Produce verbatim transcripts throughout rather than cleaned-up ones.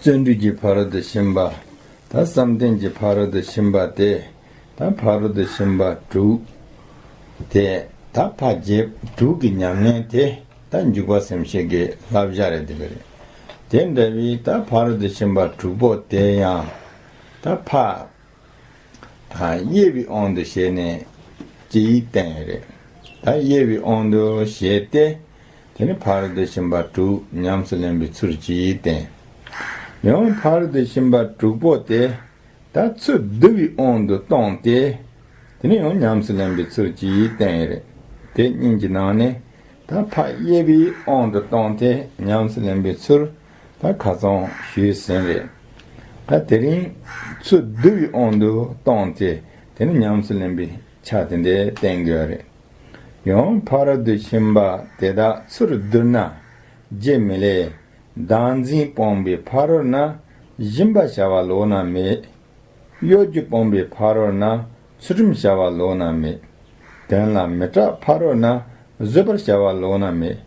བརྩོན་འགྲུས་ཀྱི་ཕ་རོལ་ཏུ་ཕྱིན་པ། ད་བསམ་གཏན་གྱི་ཕ་རོལ་ཏུ་ཕྱིན་པ་དེ། ད་ཕ་རོལ་ཏུ་ཕྱིན་པ་དྲུག་དེ། ད་ཕ་བརྒྱད་དྲུག་གི་ཉམས་ལེན་དེ། ད་འཇུག་པ་སེམས་བསྐྱེད་ཀྱི་བསླབ་བྱ་རེད། དེ་ག་རེད། དེ་འདྲ་བའི་ད་ཕ་རོལ་ཏུ་ཕྱིན་པ་དྲུག་པོ་དེ་ཡང་། ད་ཕ་དང་དབྱེ་བའི་དབང་དུ་བྱས་ནས་ཇི་ཡིས་བསྟན་རེད། ད་དབྱེ་བའི་དབང་དུ་བྱས་ཏེ། དེ་ནི་ཕ་རོལ་ཏུ་ཕྱིན་པ་དྲུག་ཉམས་སུ་ལེན་པའི་ཚུལ་ཇི་ཡིས་བསྟན། ཡང་ཕ་རོལ་ཏུ་ཕྱིན་པ་དྲུག་པོ་དེ། ད་ཚུར་བསྡུ་བའི་དབང་དུ་བཏང་སྟེ། དེ་ནི་ཡང་ཉམས་སུ་ལེན་པའི་ཚུལ་ཇི་ཡིས་བསྟན་རེད། དེ་གཉིས་ཀྱི་ནང་ནས། ད་ཕ་དབྱེ་བའི་དབང་དུ་བཏང་སྟེ་ཉམས་སུ་ལེན་པའི་ཚུལ། ད་ཁ་སང་ཞུས་ཟིན་རེད། ད་དེ་རིང་ཚུར་བསྡུ་བའི་དབང་དུ་བཏང་སྟེ། དེ་ནི་ཉམས་སུ་ལེན་པའི་ཆ་དེ་འདྲ་བསྟན་དགོས་རེད། ཡང་ཕ་རོལ་ཏུ་ཕྱིན་པ་དེ་དག་ཚུར་བསྡུ་ན། རྒྱུད་མི་ལས། བདག་འཛིན་སྤངས་པའི་ཕ་རོལ་ན། སྦྱིན་པ་བྱ་བ་ལོགས་ན་མེད། གཡོ་སྒྱུ་སྤངས་པའི་ཕ་རོལ་ན། ཚུལ་ཁྲིམས་བྱ་བ་ལོགས་ན་མེད། དོན་ལ་མི་སྐྲག་ཕ་རོལ་ན། བཟོད་པར་བྱ་བ་ལོགས་ན་མེད།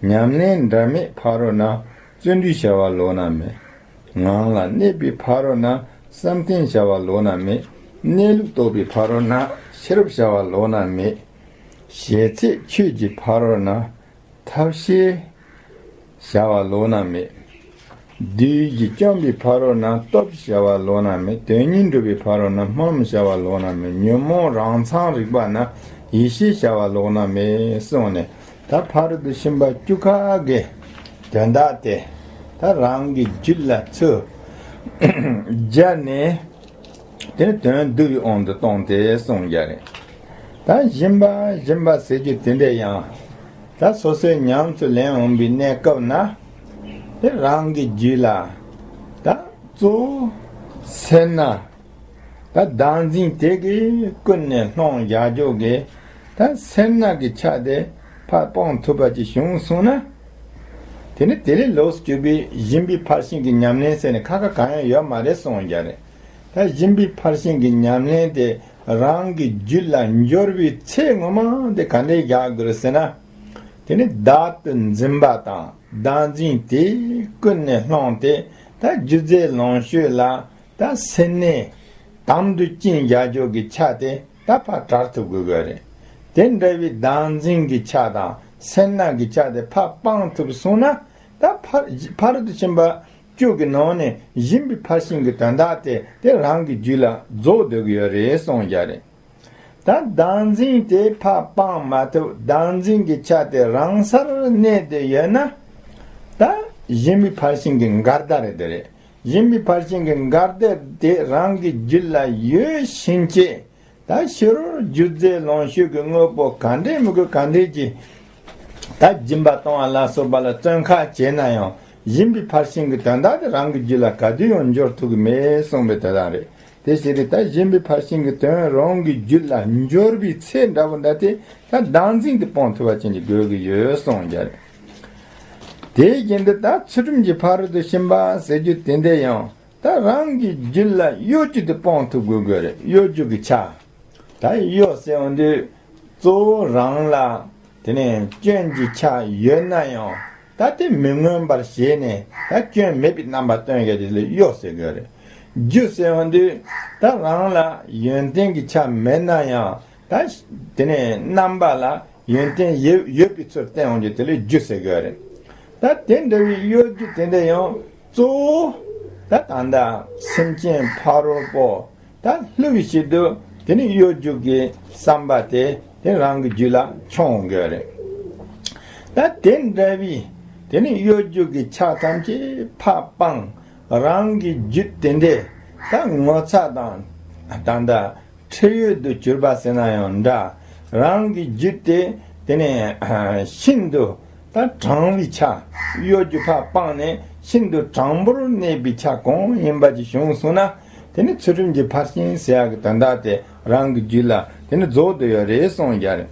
ཉམས་ལེན་འབྲལ་མེད་ཕ་རོལ་ན། བརྩོན་འགྲུས་བྱ་བ་ལོགས་ན་མེད། ངང་ལ་གནས་པའི་ཕ་རོལ་ན། བསམ་གཏན་བྱ་བ་ལོགས་ན་མེད། གནས་ལུགས་རྟོགས་པའི་ཕ་རོལ་ན། ཤེས་རབ་བྱ་བ་ལོགས་ན་མེད། ཞེ་ཚད་ཆོས་ཀྱི་ཕ་རོལ་ན། ཐབས་ཤེས་བྱ་བ་ལོགས་ན་མེད། བདུད་ཀྱིས་བཅོམ་པའི་ཕ་རོལ་ན། སྟོབས་བྱ་བ་ལོགས་ན་མེད། དོན་གཉིས་འགྲུབ་པའི་ཕ་རོལ་ན། སྨོན་ལམ་བྱ་བ་ལོགས་ན་མེད། ཉོན་མོངས་རང་མཚང་རིག་པ་ན། ཡེ་ཤེས་བྱ་བ་ལོགས་ན་མེད་གསུངས་ནས། ད་ཕ་རོལ་ཏུ་ཕྱིན་པ་བཅུ་ཁ་གི་དོན་དག་དེ། ད་རང་གི་རྒྱུད་ལ་ཚུར་སྦྱར་ནས། དེ་ནི་དོན་བསྡུ་བའི་དབང་དུ་བཏང་སྟེ་གསུངས་རྒྱུ་རེད། ད་སྦྱིན་པ་སྦྱིན་པ་ཟེར་རྒྱུ་དེ་འདྲ་ཡང་། ད་སོ་སོའི་ཉམས་སུ་ལེན་འོང་བའི་གནས་སྐབས་ན། དེ་རང་གི་རྒྱུད་ལ་ད་གཙོ་བོ་སེར་སྣ། ད་བདག་འཛིན་དེ་གིས་ཀུན་ནས་སློང་བཞག་རྒྱུ་གི། ད་སེར་སྣ་གི་ཆ་དེ་ཕར་སྤང་ཐུབ་པ་ཅིག་བྱུང་སོང་ན། དེ་ནི་དེ་ལས་ལོགས་སུ་གྱུར་པའི་སྦྱིན་པའི་ཕར་ཕྱིན་གྱི་ཉམས་ལེན་ཟེར་ནས་ཁ་ཁ་གང་ཡང་ཡོད་མ་རེད་གསུངས་རྒྱུ་རེད། ད་སྦྱིན་པའི་ཕར་ཕྱིན་གྱི་ཉམས་ལེན་དེ་རང་གི་རྒྱུད་ལ་འབྱོར་བའི་ཚེ་ངོ་མ་དེ་ག་འདྲས་རྒྱག་དགོས་རེད་ཟེར་ན། དེ་ནི་བདག་ཏུ་འཛིན་པ་དང་བདག་འཛིན་དེས་ཀུན་ནས་བསླངས་ཏེ། ད་རྒྱུ་རྫས་ལོངས་སྤྱོད་ལ་ད་སེར་སྣའི་དམ་དུ་བཅིངས་བཞག་རྒྱུ་གི་ཆ་དེ་ད་ཕར་བྲལ་ཐུབ་དགོས་དགོས་རེད། དེ་འདྲ་བའི་བདག་འཛིན་གྱི་ཆ་དང་སེར་སྣ་གི་ཆ་དེ་ཕར་སྤང་ཐུབ་སོང་ན། ད་ཕར་ཕ་རོལ་ཏུ་ཕྱིན་པ་བཅུ་གི་ནང་ནས་སྦྱིན་པའི་ཕར་ཕྱིན་གྱི་དོན་དག་དེ་དེ་རང་གི་རྒྱུད་ལ་རྫོགས་སྡོད་ཀྱི་ཡོད་རེད་གསུངས་རྒྱུ་རེད། ད་བདག་འཛིན་དེ་ཕར་སྤང་མ་ཐུབ། བདག་འཛིན་གྱི་ཆ་དེ་རང་སར་གནས་ཏེ་ཡོད་ན། ད་སྦྱིན་པའི་ཕར་ཕྱིན་གྱི་འགལ་ཟླ་རེད། དེ་རེད། སྦྱིན་པའི་ཕར་ཕྱིན་གྱི་འགལ་ཟླ་དེ་རང་གི་རྒྱུད་ལ་ཡོད་ཕྱིན་ཆད། ད་ཕྱི་རོལ་རྒྱུ་རྫས་ལོངས་སྤྱོད་ཀྱི་དངོས་པོ་ག་འདྲས་མི་དགོས་ག་འདྲས་ཀྱི། ད་སྦྱིན་པ་གཏོང་བ་ལ་སོགས་པ་ལ་བརྩོན་ཁ་བྱས་ན་ཡང་། སྦྱིན་པའི་ཕར་ཕྱིན་གྱི་དོན་དག་དེ་རང་གི་རྒྱུད་ལ་ག་དུས་ཡང་འབྱོར་ཐུབ་ཀྱི་མེད་གསུངས་པའི་དོན་དག་རེད། དེ་ཕྱིར་ད་སྦྱིན་པའི་ཕར་ཕྱིན་གྱི་དོན་རང་གི་རྒྱུད་ལ་འབྱོར་བའི་ཚེ་འདྲ་བོ་འདྲ་དེ། ད་བདག་འཛིན་དེ་སྤོང་ཐུབ་པ་ཅན་གྱི་དགོས་ཀྱི་ཡོད་གསུངས་རྒྱུ་རེད། དེ་བཞིན་དུ་ད་ཚུལ་ཁྲིམས་ཀྱི་ཕ་རོལ་ཏུ་ཕྱིན་པ་ཟེར་རྒྱུ་དེ་འདྲ་ཡང་། ད་རང་གི་རྒྱུད་ལ་གཡོ་སྒྱུ་དེ་སྤོང་ཐུབ་དགོས་དགོས་རེད། གཡོ་སྒྱུ་གི་ཆ། ད་གཡོ་ཟེར་འོང་དུས། གཙོ་བོ་རང་ལ་དེ་ནས་སྐྱོན་གྱི་ཆ་ཡོད་ན་ཡང་། ད་དེ་མི་མངོན་པར་བྱས་ནས་ད་སྐྱོན་མེད་པའི་རྣམ་པ་སྟོན་ཡ་དེ་ལ་གཡོ་ཟེར་དགོས་རེད། སྒྱུ་ཟེར་འོང་དུས། ད་རང་ལ་ཡོན་ཏན་གྱི་ཆ་མེད་ན་ཡང་། ད་དེ་ནས་རྣམ་པ་ལ་ཡོན་ཏན་ཡོད་ཡོད་པའི་ཚུལ་བསྟན་འོང་རྒྱུ་དེ་ལ་སྒྱུ་ཟེར་དགོས་རེད། ད་དེ་འདྲ་བའི་གཡོ་སྒྱུ་དེ་འདྲ་ཡང་གཙོ་བོ་ད་ད་ལྟ་སེམས་ཅན་ཕ་རོལ་པོ་ད་བསླུ་བའི་ཆེད་དུ་དེ་ནི་གཡོ་སྒྱུ་གི་བསམ་པ་དེ་དེ་རང་གི་རྒྱུད་ལ་འཁྱོངས་དགོས་རེད། ད་དེ་འདྲ་བའི་དེ་ནི་གཡོ་སྒྱུ་གི་ཆ་ཐམས་ཅད་ཕར་སྤངས། རང་གི་རྒྱུད་དེ་འདྲས་ད་ངོ་ཚ་དང་ད་ལྟ་ཁྲེལ་ཡོད་དུ་གྱུར་པ་ཟེར་ན་ཡང་འདྲ། རང་གི་རྒྱུད་དེ་དེ་ནས་ཤིན་ཏུ་ད་དྲང་བའི་ཆ། གཡོ་སྒྱུ་ཕར་སྤངས་ནས་ཤིན་ཏུ་དྲང་པོར་གནས་པའི་ཆ་གང་ཡིན་པ་ཅིག་བྱུང་སོང་ན། དེ་ནི་ཚུལ་ཁྲིམས་ཀྱི་ཕར་ཕྱིན་ཟེར་ཡག་གི་དོན་དག་དེ་རང་གི་རྒྱུད་ལ་དེ་ནི་རྫོགས་སྡོད་ཡོད་རེད་གསུངས་རྒྱུ་རེད།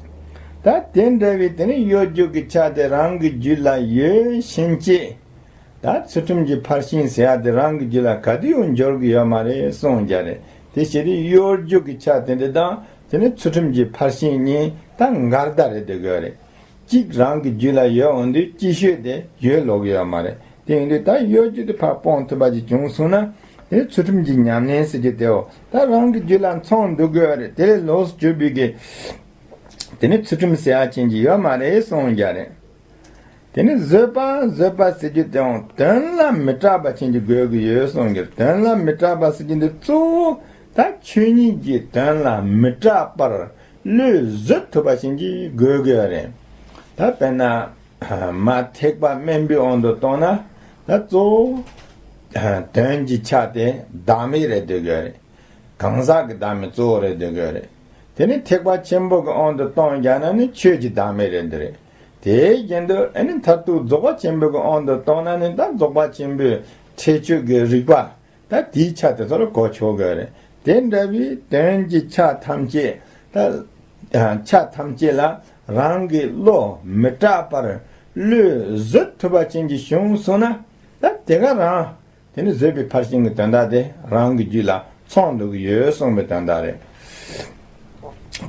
ད་དེ་འདྲ་བའི་དེ་ནི་གཡོ་སྒྱུ་གི་ཆ་དེ་རང་གི་རྒྱུད་ལ་ཡོད་ཕྱིན་ཆད། ད་ཚུལ་ཁྲིམས་ཀྱི་ཕར་ཕྱིན་ཟེར་ཡ་དེ་རང་གི་རྒྱུད་ལ་ག་དུས་ཡང་འབྱོར་གྱི་ཡོད་མ་རེད་གསུངས་རྒྱུ་རེད། དེ་ཕྱིར་གཡོ་སྒྱུ་གི་ཆ་དེ་འདྲ་དང་དེ་ནི་ཚུལ་ཁྲིམས་ཀྱི་ཕར་ཕྱིན་གཉིས་ད་འགལ་ཟླ་རེད་སྡོད་དགོས་རེད། གཅིག་རང་གི་རྒྱུད་ལ་ཡོད་འོང་དུས་ཅིག་ཤོས་དེ་ཡོད་ལོག་གི་ཡོད་མ་རེད། དེ་ཡིན་དུས་ད་གཡོ་སྒྱུ་དེ་ཕར་སྤོང་ཐུབ་པ་ཅིག་བྱུང་སོང་ན། དེ་ནི་ཚུལ་ཁྲིམས་ཀྱི་ཉམས་ལེན་ཟེར་རྒྱུ་དེའོ། ད་རང་གི་རྒྱུད་ལ་མཚོན་འདུག་དགོས་རེད། དེ་ལས་ལོགས་སུ་གྱུར་པའི་གི། དེ་ནི་ཚུལ་ཁྲིམས་ཟེར་ཡ་ཅན་གྱི་ཡོད་མ་རེད་གསུངས་ཀྱི་རེད། དེ་ནི་བཟོད་པ་བཟོད་པ་ཟེར་རྒྱུ་དེའང་དོན་ལ་མི་སྐྲག་པ་ཅན་གྱི་དགོས་ཀྱི་ཡོད་གསུངས་ཀྱི་རེད། དོན་ལ་མི་སྐྲག་པ་ཟེར་རྒྱུ་འདི་གཙོ་བོ་ད་ཆོས་ཉིད་ཀྱི་དོན་ལ་མི་སྐྲག་པར་བློས་བཟོད་ཐུབ་པ་ཅན་གྱི་དགོས་ཀྱི་ཡོད་རེད། ད་དཔེར་ན། མ་ཐེག་པ་དམན་པའི་དབང་དུ་བཏང་ན། ད་གཙོ་བོ་དོན་གྱི་ཆ་དེ་བདག་མེད་རེད་འདོད་ཀྱི་ཡོད་རེད། གང་ཟག་གི་བདག་མེད་གཙོ་བོ་རེད་འདོད་ཀྱི་ཡོད་རེད། དེ་ནི་ཐེག་པ་ཆེན་པོ་གི་དབང་དུ་བཏང་རྒྱག་ན་ནི་ཆོས་ཀྱི་བདག་མེད་རེད་འདོད་རེད། དེའི་རྒྱན་དུ་ཨ་ནི་མཐར་ཐུག་རྫོགས་པ་ཆེན་པོ་གི་དབང་དུ་བཏང་ན་ནི་ད་རྫོགས་པ་ཆེན་པོའི་ཁྲེགས་ཆོད་ཀྱི་རིག་པ། ད་དེའི་ཆ་དེ་ཚོ་ལ་གོ་ཆོད་དགོས་རེད། དེ་འདྲ་བའི་དོན་གྱི་ཆ་ཐམས་ཅད་ད་ཆ་ཐམས་ཅད་ལ་རང་གི་བློ་མི་སྐྲག་པར་བློས་བཟོད་ཐུབ་པ་ཅན་གྱི་བྱུང་སོང་ན། ད་དེ་ག་རང་དེ་ནི་བཟོད་པའི་ཕར་ཕྱིན་གྱི་དོན་དག་དེ་རང་གི་རྒྱུད་ལ་ཚང་འདུག་གི་ཡོད་གསུངས་པའི་དོན་དག་རེད།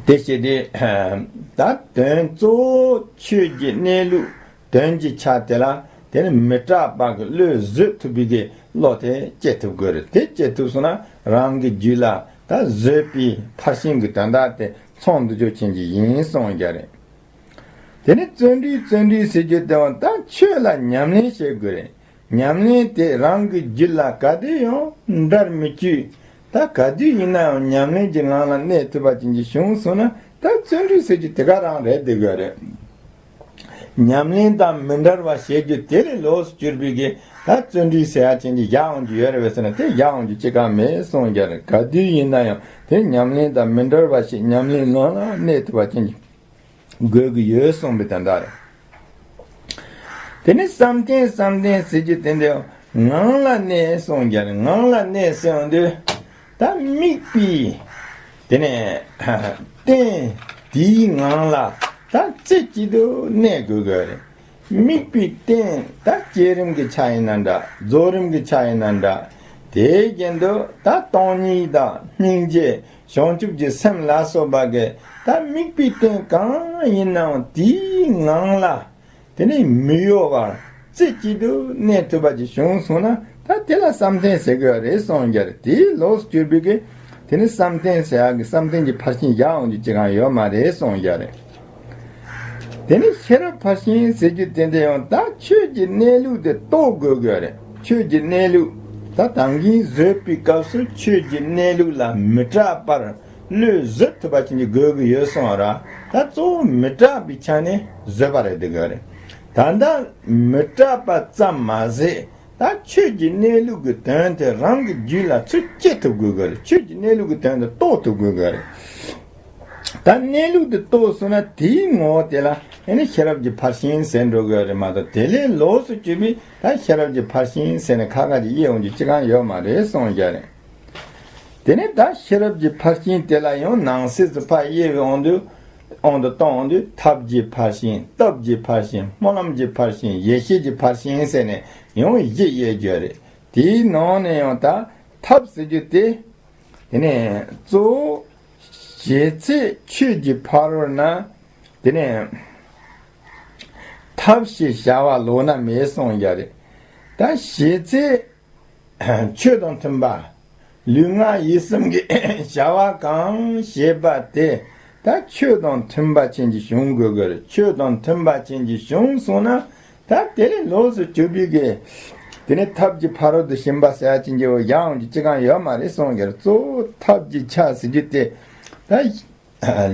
དེ་བྱས་ཏེ། ད་དོན་གཙོ་བོ་ཆོས་ཀྱི་གནས་ལུགས་དོན་གྱི་ཆ་དེ་ལ་དེ་ནི་མི་སྐྲག་པ་གི་བློས་བཟོད་ཐུབ་པའི་གི་བློ་དེ་སྐྱེ་ཐུབ་དགོས་རེད། དེ་སྐྱེ་ཐུབ་སོང་ན་རང་གི་རྒྱུད་ལ་ད་བཟོད་པའི་ཕར་ཕྱིན་གྱི་དོན་དག་དེ་ཚང་འདུག་རྒྱུ་ཅན་གྱི་ཡིན་གསུངས་ཀྱི་རེད། དེ་ནི་བརྩོན་འགྲུས་བརྩོན་འགྲུས་ཟེར་རྒྱུ་དེའང་ད་ཆོས་ལ་ཉམས་ལེན་བྱེད་དགོས་རེད། ཉམས་ལེན་དེ་རང་གི་རྒྱུད་ལ་ག་དུས་ཡང་འབྲལ་མི་བཅུག་ད་ག་དུས་ཡིན་ན་ཡང་ཉམས་ལེན་གྱི་ངང་ལ་གནས་ཐུབ་པ་ཅན་གྱི་བྱུང་སོང་ན། ད་བརྩོན་འགྲུས་ཟེར་རྒྱུ་དེ་ག་རང་རེད་འདོད་ཀྱི་རེད། ཉམས་ལེན་དང་མི་འབྲལ་བ་བྱེད་རྒྱུ་དེ་ལས་ལོགས་སུ་གྱུར་པའི་གི་ད་བརྩོན་འགྲུས་ཟེར་ཡ་ཅན་གྱི་བཞག་འོང་རྒྱུ་ཡོད་རེད་པས་ཟེར་ན། དེ་བཞག་འོང་རྒྱུ་ཅི་གང་མེད་གསུངས་ཀྱི་རེད། ག་དུས་ཡིན་ན་ཡང་དེ་ཉམས་ལེན་དང་མི་འབྲལ་བ་ཞིག་ཉམས་ལེན་ངང་ལ་གནས་ཐུབ་པ་ཅན་གྱི་དགོས་ཀྱི་ཡོད་གསུངས་པའི་དོན་དག་རེད། དེ་ནི་བསམ་གཏན་བསམ་གཏན་ཟེར་རྒྱུ་དེ་འདྲ་ངང་ལ་གནས་གསུངས་ཀྱི་རེད། ངང་ལ་གནས་ཟེར་ཡོང་དུས་ད་དམིགས་པའི་དེ་ནས་རྟེན་དེའི་ངང་ལ་ད་རྩེ་གཅིག་ཏུ་གནས་དགོས་ཀྱི་རེད། དམིགས་པའི་རྟེན་ད་བསྐྱེད་རིམ་གྱི་ཆ་ཡིན་ན་འདྲ། རྫོགས་རིམ་གྱི་ཆ་ཡིན་ན་འདྲ། དེའི་རྒྱན་དུ་ད་སྟོང་ཉིད་དང་སྙིང་རྗེ་བྱང་ཆུབ་ཀྱི་སེམས་ལ་སོགས་པ་གི་ད་དམིགས་པའི་རྟེན་གང་ཡིན་ནའང་དེའི་ངང་ལ་དེ་ནི་མི་གཡོ་བར་རྩེ་གཅིག་ཏུ་གནས་ཐུབ་པ་ཅིག་བྱུང་སོང་ན། ད་དེ་ལ་བསམ་གཏན་ཟེར་དགོས་རེད་གསུངས་ཀྱི་རེད། དེའི་ལོགས་སུ་གྱུར་པའི་གི་དེ་ནི་བསམ་གཏན་ཟེར་ཡག་གི་བསམ་གཏན་གྱི་ཕར་ཕྱིན་བཞག་འོང་རྒྱུ་ཅི་གང་ཡོད་མ་རེད་གསུངས་ཀྱི་རེད། དེ་ནི་ཤེས་རབ་ཕར་ཕྱིན་ཟེར་རྒྱུ་དེ་འདྲ་ཡང་ད་ཆོས་ཀྱི་གནས་ལུགས་དེ་རྟོགས་དགོས་དགོས་རེད། ཆོས་ཀྱི་གནས་ལུགས་ད་ད་གིན་བཟོད་པའི་སྐབས་སུ་ཆོས་ཀྱི་གནས་ལུགས་ལ་མི་སྐྲག་པར་བློས་བཟོད་ཐུབ་པ་ཅན་གྱི་དགོས་ཀྱི་ཡོད་གསུངས་ར། ད་གཙོ་བོ་མི་སྐྲག་པའི་ཆ་ནས་བཟོད་པ་རེད་འདུག་གི་རེད། ད་ལྟ་མི་སྐྲག་པ་ཙམ་མ་ཟད། ད་ཆོས་ཀྱི་གནས་ལུགས་ཀྱི་དོན་དེ་རང་གི་རྒྱུད་ལ་ཚུར་སྐྱེ་ཐུབ་དགོས་ཀྱི་རེད། ཆོས་ཀྱི་གནས་ལུགས་ཀྱི་དོན་དེ་རྟོགས་ཐུབ་དགོས་ཀྱི་རེད། ད་གནས་ལུགས་དེ་རྟོགས་སོང་ན་དེའི་ངོ་བོ་དེ་ལ་ཨེ་ནི་ཤེས་རབ་ཀྱི་ཕར་ཕྱིན་ཟེར་འགྲོ་གི་རེད་མ་གཏོགས། དེ་ལས་ལོགས་སུ་གྱུར་པའི་ད་ཤེས་རབ་ཀྱི་ཕར་ཕྱིན་ཟེར་ནས་ཁ་ཁ་ཅིག་དབྱེ་འོང་རྒྱུ་ཅི་གང་ཡོད་མ་རེད་གསུངས་བཞག་རེད། དེ་ནས་ད་ཤེས་རབ་ཀྱི་ཕར་ཕྱིན་དེ་ལ་ཡང་ནང་གསེས་སུ་ཕར་དབྱེ་བའི་དབང་དུ་དབང་དུ་བཏང་འོང་དུས་ཐབས་ཀྱི་ཕར་ཕྱིན། སྟོབས་ཀྱི་ཕར་ཕྱིན། སྨོན་ལམ་གྱི་ཕར་ཕྱིན། ཡེ་ཤེས་ཀྱི་ཕར་ཕྱིན་ཟེར་ནས་ཡང་བཞི་དབྱེ་རྒྱུ་རེད། དེའི་ནང་ནས་ཡང་ད་ཐབས་ཟེར་རྒྱུ་དེ། དེ་ནས་གཙོ་བོ་ཞེ་ཚད་ཆོས་ཀྱི་ཕ་རོལ་ན། དེ་ནས་ཐབས་ཞེས་བྱ་བ་ལོགས་ན་མེད་གསུངས་བཞག་རེད། ད་ཞེ་ཚད་ཆོས་དང་མཐུན་པ། ལུས་ངག་ཡིད་གསུམ་གྱི་བྱ་བ་གང་བྱེད་པ་དེ་ད་ཆོས་དང་མཐུན་པ་ཅན་གྱི་བྱུང་དགོས་ཀྱི་རེད། ཆོས་དང་མཐུན་པ་ཅན་གྱི་བྱུང་སོང་ན། ད་དེ་ལས་ལོགས་སུ་གྱུར་པའི་གི་དེ་ནི་ཐབས་ཀྱི་ཕ་རོལ་ཏུ་ཕྱིན་པ་ཟེར་ཡ་ཅན་གྱི་འོ་ཡང་ཅི་གང་ཡོད་མ་རེད་གསུངས་ཀྱི་རེད། གཙོ་བོ་ཐབས་ཀྱི་ཆ་ཟེར་རྒྱུ་དེ་ད་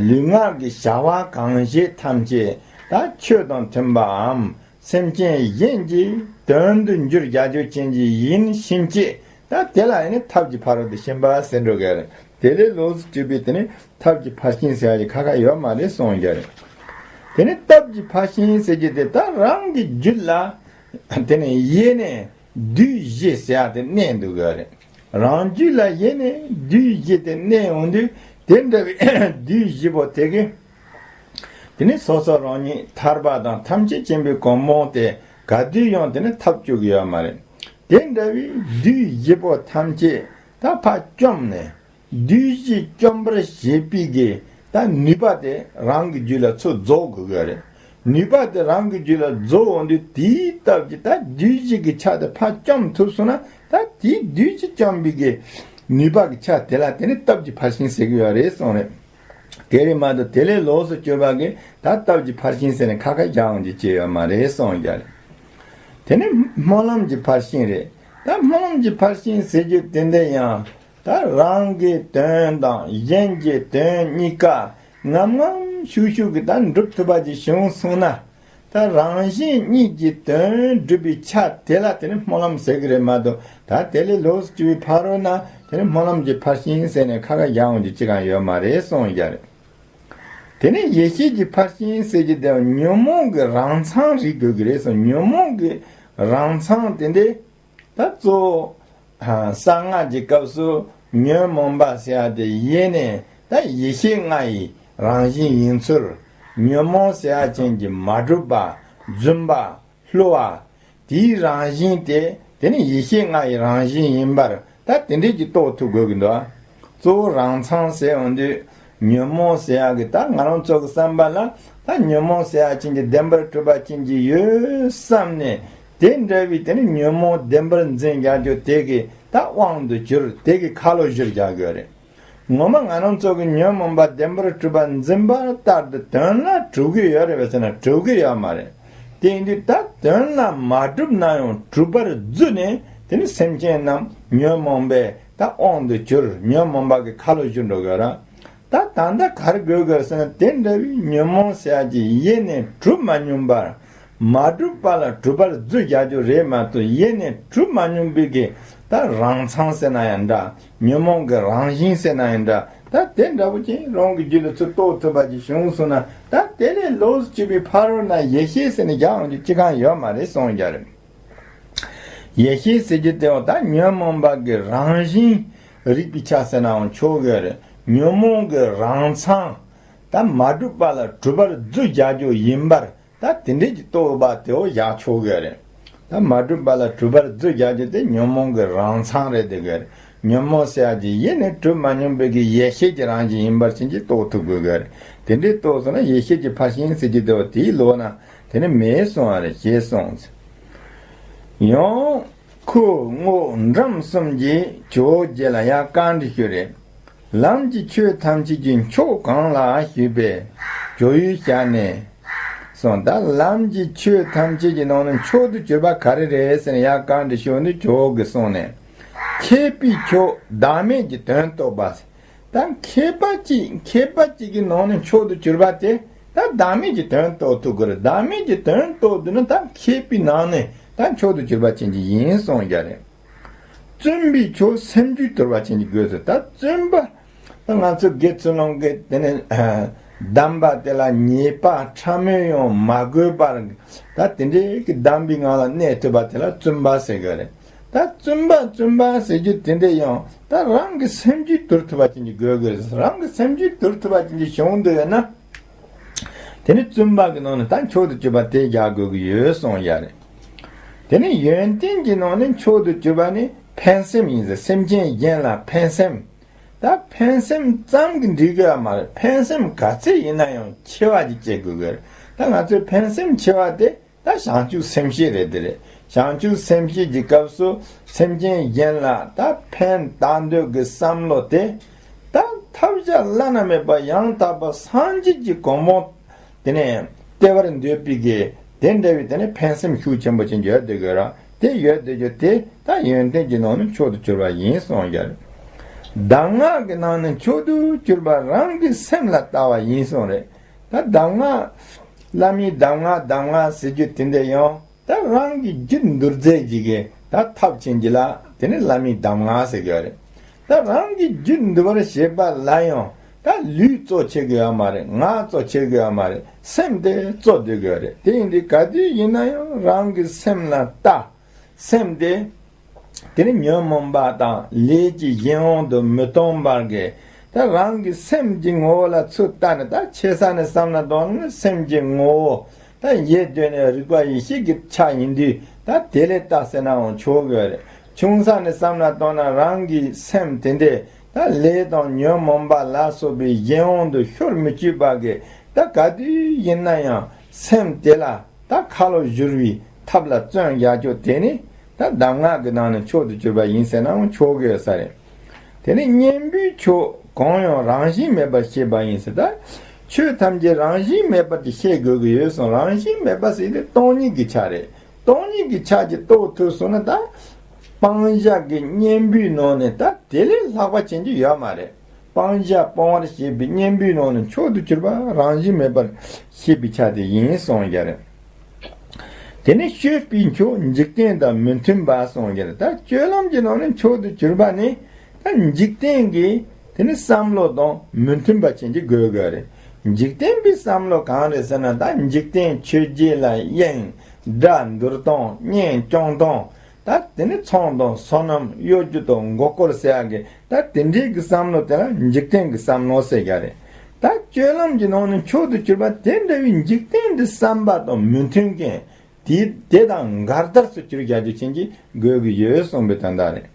ལུས་ངག་གི་བྱ་བ་གང་བྱེད་ཐམས་ཅད་ད་ཆོས་དང་མཐུན་པའམ། སེམས་ཅན་གཞན་གྱི་དོན་དུ་འགྱུར་བྱ་རྒྱུ་ཅན་གྱི་ཡིན་ཕྱིན་ཆད། ད་དེ་ལ་ཡིན་ན་ཐབས་ཀྱི་ཕ་རོལ་ཏུ་ཕྱིན་པ་ཟེར་འགྲོ་གི་རེད། དེ་ལས་ལོགས་སུ་གྱུར་པའི་དེ་ནི་ཐབས་ཀྱི་ཕར་ཕྱིན་ཟེར་ཡ་ཅིག་ཁ་ཁ་ཡོད་མ་རེད་གསུངས་ཀྱི་རེད། དེ་ནི་སྟོབས་ཀྱི་ཕར་ཕྱིན་ཟེར་རྒྱུ་དེ་ད་རང་གི་རྒྱུད་ལ་དེ་ནི་ཡེ་ནས་བདུད་བཞི་ཟེར་ཡ་དེ་གནས་འདུག་གི་རེད། རང་རྒྱུད་ལ་ཡེ་ནས་བདུད་བཞི་དེ་གནས་ཡོང་དུས་དེ་འདྲ་བའི་བདུད་བཞི་པོ་དེ་གི་དེ་ནི་སོ་སོ་རང་ཉིད་ཐར་པ་དང་ཐམས་ཅད་མཁྱེན་པའི་གོ་འཕང་དེ་ག་དུས་ཡང་དེ་ནི་ཐོབ་བཅུག་གི་ཡོད་མ་རེད། དེ་འདྲ་བའི་བདུད་བཞི་པོ་ཐམས་ཅད་ད་ཕར་བཅོམ་ནས་བདུད་བཞི་བཅོམ་པར་བྱེད་པའི་གི་ད་ནུས་པ་དེ་རང་གི་རྒྱུད་ལ་ཚུར་རྫོགས་དགོས་ཀྱི་རེད། ནུས་པ་དེ་རང་གི་རྒྱུད་ལ་རྫོགས་འོང་དུས། དེའི་སྟབས་ཀྱིས་ད་བདུད་བཞི་གི་ཆ་དེ་ཕར་བཅོམ་ཐུབ་སོང་ན། ད་དེའི་བདུད་བཞི་བཅོམ་པའི་གི་ནུས་པ་གི་ཆ་དེ་ལ་དེ་ནི་སྟོབས་ཀྱི་ཕར་ཕྱིན་ཟེར་གི་ཡོད་རེད་གསུངས་རེད། དེ་རེད་མ་གཏོགས་དེ་ལས་ལོགས་སུ་གྱུར་པ་གི་ད་སྟོབས་ཀྱི་ཕར་ཕྱིན་ཟེར་ནས་ཁ་ཁ་རྒྱག་འོང་རྒྱུ་ཅི་ཡོད་མ་རེད་གསུངས་རྒྱུ་རེད། དེ་ནི་སྨོན་ལམ་གྱི་ཕར་ཕྱིན་རེད། ད་སྨོན་ལམ་གྱི་ཕར་ཕྱིན་ཟེར་རྒྱུ་དེ་འདི་ཡང་། ད་རང་གི་དོན་དང་གཞན་གྱི་དོན་གཉིས་ཀ་ངམ་ངམ་ཤུགས་ཤུགས་ཀྱིས་ད་འགྲུབ་ཐུབ་པ་ཅིག་བྱུང་སོང་ན། ད་རང་གཞན་གཉིས་ཀྱི་དོན་འགྲུབ་པའི་ཆ་དེ་ལ་དེ་ནི་སྨོན་ལམ་ཟེར་གི་རེད་མ་གཏོགས། ད་དེ་ལས་ལོགས་སུ་གྱུར་པའི་ཕ་རོལ་ན་དེ་ནི་སྨོན་ལམ་གྱི་ཕར་ཕྱིན་ཟེར་ནས་ཁ་ཁ་རྒྱག་འོང་རྒྱུ་ཅི་གང་ཡོད་མ་རེད་གསུངས་རྒྱུ་རེད། དེ་ནི་ཡེ་ཤེས་ཀྱི་ཕར་ཕྱིན་ཟེར་རྒྱུ་དེ་ཉོན་མོངས་ཀྱི་རང་མཚང་རིག་དགོས་ཀྱི་རེད་གསུངས། ཉོན་མོངས་ཀྱི་རང་མཚང་དེ་འདི། ད་གཙོ་བོ་གསང་སྔགས་ཀྱི་སྐབས་སུ་ཉོན་མོངས་པ་ཟེར་ཡ་དེ་ཡེ་ནས་ད་ཡེ་ཤེས་ལྔ་ཡི་རང་བཞིན་ཡིན་ཚུལ། ཉོན་མོངས་ཟེར་ཡ་ཅན་གྱི་མ་གྲུབ་པ། རྫུན་པ། བསླུ་བ། དེའི་རང་བཞིན་དེ་དེ་ནི་ཡེ་ཤེས་ལྔ་ཡི་རང་བཞིན་ཡིན་པར་ད་དེ་འདྲས་ཀྱིས་རྟོགས་ཐུབ་དགོས་ཀྱི་འདུག། གཙོ་བོ་རང་མཚང་ཟེར་འོང་དུས། ཉོན་མོངས་ཟེར་ཡག་གི་ད་ང་རང་ཚོ་གི་བསམ་པ་ལ་ད་ཉོན་མོངས་ཟེར་ཡག་ཅན་གྱི་བདེན་པར་གྲུབ་པ་ཅན་གྱི་ཡོད་བསམ་ནས། དེ་འདྲ་བའི་དེ་ནི་ཉོན་མོངས་བདེན་པར་འཛིན་རྒྱག་རྒྱུ་དེ་གི་ད་དབང་དུ་གྱུར། དེ་གི་ཁ་ལོ་བསྒྱུར་རྒྱག་དགོས་རེད། ངོ་མ་ང་རང་ཚོ་གི་ཉོན་མོངས་པ་བདེན་པར་གྲུབ་པ་འཛིན་པ་ལྟར་དུ་དོན་ལ་གྲུབ་ཀྱི་ཡོད་རེད་པས་ཟེར་ན་གྲུབ་ཀྱི་ཡོད་མ་རེད། དེ་ཡིན་དུས་ད་དོན་ལ་མ་གྲུབ་ན་ཡང་གྲུབ་པར་བརྫུས་ནས་དེ་ནི་སེམས་ཅན་རྣམས་ཉོན་མོངས་པའི་ད་དབང་དུ་གྱུར། ཉོན་མོངས་པ་གི་ཁ་ལོ་བསྒྱུར་འགྲོ་དགོས་ར། ད་ད་ལྟ་ག་རེ་དགོས་དགོས་ཟེར་ན། དེ་འདྲ་བའི་ཉོན་མོངས་ཟེར་ཡག་ཅིག་ཡེ་ནས་གྲུབ་མ་མྱོང་བར། མ་གྲུབ་པ་ལ་གྲུབ་པར་བརྫུས་རྒྱག་རྒྱུ་རེད་མ་གཏོགས། ཡེ་ནས་གྲུབ་མ་མྱོང་བའི་གི་ད་རང་མཚང་ཟེར་ན་ཡང་འདྲ། ཉོན་མོངས་ཀྱི་རང་བཞིན་ཟེར་ན་ཡང་འདྲ། ད་དེ་འདྲ་བོ་ཅིག་རང་གི་རྒྱུད་ལ་ཚུར་རྟོགས་ཐུབ་པ་ཅིག་བྱུང་སོང་ན། ད་དེ་ལས་ལོགས་སུ་གྱུར་པའི་ཕ་རོལ་ན་ཡེ་ཤེས་ཟེར་ནས་རྒྱག་འོང་རྒྱུ་ཅི་གང་ཡོད་མ་རེད་གསུངས་རྒྱུ་རེད། ཡེ་ཤེས་ཟེར་རྒྱུ་དེའང་ད་ཉོན་མོངས་པ་གི་རང་བཞིན་རིག་པའི་ཆ་ཟེར་ནའང་ཆོག་གི་རེད། ཉོན་མོངས་ཀྱི་རང་མཚང་། ད་མ་གྲུབ་པ་ལ་གྲུབ་པར་བརྫུས་རྒྱག་རྒྱུ་ཡིན་པར། ད་དེ་འདྲས་ཀྱི་རྟོགས་པ་དེའོ་བཞག་ཆོག་གི་རེད། ད་མ་གྲུབ་པ་ལ་གྲུབ་པར་བརྫུས་རྒྱག་རྒྱུ་དེ་ཉོན་མོངས་ཀྱི་རང་མཚང་རེད་དེ་གི་རེད། ཉོན་མོངས་ཟེར་ཡག་ཅིག་ཡེ་ནས་གྲུབ་མ་མྱོང་བའི་གི་ཡེ་ཤེས་ཀྱི་རང་བཞིན་ཡིན་པར་ཕྱིན་ཅི་རྟོགས་ཐུབ་དགོས་གི་རེད། དེ་འདྲས་རྟོགས་སོང་ན་ཡེ་ཤེས་ཀྱི་ཕར་ཕྱིན་ཟེར་རྒྱུ་དེའོ་དེའི་ལོགས་ན་དེ་ནི་མེད་གསུང་བ་རེད་ཞེས་གསུངས། ཡང་ཁོ་རྔོག་འགྲམ་གསུམ་གྱིས་ཇོ་བོ་རྗེ་ལ་ཡང་བཀའ་འདྲི་ཞུས་རེད། ལམ་གྱི་ཆོས་ཐམས་ཅད་ཀྱི་མཆོག་གང་ལགས་ཞུས་པས། ཇོ་བོས་ཞལ་ནས་གསུངས། ད་ལམ་གྱི་ཆོས་ཐམས་ཅད་ཀྱི་ནང་ནས་མཆོག་ཏུ་གྱུར་པ་ག་རེ་རེད་ཟེར་ནས་ཡང་བཀའ་འདྲི་ཞུས་ནས་ཇོ་བོ་གིས་གསུངས་ནས། མཁས་པའི་མཆོག་བདག་མེད་ཀྱི་དོན་རྟོགས་པ། ད་མཁས་པ་གཅིག་མཁས་པ་གཅིག་གི་ནང་ནས་མཆོག་ཏུ་གྱུར་པ་དེ། ད་བདག་མེད་ཀྱི་དོན་རྟོགས་ཐུབ་དགོས་རེད། བདག་མེད་ཀྱི་དོན་རྟོགས་དུས་ན་ད་མཁས་པའི་ནང་ནས་ད་མཆོག་ཏུ་གྱུར་པ་ཅན་གྱི་ཡིན་གསུངས་རྒྱུ་རེད། བརྩོན་པའི་མཆོག་སེམས་རྒྱུད་དུལ་བ་ཅན་གྱི་དགོས་སོ། ད་བརྩོན་པ། ད་ང་ཚོ་དགེ་ཚུལ་སློང་གི་དེ་ནས་གདམས་པ་དེ་ལ་ཉེས་པ་ཕྲ་མོ་ཡང་མ་དགོས་པར། ད་དེ་འདྲའི་གི་གདམས་པའི་ངང་ལ་གནས་ཐུབ་པ་དེ་ལ་བརྩོན་པ་ཟེར་གི་རེད། ད་བརྩོན་པ་བརྩོན་པ་ཟེར་རྒྱུ་དེ་འདྲ་ཡང་ད་རང་གི་སེམས་རྒྱུད་དུལ་ཐུབ་པ་ཅན་གྱི་དགོས་དགོས། རང་གི་སེམས་རྒྱུད་དུལ་ཐུབ་པ་ཅན་གྱི་བྱུང་འདོད་ཡོད་ན། དེ་ནི་བརྩོན་པ་གི་ནང་ནས་ད་མཆོག་ཏུ་གྱུར་པ་དེ་རྒྱག་དགོས་ཀྱི་ཡོད་གསུངས་ཡ་རེད། དེ་ནི་ཡོན་ཏན་གྱི་ནང་ནས་མཆོག་ཏུ་གྱུར་པ་ནི་ཕན་སེམས་ཡིན་ཟེར། སེམས་ཅན་གཞན་ལ་ཕན་སེམས། ད་ཕན་སེམས་ཙམ་གྱིས་འགྲིག་གི་ཡོད་མ་རེད། ཕན་སེམས་ག་ཚད་ཡིན་ན་ཡང་ཆེ་བ་ཅིག་བྱེད་དགོས་ཀྱི་རེད། ད་ང་ཚོའི་ཕན་སེམས་ཆེ་བ་དེ། ད་བྱང་ཆུབ་སེམས་བསྐྱེད་རེད། དེ་རེད། བྱང་ཆུབ་སེམས་བསྐྱེད་ཀྱི་སྐབས་སུ་སེམས་ཅན་གཞན་ལ་ད་ཕན་བཏགས་འདོད་ཀྱི་བསམ་བློ་དེ། ད་ཐབས་ཆག་བླ་ན་མེད་པ་ཡང་དག་པ་སངས་རྒྱས་ཀྱི་གོ་འཕང་དེ་ནས་སྟེར་བར་འདོད་པའི་གི་དེ་འདྲ་བའི་དེ་ནས་ཕན་སེམས་ཤུགས་ཆེན་པོ་ཅན་ཡོད་དེ་དགོས་ར། དེ་ཡོད་དེ་རྒྱུ་དེ་ད་ཡོན་ཏན་གྱི་ནང་ནས་མཆོག་ཏུ་གྱུར་པ་ཡིན་གསུངས་ཡོད། གདམས་ངག་གི་ནང་ནས་མཆོག་ཏུ་གྱུར་པ་རང་གི་སེམས་ལ་ལྟ་བ་ཡིན་གསུངས་རེད། ད་གདམས་ངག་བླ་མའི་གདམས་ངག་གདམས་ངག་ཟེར་རྒྱུ་དེ་འདྲ་ཡང་ད་རང་གི་རྒྱུད་འདུལ་རྫས་ཀྱི་གི་ད་ཐབས་ཆེན་གྱི་ལ་དེ་ནི་བླ་མའི་གདམས་ངག་ཟེར་གི་ཡོད་རེད། ད་རང་གི་རྒྱུད་འདུལ་བར་བྱེད་པ་ལ་ཡང་ད་ལུས་གཙོ་ཆེ་གི་ཡོད་མ་རེད། ངག་གཙོ་ཆེ་གི་ཡོད་མ་རེད། སེམས་དེ་གཙོ་འདུལ་གི་ཡོད་རེད། དེ་ཡིན་དུས་ག་དུས་ཡིན་ན་ཡང་རང་གི་སེམས་ལ་ལྟ། སེམས་དེ། དེ་ནི་ཉོན་མོངས་པ་དང་ལས་ཀྱི་གཞན་དབང་དུ་མི་གཏོང་བར་གི། ད་རང་གི་སེམས་ཀྱི་ངོ་བོ་ལ་ཚུར་ལྟ་ནས། ད་ཆེ་ས་ནས་བསམ་ན་དོན་ནི་སེམས་ཀྱི་ངོ་བོ། ད་ཡེ་གདོད་ནས་རིག་པ་ཡེ་ཤེས་ཀྱི་ཆ་ཡིན་དུས། ད་དེ་ལས་ལྟ་ཟེར་ནའང་ཆོག་གི་རེད། ཆུང་ས་ནས་བསམ་ན་དོན་ན་རང་གི་སེམས་དེ་འདྲས་ད་ལས་དང་ཉོན་མོངས་པ་ལ་སོགས་པའི་གཞན་དབང་དུ་ཤོར་མི་བཅུག་པ་གི། ད་ག་དུས་ཡིན་ན་ཡང་ སེམས་དེ་ལ་ད་ཁ་ལོ་བསྒྱུར་བའི་ཐབས་ལ་བརྩོན་རྒྱག་རྒྱུ་དེ་ནི་ད་གདམས་ངག་གི་ནང་ནས་མཆོག་ཏུ་གྱུར་པ་ཡིན་ཟེར་ནའང་ཆོག་གི་ཡོད་ས་རེད། དེ་ནི་གཉེན་པོའི་ཆོས་གང་ཡང་རང་བཞིན་མེད་པར་ཤེས་པ་ཡིན་ཟེར། ད་ཆོས་ཐམས་ཅད་རང་བཞིན་མེད་པར་དེ་ཤེས་དགོས་ཀྱི་ཡོད་གསུངས། རང་བཞིན་མེད་པ་ཟེར་དེ་སྟོང་ཉིད་ཀྱི་ཆ་རེད། སྟོང་ཉིད་ཀྱི་ཆ་ཅིག་རྟོགས་ཐུབ་སོང་ན་ད་སྤང་བྱ་གི་གཉེན་པོའི་ནང་ནས་ད་དེ་ལས་ལྷག་པ་ཅན་གྱི་ཡོད་མ་རེད། སྤང་བྱ་སྤོང་བར་བྱེད་པའི་གཉེན་པོའི་ནང་ནས་མཆོག་ཏུ་གྱུར་པ་རང་བཞིན་མེད་པར་ཤེས་པའི་ཆ་དེ་ཡིན་གསུངས་ཡོད་རེད། དེ་ནི་སྤྱོད་པའི་མཆོག་འཇིག་རྟེན་དང་མི་མཐུན་པ་གསུངས་ཡོད་རེད། ད་སྤྱོད་ལམ་གྱི་ནང་ནས་མཆོག་ཏུ་གྱུར་པ་ནི་ད་འཇིག་རྟེན་གྱི་དེ་ནི་བསམ་བློ་དང་མི་མཐུན་པ་ཅན་གྱི་དགོས་དགོས་རེད། འཇིག་རྟེན་པའི་བསམ་བློ་གང་རེད་ཟེར་ན་ད་འཇིག་རྟེན་ཆོས་བརྒྱད་ལ་གཡེང་། དགྲ་འདུལ་སྟངས། གཉེན་སྐྱོང་སྟངས། ད་དེ་ནི་ཚོང་དང་སོ་ནམ་གཡོ་སྒྱུ་དང་མགོ་སྐོར་ཟེར་ཡག་གི་ད་དེ་འདྲའི་གི་བསམ་བློ་དེ་ལ་འཇིག་རྟེན་གི་བསམ་བློ་ཟེར་ཡག་རེད། ད་སྤྱོད་ལམ་གྱི་ནང་ནས་མཆོག་ཏུ་གྱུར་པ་དེ་འདྲ་བའི་འཇིག་རྟེན་གྱི་བསམ་པ་དང་མི་མཐུན་མཁན་དེ་དེ་དང་འགལ་ཟླར་སུ་གྱུར་རྒྱག་རྒྱུ་ཅན་གྱི་དགོས་ཀྱི་ཡོད་གསུངས་པའི་དོན་དག་རེད།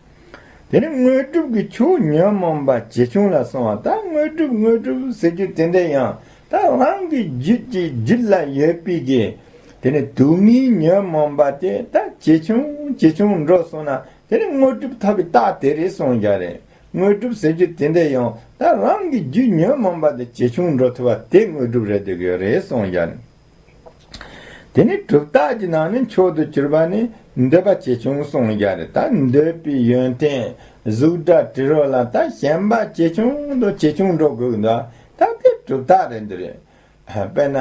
དེ་ནི་དངོས་གྲུབ་ཀྱི་མཆོག་ཉོན་མོངས་པ་ཇེ་ཆུང་ལ་སོང་བ། ད་དངོས་གྲུབ་དངོས་གྲུབ་ཟེར་རྒྱུ་དེ་འདྲ་ཡང་ད་རང་གི་རྒྱུད་ཀྱི་རྒྱུད་ལ་ཡོད་པའི་གི་དེ་ནི་སྡུག་བསྔལ་ཉོན་མོངས་པ་དེ་ད་ཇེ་ཆུང་ཇེ་ཆུང་འགྲོ་སོང་ན་དེ་ནི་དངོས་གྲུབ་ཐོབ་པའི་རྟགས་དེ་རེད་གསུངས་ཡོད་རེད། དངོས་གྲུབ་ཟེར་རྒྱུ་དེ་འདྲ་ཡང་ད་རང་གི་རྒྱུད་ཉོན་མོངས་པ་དེ་ཇེ་ཆུང་འགྲོ་ཐུབ་པ་དེ་དངོས་གྲུབ་རེད་འདོད་ཀྱི་ཡོད་རེད་གསུངས་ཡོད་རེད། དེ་ནི་གྲུབ་རྟགས་ཀྱི་ནང་ནས་མཆོག་ཏུ་གྱུར་པ་ནི་འདོད་པ་ཇེ་ཆུང་གསུངས་ཡོད་རེད། ད་འདོད་པའི་ཡོན་ཏན་གཟུགས་སྒྲ་དྲི་རོ་ལ་ད་ཞེན་པ་ཇེ་ཆུང་དུ་ཇེ་ཆུང་འགྲོ་དགོས་འདུག་ད་དེ་གྲུབ་རྟགས་རེད་འདུག་རེད། དཔེར་ན།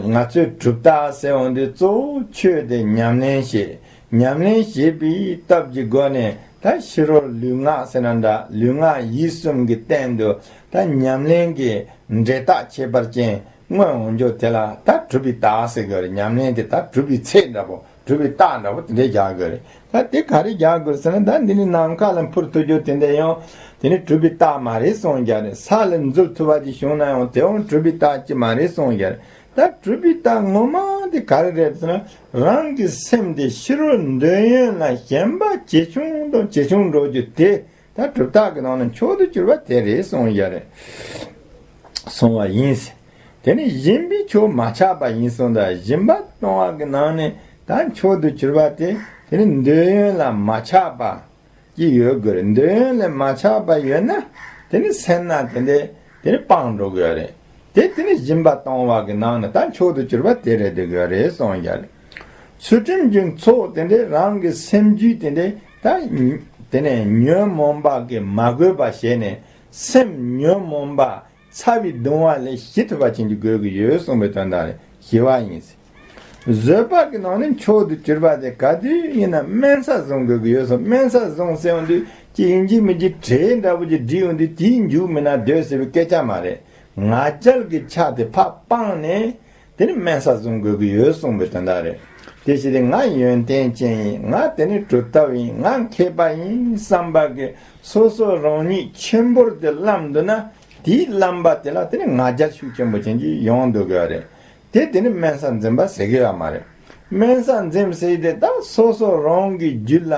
ང་ཚོས་གྲུབ་རྟགས་ཟེར་འོང་དུས་གཙོ་བོ་ཆོས་དེ་ཉམས་ལེན་བྱེད། ཉམས་ལེན་བྱེད་པའི་སྟོབས་ཀྱི་སྒོ་ནས་ད་ཕྱི་རོལ་ལུས་ངག་ཟེར་ན་འདྲ། ལུས་ངག་ཡིད་གསུམ་གྱི་སྟེང་དུ་ད་ཉམས་ལེན་གྱི་འབྲས་རྟགས་ཁྱད་པར་ཅན་མངོན་འོང་རྒྱུ་དེ་ལ་ད་གྲུབ་པའི་རྟགས་ཟེར་དགོས་རེད། ཉམས་ལེན་དེ་ད་གྲུབ་པའི་ཚད་འདྲ་པོ། གྲུབ་པའི་རྟགས་འདྲ་པོ་དེ་འདྲའི་རྒྱག་དགོས་རེད། ད་དེ་ག་རེ་རྒྱག་དགོས་ཟེར་ན་ད་འདི་ནི་ནམ་མཁའ་ལ་འཕུར་ཐུབ་རྒྱུ་དེ་འདྲ་ཡང་དེ་ནི་གྲུབ་པའི་རྟགས་མ་རེད་གསུངས་རྒྱག་རེད། ས་ལ་འཛུལ་ཐུབ་པ་ཅིག་བྱུང་ན་ཡང་དེའང་གྲུབ་པའི་རྟགས་ཅིག་མ་རེད་གསུངས་རྒྱག་རེད། ད་གྲུབ་པའི་རྟགས་ངོ་མ་དེ་ག་རེ་རེད་ཟེར་ན་རང་གི་སེམས་དེ་ཕྱི་རོལ་འདོད་ཡོན་ལ་ཞེན་པ་ཇེ་ཆུང་དང་ཇེ་ཆུང་འགྲོ་རྒྱུ་དེ་ད་གྲུབ་རྟགས་ཀྱི་ནང་ན་མཆོག་ཏུ་གྱུར་པ་དེ་རེད་གསུངས་རྒྱག་རེད། གསུངས་པ་ཡིན། དེ་ནི་སྦྱིན་པའི་མཆོག་མ་ཆགས་པ་ཡིན་གསུངས། ད་སྦྱིན་པ་གཏོང་བ་གི་ནང་ནས་ད་མཆོག་ཏུ་གྱུར་པ་དེ་དེ་ནི་འདོད་ཡོན་ལ་མ་ཆགས་པ་ཅིག་ཡོད་དགོས་རེད། འདོད་ཡོན་ལ་མ་ཆགས་པ་ཡོད་ན་དེ་ནི་སེར་སྣ་དེ་འདྲ་དེ་ནི་སྤངས་འགྲོ་དགོས་རེད། དེ་དེ་ནི་སྦྱིན་པ་གཏོང་བ་གི་ནང་ནས་ད་མཆོག་ཏུ་གྱུར་པ་དེ་རེད་འདོད་དགོས་རེད་གསུངས་རྒྱག་རེད། ཚུལ་ཁྲིམས་ཀྱི་ཚོགས་དེ་འདྲས་རང་གི་སེམས་རྒྱུད་དེ་འདྲས་ད་དེ་ནས་ཉོན་མོངས་པ་གིས་མ་གོས་པ་བྱས་ནས་སེམས་ཉོན་མོངས་པ་ཚ་བའི་གདུང་བ་ལས་ཞི་ཐུབ་པ་ཅན་གྱི་དགོས་ཀྱི་ཡོད་གསུངས་པའི་དོན་དག་རེད། ཞི་བ་ཡིན། བཟོད་པ་གི་ནང་ནས་མཆོག་ཏུ་གྱུར་པ་དེ་ག་དུས་ཡིན་ན་དམན་ས་བཟུང་དགོས་ཀྱི་ཡོད་གསུངས། དམན་ས་བཟུང་ཟེར་ཡོང་དུས་ཅི་ཡིན་གཅིག་མིན་གཅིག་བྲེལ་འདྲ་པོ་ཅིག་སྒྲིལ་ཡོང་དུས་དེའི་མཇུག་མིན་ན་སྡོད་ཟེར་བའི་སྐད་ཆ་མ་རེད། ང་རྒྱལ་གྱི་ཆ་དེ་ཕར་སྤངས་ནས། དེ་ནི་དམན་ས་བཟུང་དགོས་ཀྱི་ཡོད་གསུངས་པའི་དོན་དག་རེད། དེ་བཞིན་དུ་ང་ཡོན་ཏན་ཅན་ཡིན། ང་དེ་ནི་གྲུབ་ཐོབ་ཡིན། ང་མཁས་པ་ཡིན་བསམ་པ་གི་སོ་སོ་རང་ཉིད་ཆེན་པོར་དེ་བླངས་འདུག་ན་དེའི་བླངས་པ་དེ་ལ་དེ་ནི་ང་རྒྱལ་ཤུགས་ཆེན་པོ་ཅན་གྱི་ཡོང་འདུག་གི་རེད། དེ་དེ་ནི་དམན་ས་འཛིན་པ་ཟེར་གི་ཡོད་མ་རེད། དམན་ས་འཛིན་ཟེར་དེ་ད་སོ་སོ་རང་གི་རྒྱུད་ལ་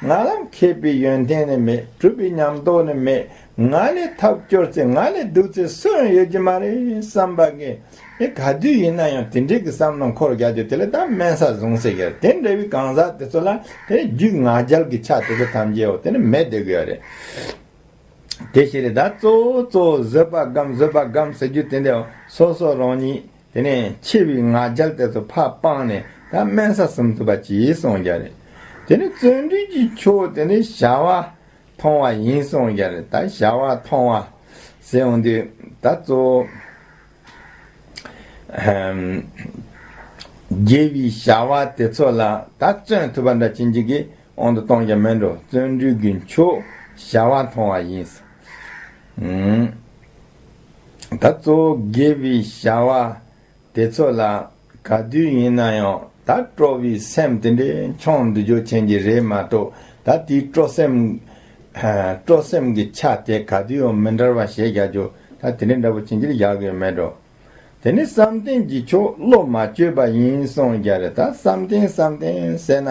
ང་ལ་མཁས་པའི་ཡོན་ཏན་ནི་མེད། གྲུབ་པའི་ཉམས་རྟོགས་ནི་མེད། ང་ལས་ཐབས་སྐྱོ་ཚེ་ང་ལས་སྡུག་ཚེ་སུ་ཡང་ཡོད་ཀྱི་མ་རེད་བསམ་པ་གི། དེ་ག་དུས་ཡིན་ན་ཡང་དེ་འདྲའི་གི་བསམ་བློ་འཁོར་རྒྱག་རྒྱུ་དེ་ལ་ད་དམན་ས་བཟུང་ཟེར་གི་རེད། དེ་འདྲ་བའི་གང་ཟག་དེ་ཚོ་ལ་དེ་རྒྱུད་ང་རྒྱལ་གྱི་ཆ་དེ་ཚོ་ཐམས་ཅད་འོ་དེ་ནི་མེད་བསྡད་གི་ཡོད་རེད། དེ་ཞིག་རེད། ད་གཙོ་བོ་གཙོ་བོ་བཟོད་པ་སྒོམ་བཟོད་པ་སྒོམ་ཟེར་རྒྱུ་དེ་འདྲ་སོ་སོ་རང་ཉིད་དེ་ནས་ཆེ་བའི་ང་རྒྱལ་དེ་ཚོ་ཕར་སྤངས་ནས་ད་དམན་ས་བཟུང་ཐུབ་པ་ཅིག་གསུངས་རྒྱག་རེད། དེ་ནས་བརྩོན་འགྲུས་ཀྱི་མཆོག་དེ་ནི་བྱ་བ་མཐོང་བ་ཡིན་གསུངས་རྒྱག་རེད། ད་བྱ་བ་མཐོང་བ་ཟེར་འོང་དུས་ད་གཙོ་བོ་དགེ་བའི་བྱ་བ་དེ་ཚོ་ལ་ད་བརྩོན་ཐུབ་པ་འདྲ་ཅན་ཅིག་གིས་དབང་དུ་གཏོང་རྒྱུ་མེད་འགྲོ། བརྩོན་འགྲུས་ཀྱི་མཆོག་བྱ་བ་མཐོང་བ་ཡིན། ད་གཙོ་བོ་དགེ་བའི་བྱ་བ་དེ་ཚོ་ལ་ག་དུས་ཡིན་ན་ཡང་ད་སྤྲོ་བའི་སེམས་དེ་འདྲའི་འཁྱོངས་འདུག་རྒྱུ་ཅན་གྱི་རེད་མ་གཏོགས་ད་དེའི་སྤྲོ་སེམས་སྤྲོ་སེམས་ཀྱི་ཆ་དེ་ག་དུས་ཡང་མི་འདྲ་བ་བྱེད་རྒྱག་རྒྱུ་ད་དེ་འདྲའི་འདྲ་པོ་ཅན་གྱི་རྒྱག་གི་མེད་འགྲོ། དེ་ནི་བསམ་གཏན་གྱི་མཆོག་བློ་མ་བཅོས་པ་ཡིན་གསུངས་རྒྱག་རེད། ད་བསམ་གཏན་བསམ་གཏན་ཟེར་ན་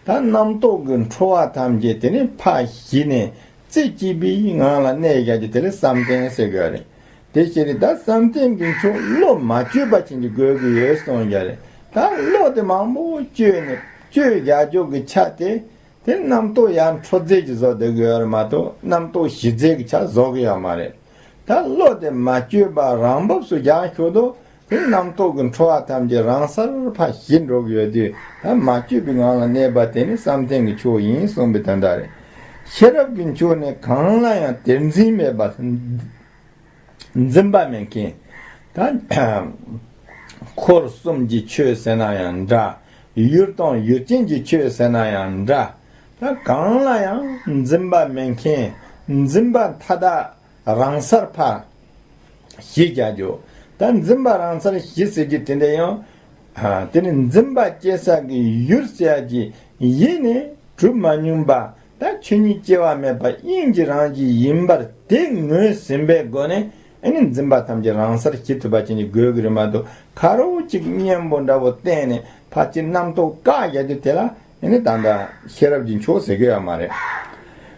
ད་རྣམ་རྟོག་གི་འཕྲོ་བ་ཐམས་ཅད་དེ་ནི་ཕར་ཞི་ནས་རྩེ་གཅིག་པའི་ངང་ལ་གནས་རྒྱག་རྒྱུ་དེ་ལ་བསམ་གཏན་ཟེར་དགོས་རེད། དེ་ཕྱིར་ད་བསམ་གཏན་གྱི་མཆོག་བློ་མ་བཅོས་པ་ཅན་གྱི་དགོས་ཀྱི་ཡོད་གསུངས་ཀྱི་རེད། ད་བློ་དེ་མང་པོ་བཅོས་ནས་བཅོས་རྒྱག་རྒྱུ་གི་ཆ་དེ། དེ་རྣམ་རྟོག་ཡར་འཕྲོ་རྩལ་གྱི་བཟོ་བསྡད་ཀྱི་ཡོད་རེད་མ་གཏོགས། རྣམ་རྟོག་ཞི་རྩལ་གྱི་ཆ་བཟོ་གི་ཡོད་མ་རེད། ད་བློ་དེ་མ་བཅོས་པ་རང་བབས་སུ་རྒྱག་ཆོག་དུས། དེ་རྣམ་རྟོག་གི་འཕྲོ་བ་ཐམས་ཅད་རང་སར་ཕར་ཞི་འགྲོ་གི་ཡོད་དུས། ད་མ་བཅོས་པའི་ངང་ལ་གནས་པ་དེ་ནི་བསམ་གཏན་གྱི་མཆོག་ཡིན་གསུངས་པའི་དོན་དག་རེད། ཤེས་རབ་ཀྱི་མཆོག་ནི་གང་ལ་ཡང་དེར་འཛིན་མེད་པ། འཛིན་པ་མེད་མཁན། ད་འཁོར་གསུམ་གྱི་ཆོས་ཟེར་ན་ཡང་འདྲ། ཡུལ་དང་ཡུལ་ཅན་གྱི་ཆོས་ཟེར་ན་ཡང་འདྲ། ད་གང་ལ་ཡང་འཛིན་པ་མེད་མཁན། འཛིན་པ་མཐའ་དག་རང་སར་ཕར་ཞི་རྒྱག་རྒྱུ། ད་འཛིན་པ་རང་སར་ཞི་ཟེར་རྒྱུ་དེ་འདྲ་ཡང་། ཨ། དེ་ནི་འཛིན་པ་སྐྱེ་ས་གི་ཡུལ་ཟེར་ཡ་གི་ཡེ་ནས་གྲུབ་མ་མྱོང་པ། ད་ཆོས་ཉིད་སྐྱེ་བ་མེད་པ་དབྱིངས་ཀྱི་རང་བཞིན་ཡིན་པར་དེ་ངོས་ཟིན་པའི་སྒོ་ནས། ཨ་ནི་འཛིན་པ་ཐམས་ཅད་རང་སར་ཞི་ཐུབ་པ་ཅན་གྱི་དགོས་ཀྱི་རེད་མ་གཏོགས། ཁ་རོག་གཅིག་གཉེན་པོ་འདྲ་བོ་བསྟེན་ནས་ཕར་ཅིག་རྣམ་རྟོག་བཀག་རྒྱག་རྒྱུ་དེ་ལ། ཨ་ནི་ད་ལྟ་ཤེས་རབ་ཀྱི་མཆོག་ཟེར་གྱི་ཡོད་མ་རེད།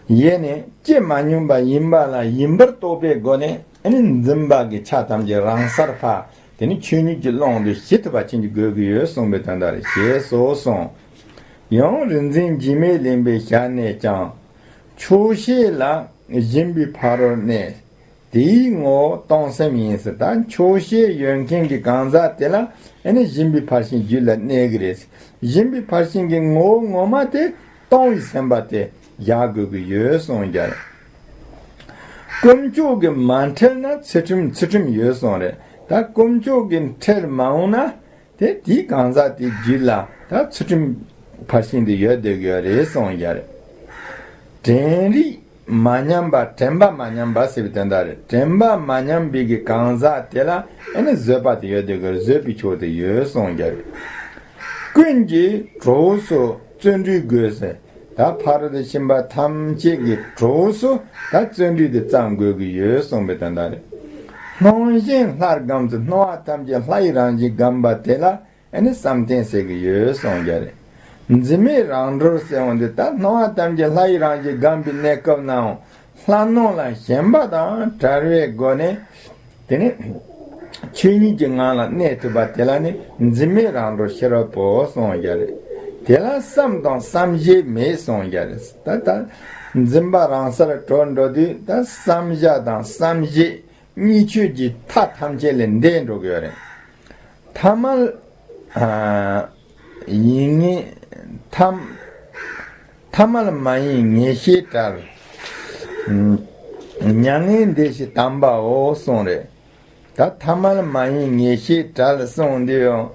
ཡེ་ནས་སྐྱེ་མ་མྱོང་པ་ཡིན་པ་ལ་ཡིན་པར་རྟོགས་པའི་སྒོ་ནས། ཨ་ནི་འཛིན་པ་གི་ཆ་ཐམས་ཅད་རང་སར་ཕར། དེ་ནི་ཆོས་ཉིད་ཀྱི་ཀློང་དུ་ཞི་ཐུབ་པ་ཅན་གྱི་དགོས་ཀྱི་ཡོད་གསུངས་པའི་དོན་དག་རེད། ཞེས་སོགས་གསུངས། ཡང་རིག་འཛིན་འཇིགས་མེད་གླིང་པའི་ཞལ་ནས་ཀྱང་། ཆོག་ཤེས་ལ་སྦྱིན་པའི་ཕ་རོལ་གནས། དེའི་ངོ་བོ་སྟོང་སེམས་ཡིན་ཟེར། ད་ཆོག་ཤེས་ཡོད་མཁན་གྱི་གང་ཟག་དེ་ལ། ཨ་ནི་སྦྱིན་པའི་ཕར་ཕྱིན་རྒྱུད་ལ་གནས་ཀྱི་རེད། སྦྱིན་པའི་ཕར་ཕྱིན་གྱི་ངོ་བོ་ངོ་མ་དེ་སྟོང་པའི་སེམས་པ་དེ་བཞག་དགོས་ཀྱི་ཡོད་གསུངས་ཀྱི་རེད། དཀོན་མཆོག་གིས་མ་ཁྲེལ་ན་ཚུལ་ཁྲིམས་ཚུལ་ཁྲིམས་ཡོད་གསུངས་རེད། ད་དཀོན་མཆོག་གིས་ཁྲེལ་མ་འོང་ན། དེ་དེའི་གང་ཟག་དེའི་རྒྱུད་ལ་ད་ཚུལ་ཁྲིམས་ཕར་ཕྱིན་དེ་ཡོད་བསྡད་ཀྱི་ཡོད་རེད་གསུངས་ཀྱི་རེད། དྲན་རིག་མ་ཉམས་པ། དྲན་པ་མ་ཉམས་པ་ཟེར་བའི་དོན་དག་རེད། དྲན་པ་མ་ཉམས་པའི་གི་གང་ཟག་དེ་ལ། ཨ་ནི་བཟོད་པ་དེ་ཡོད་བསྡད་ཀྱི་རེད། བཟོད་པའི་ཕྱོགས་དེ་ཡོད་གསུངས་ཀྱི་རེད། ཀུན་གྱི་གྲོགས་སུ་བརྩོན་འགྲུས་དགོས་ཟེར། ད་ཕ་རོལ་ཏུ་ཕྱིན་པ་ཐམས་ཅད་ཀྱི་གྲོགས་སུ་ད་བརྩོན་འགྲུས་དེ་བརྩམ་དགོས་ཀྱི་ཡོད་གསུངས་པའི་དོན་དག་རེད། སྣང་ཞེན་ལྷར་བསྒོམས་ཚུལ། སྣང་བ་ཐམས་ཅད་ལྷ་ཡི་རང་བཞིན་བསྒོམས་པ་དེ་ལ། ཨ་ནི་བསམ་གཏན་ཟེར་གྱི་ཡོད་གསུངས་ཀྱི་རེད། འཛིན་མེད་རང་གྲོལ་ཟེར་འོང་དུས། ད་སྣང་བ་ཐམས་ཅད་ལྷ་ཡི་རང་བཞིན་བསྒོམས་པའི་གནས་སྐབས་ནའང་། ལྷ་སྣང་ལ་ཞེན་པ་དང་བྲལ་བའི་སྒོ་ནས། དེ་ནི་ཆོས་ཉིད་ཀྱི་ངང་ལ་གནས་ཐུབ་པ་དེ་ལ་ནི་འཛིན་མེད་རང་གྲོལ་ཤེས་རབ་བོ་གསུངས་ཀྱི་རེད། དེ་ལ་བསམ་དང་བསམ་བཞེས་མེད་གསུངས་ཀྱི་རེད། ད་ད་འཛིན་པ་རང་སར་གྲོལ་འགྲོ་དུས། ད་བསམ་བྱ་དང་བསམ་བཞེས་གཉིས་ཆོས་ཀྱི་མཐའ་ཐམས་ཅད་ལས་འདས་འགྲོ་གི་ཡོད་རེད། ཐ་མལ། ཨ། ཡིན་ངེས། ཐ། ཐ་མལ་མ་ཡིན་ངེས་ཤེས་བྲལ། མྱ་ངན་འདས་ཞི་དམ་པའོ་གསུངས་རེད། ད་ཐ་མལ་མ་ཡིན་ངེས་ཤེས་བྲལ་གསུངས་འདི་ཡང་།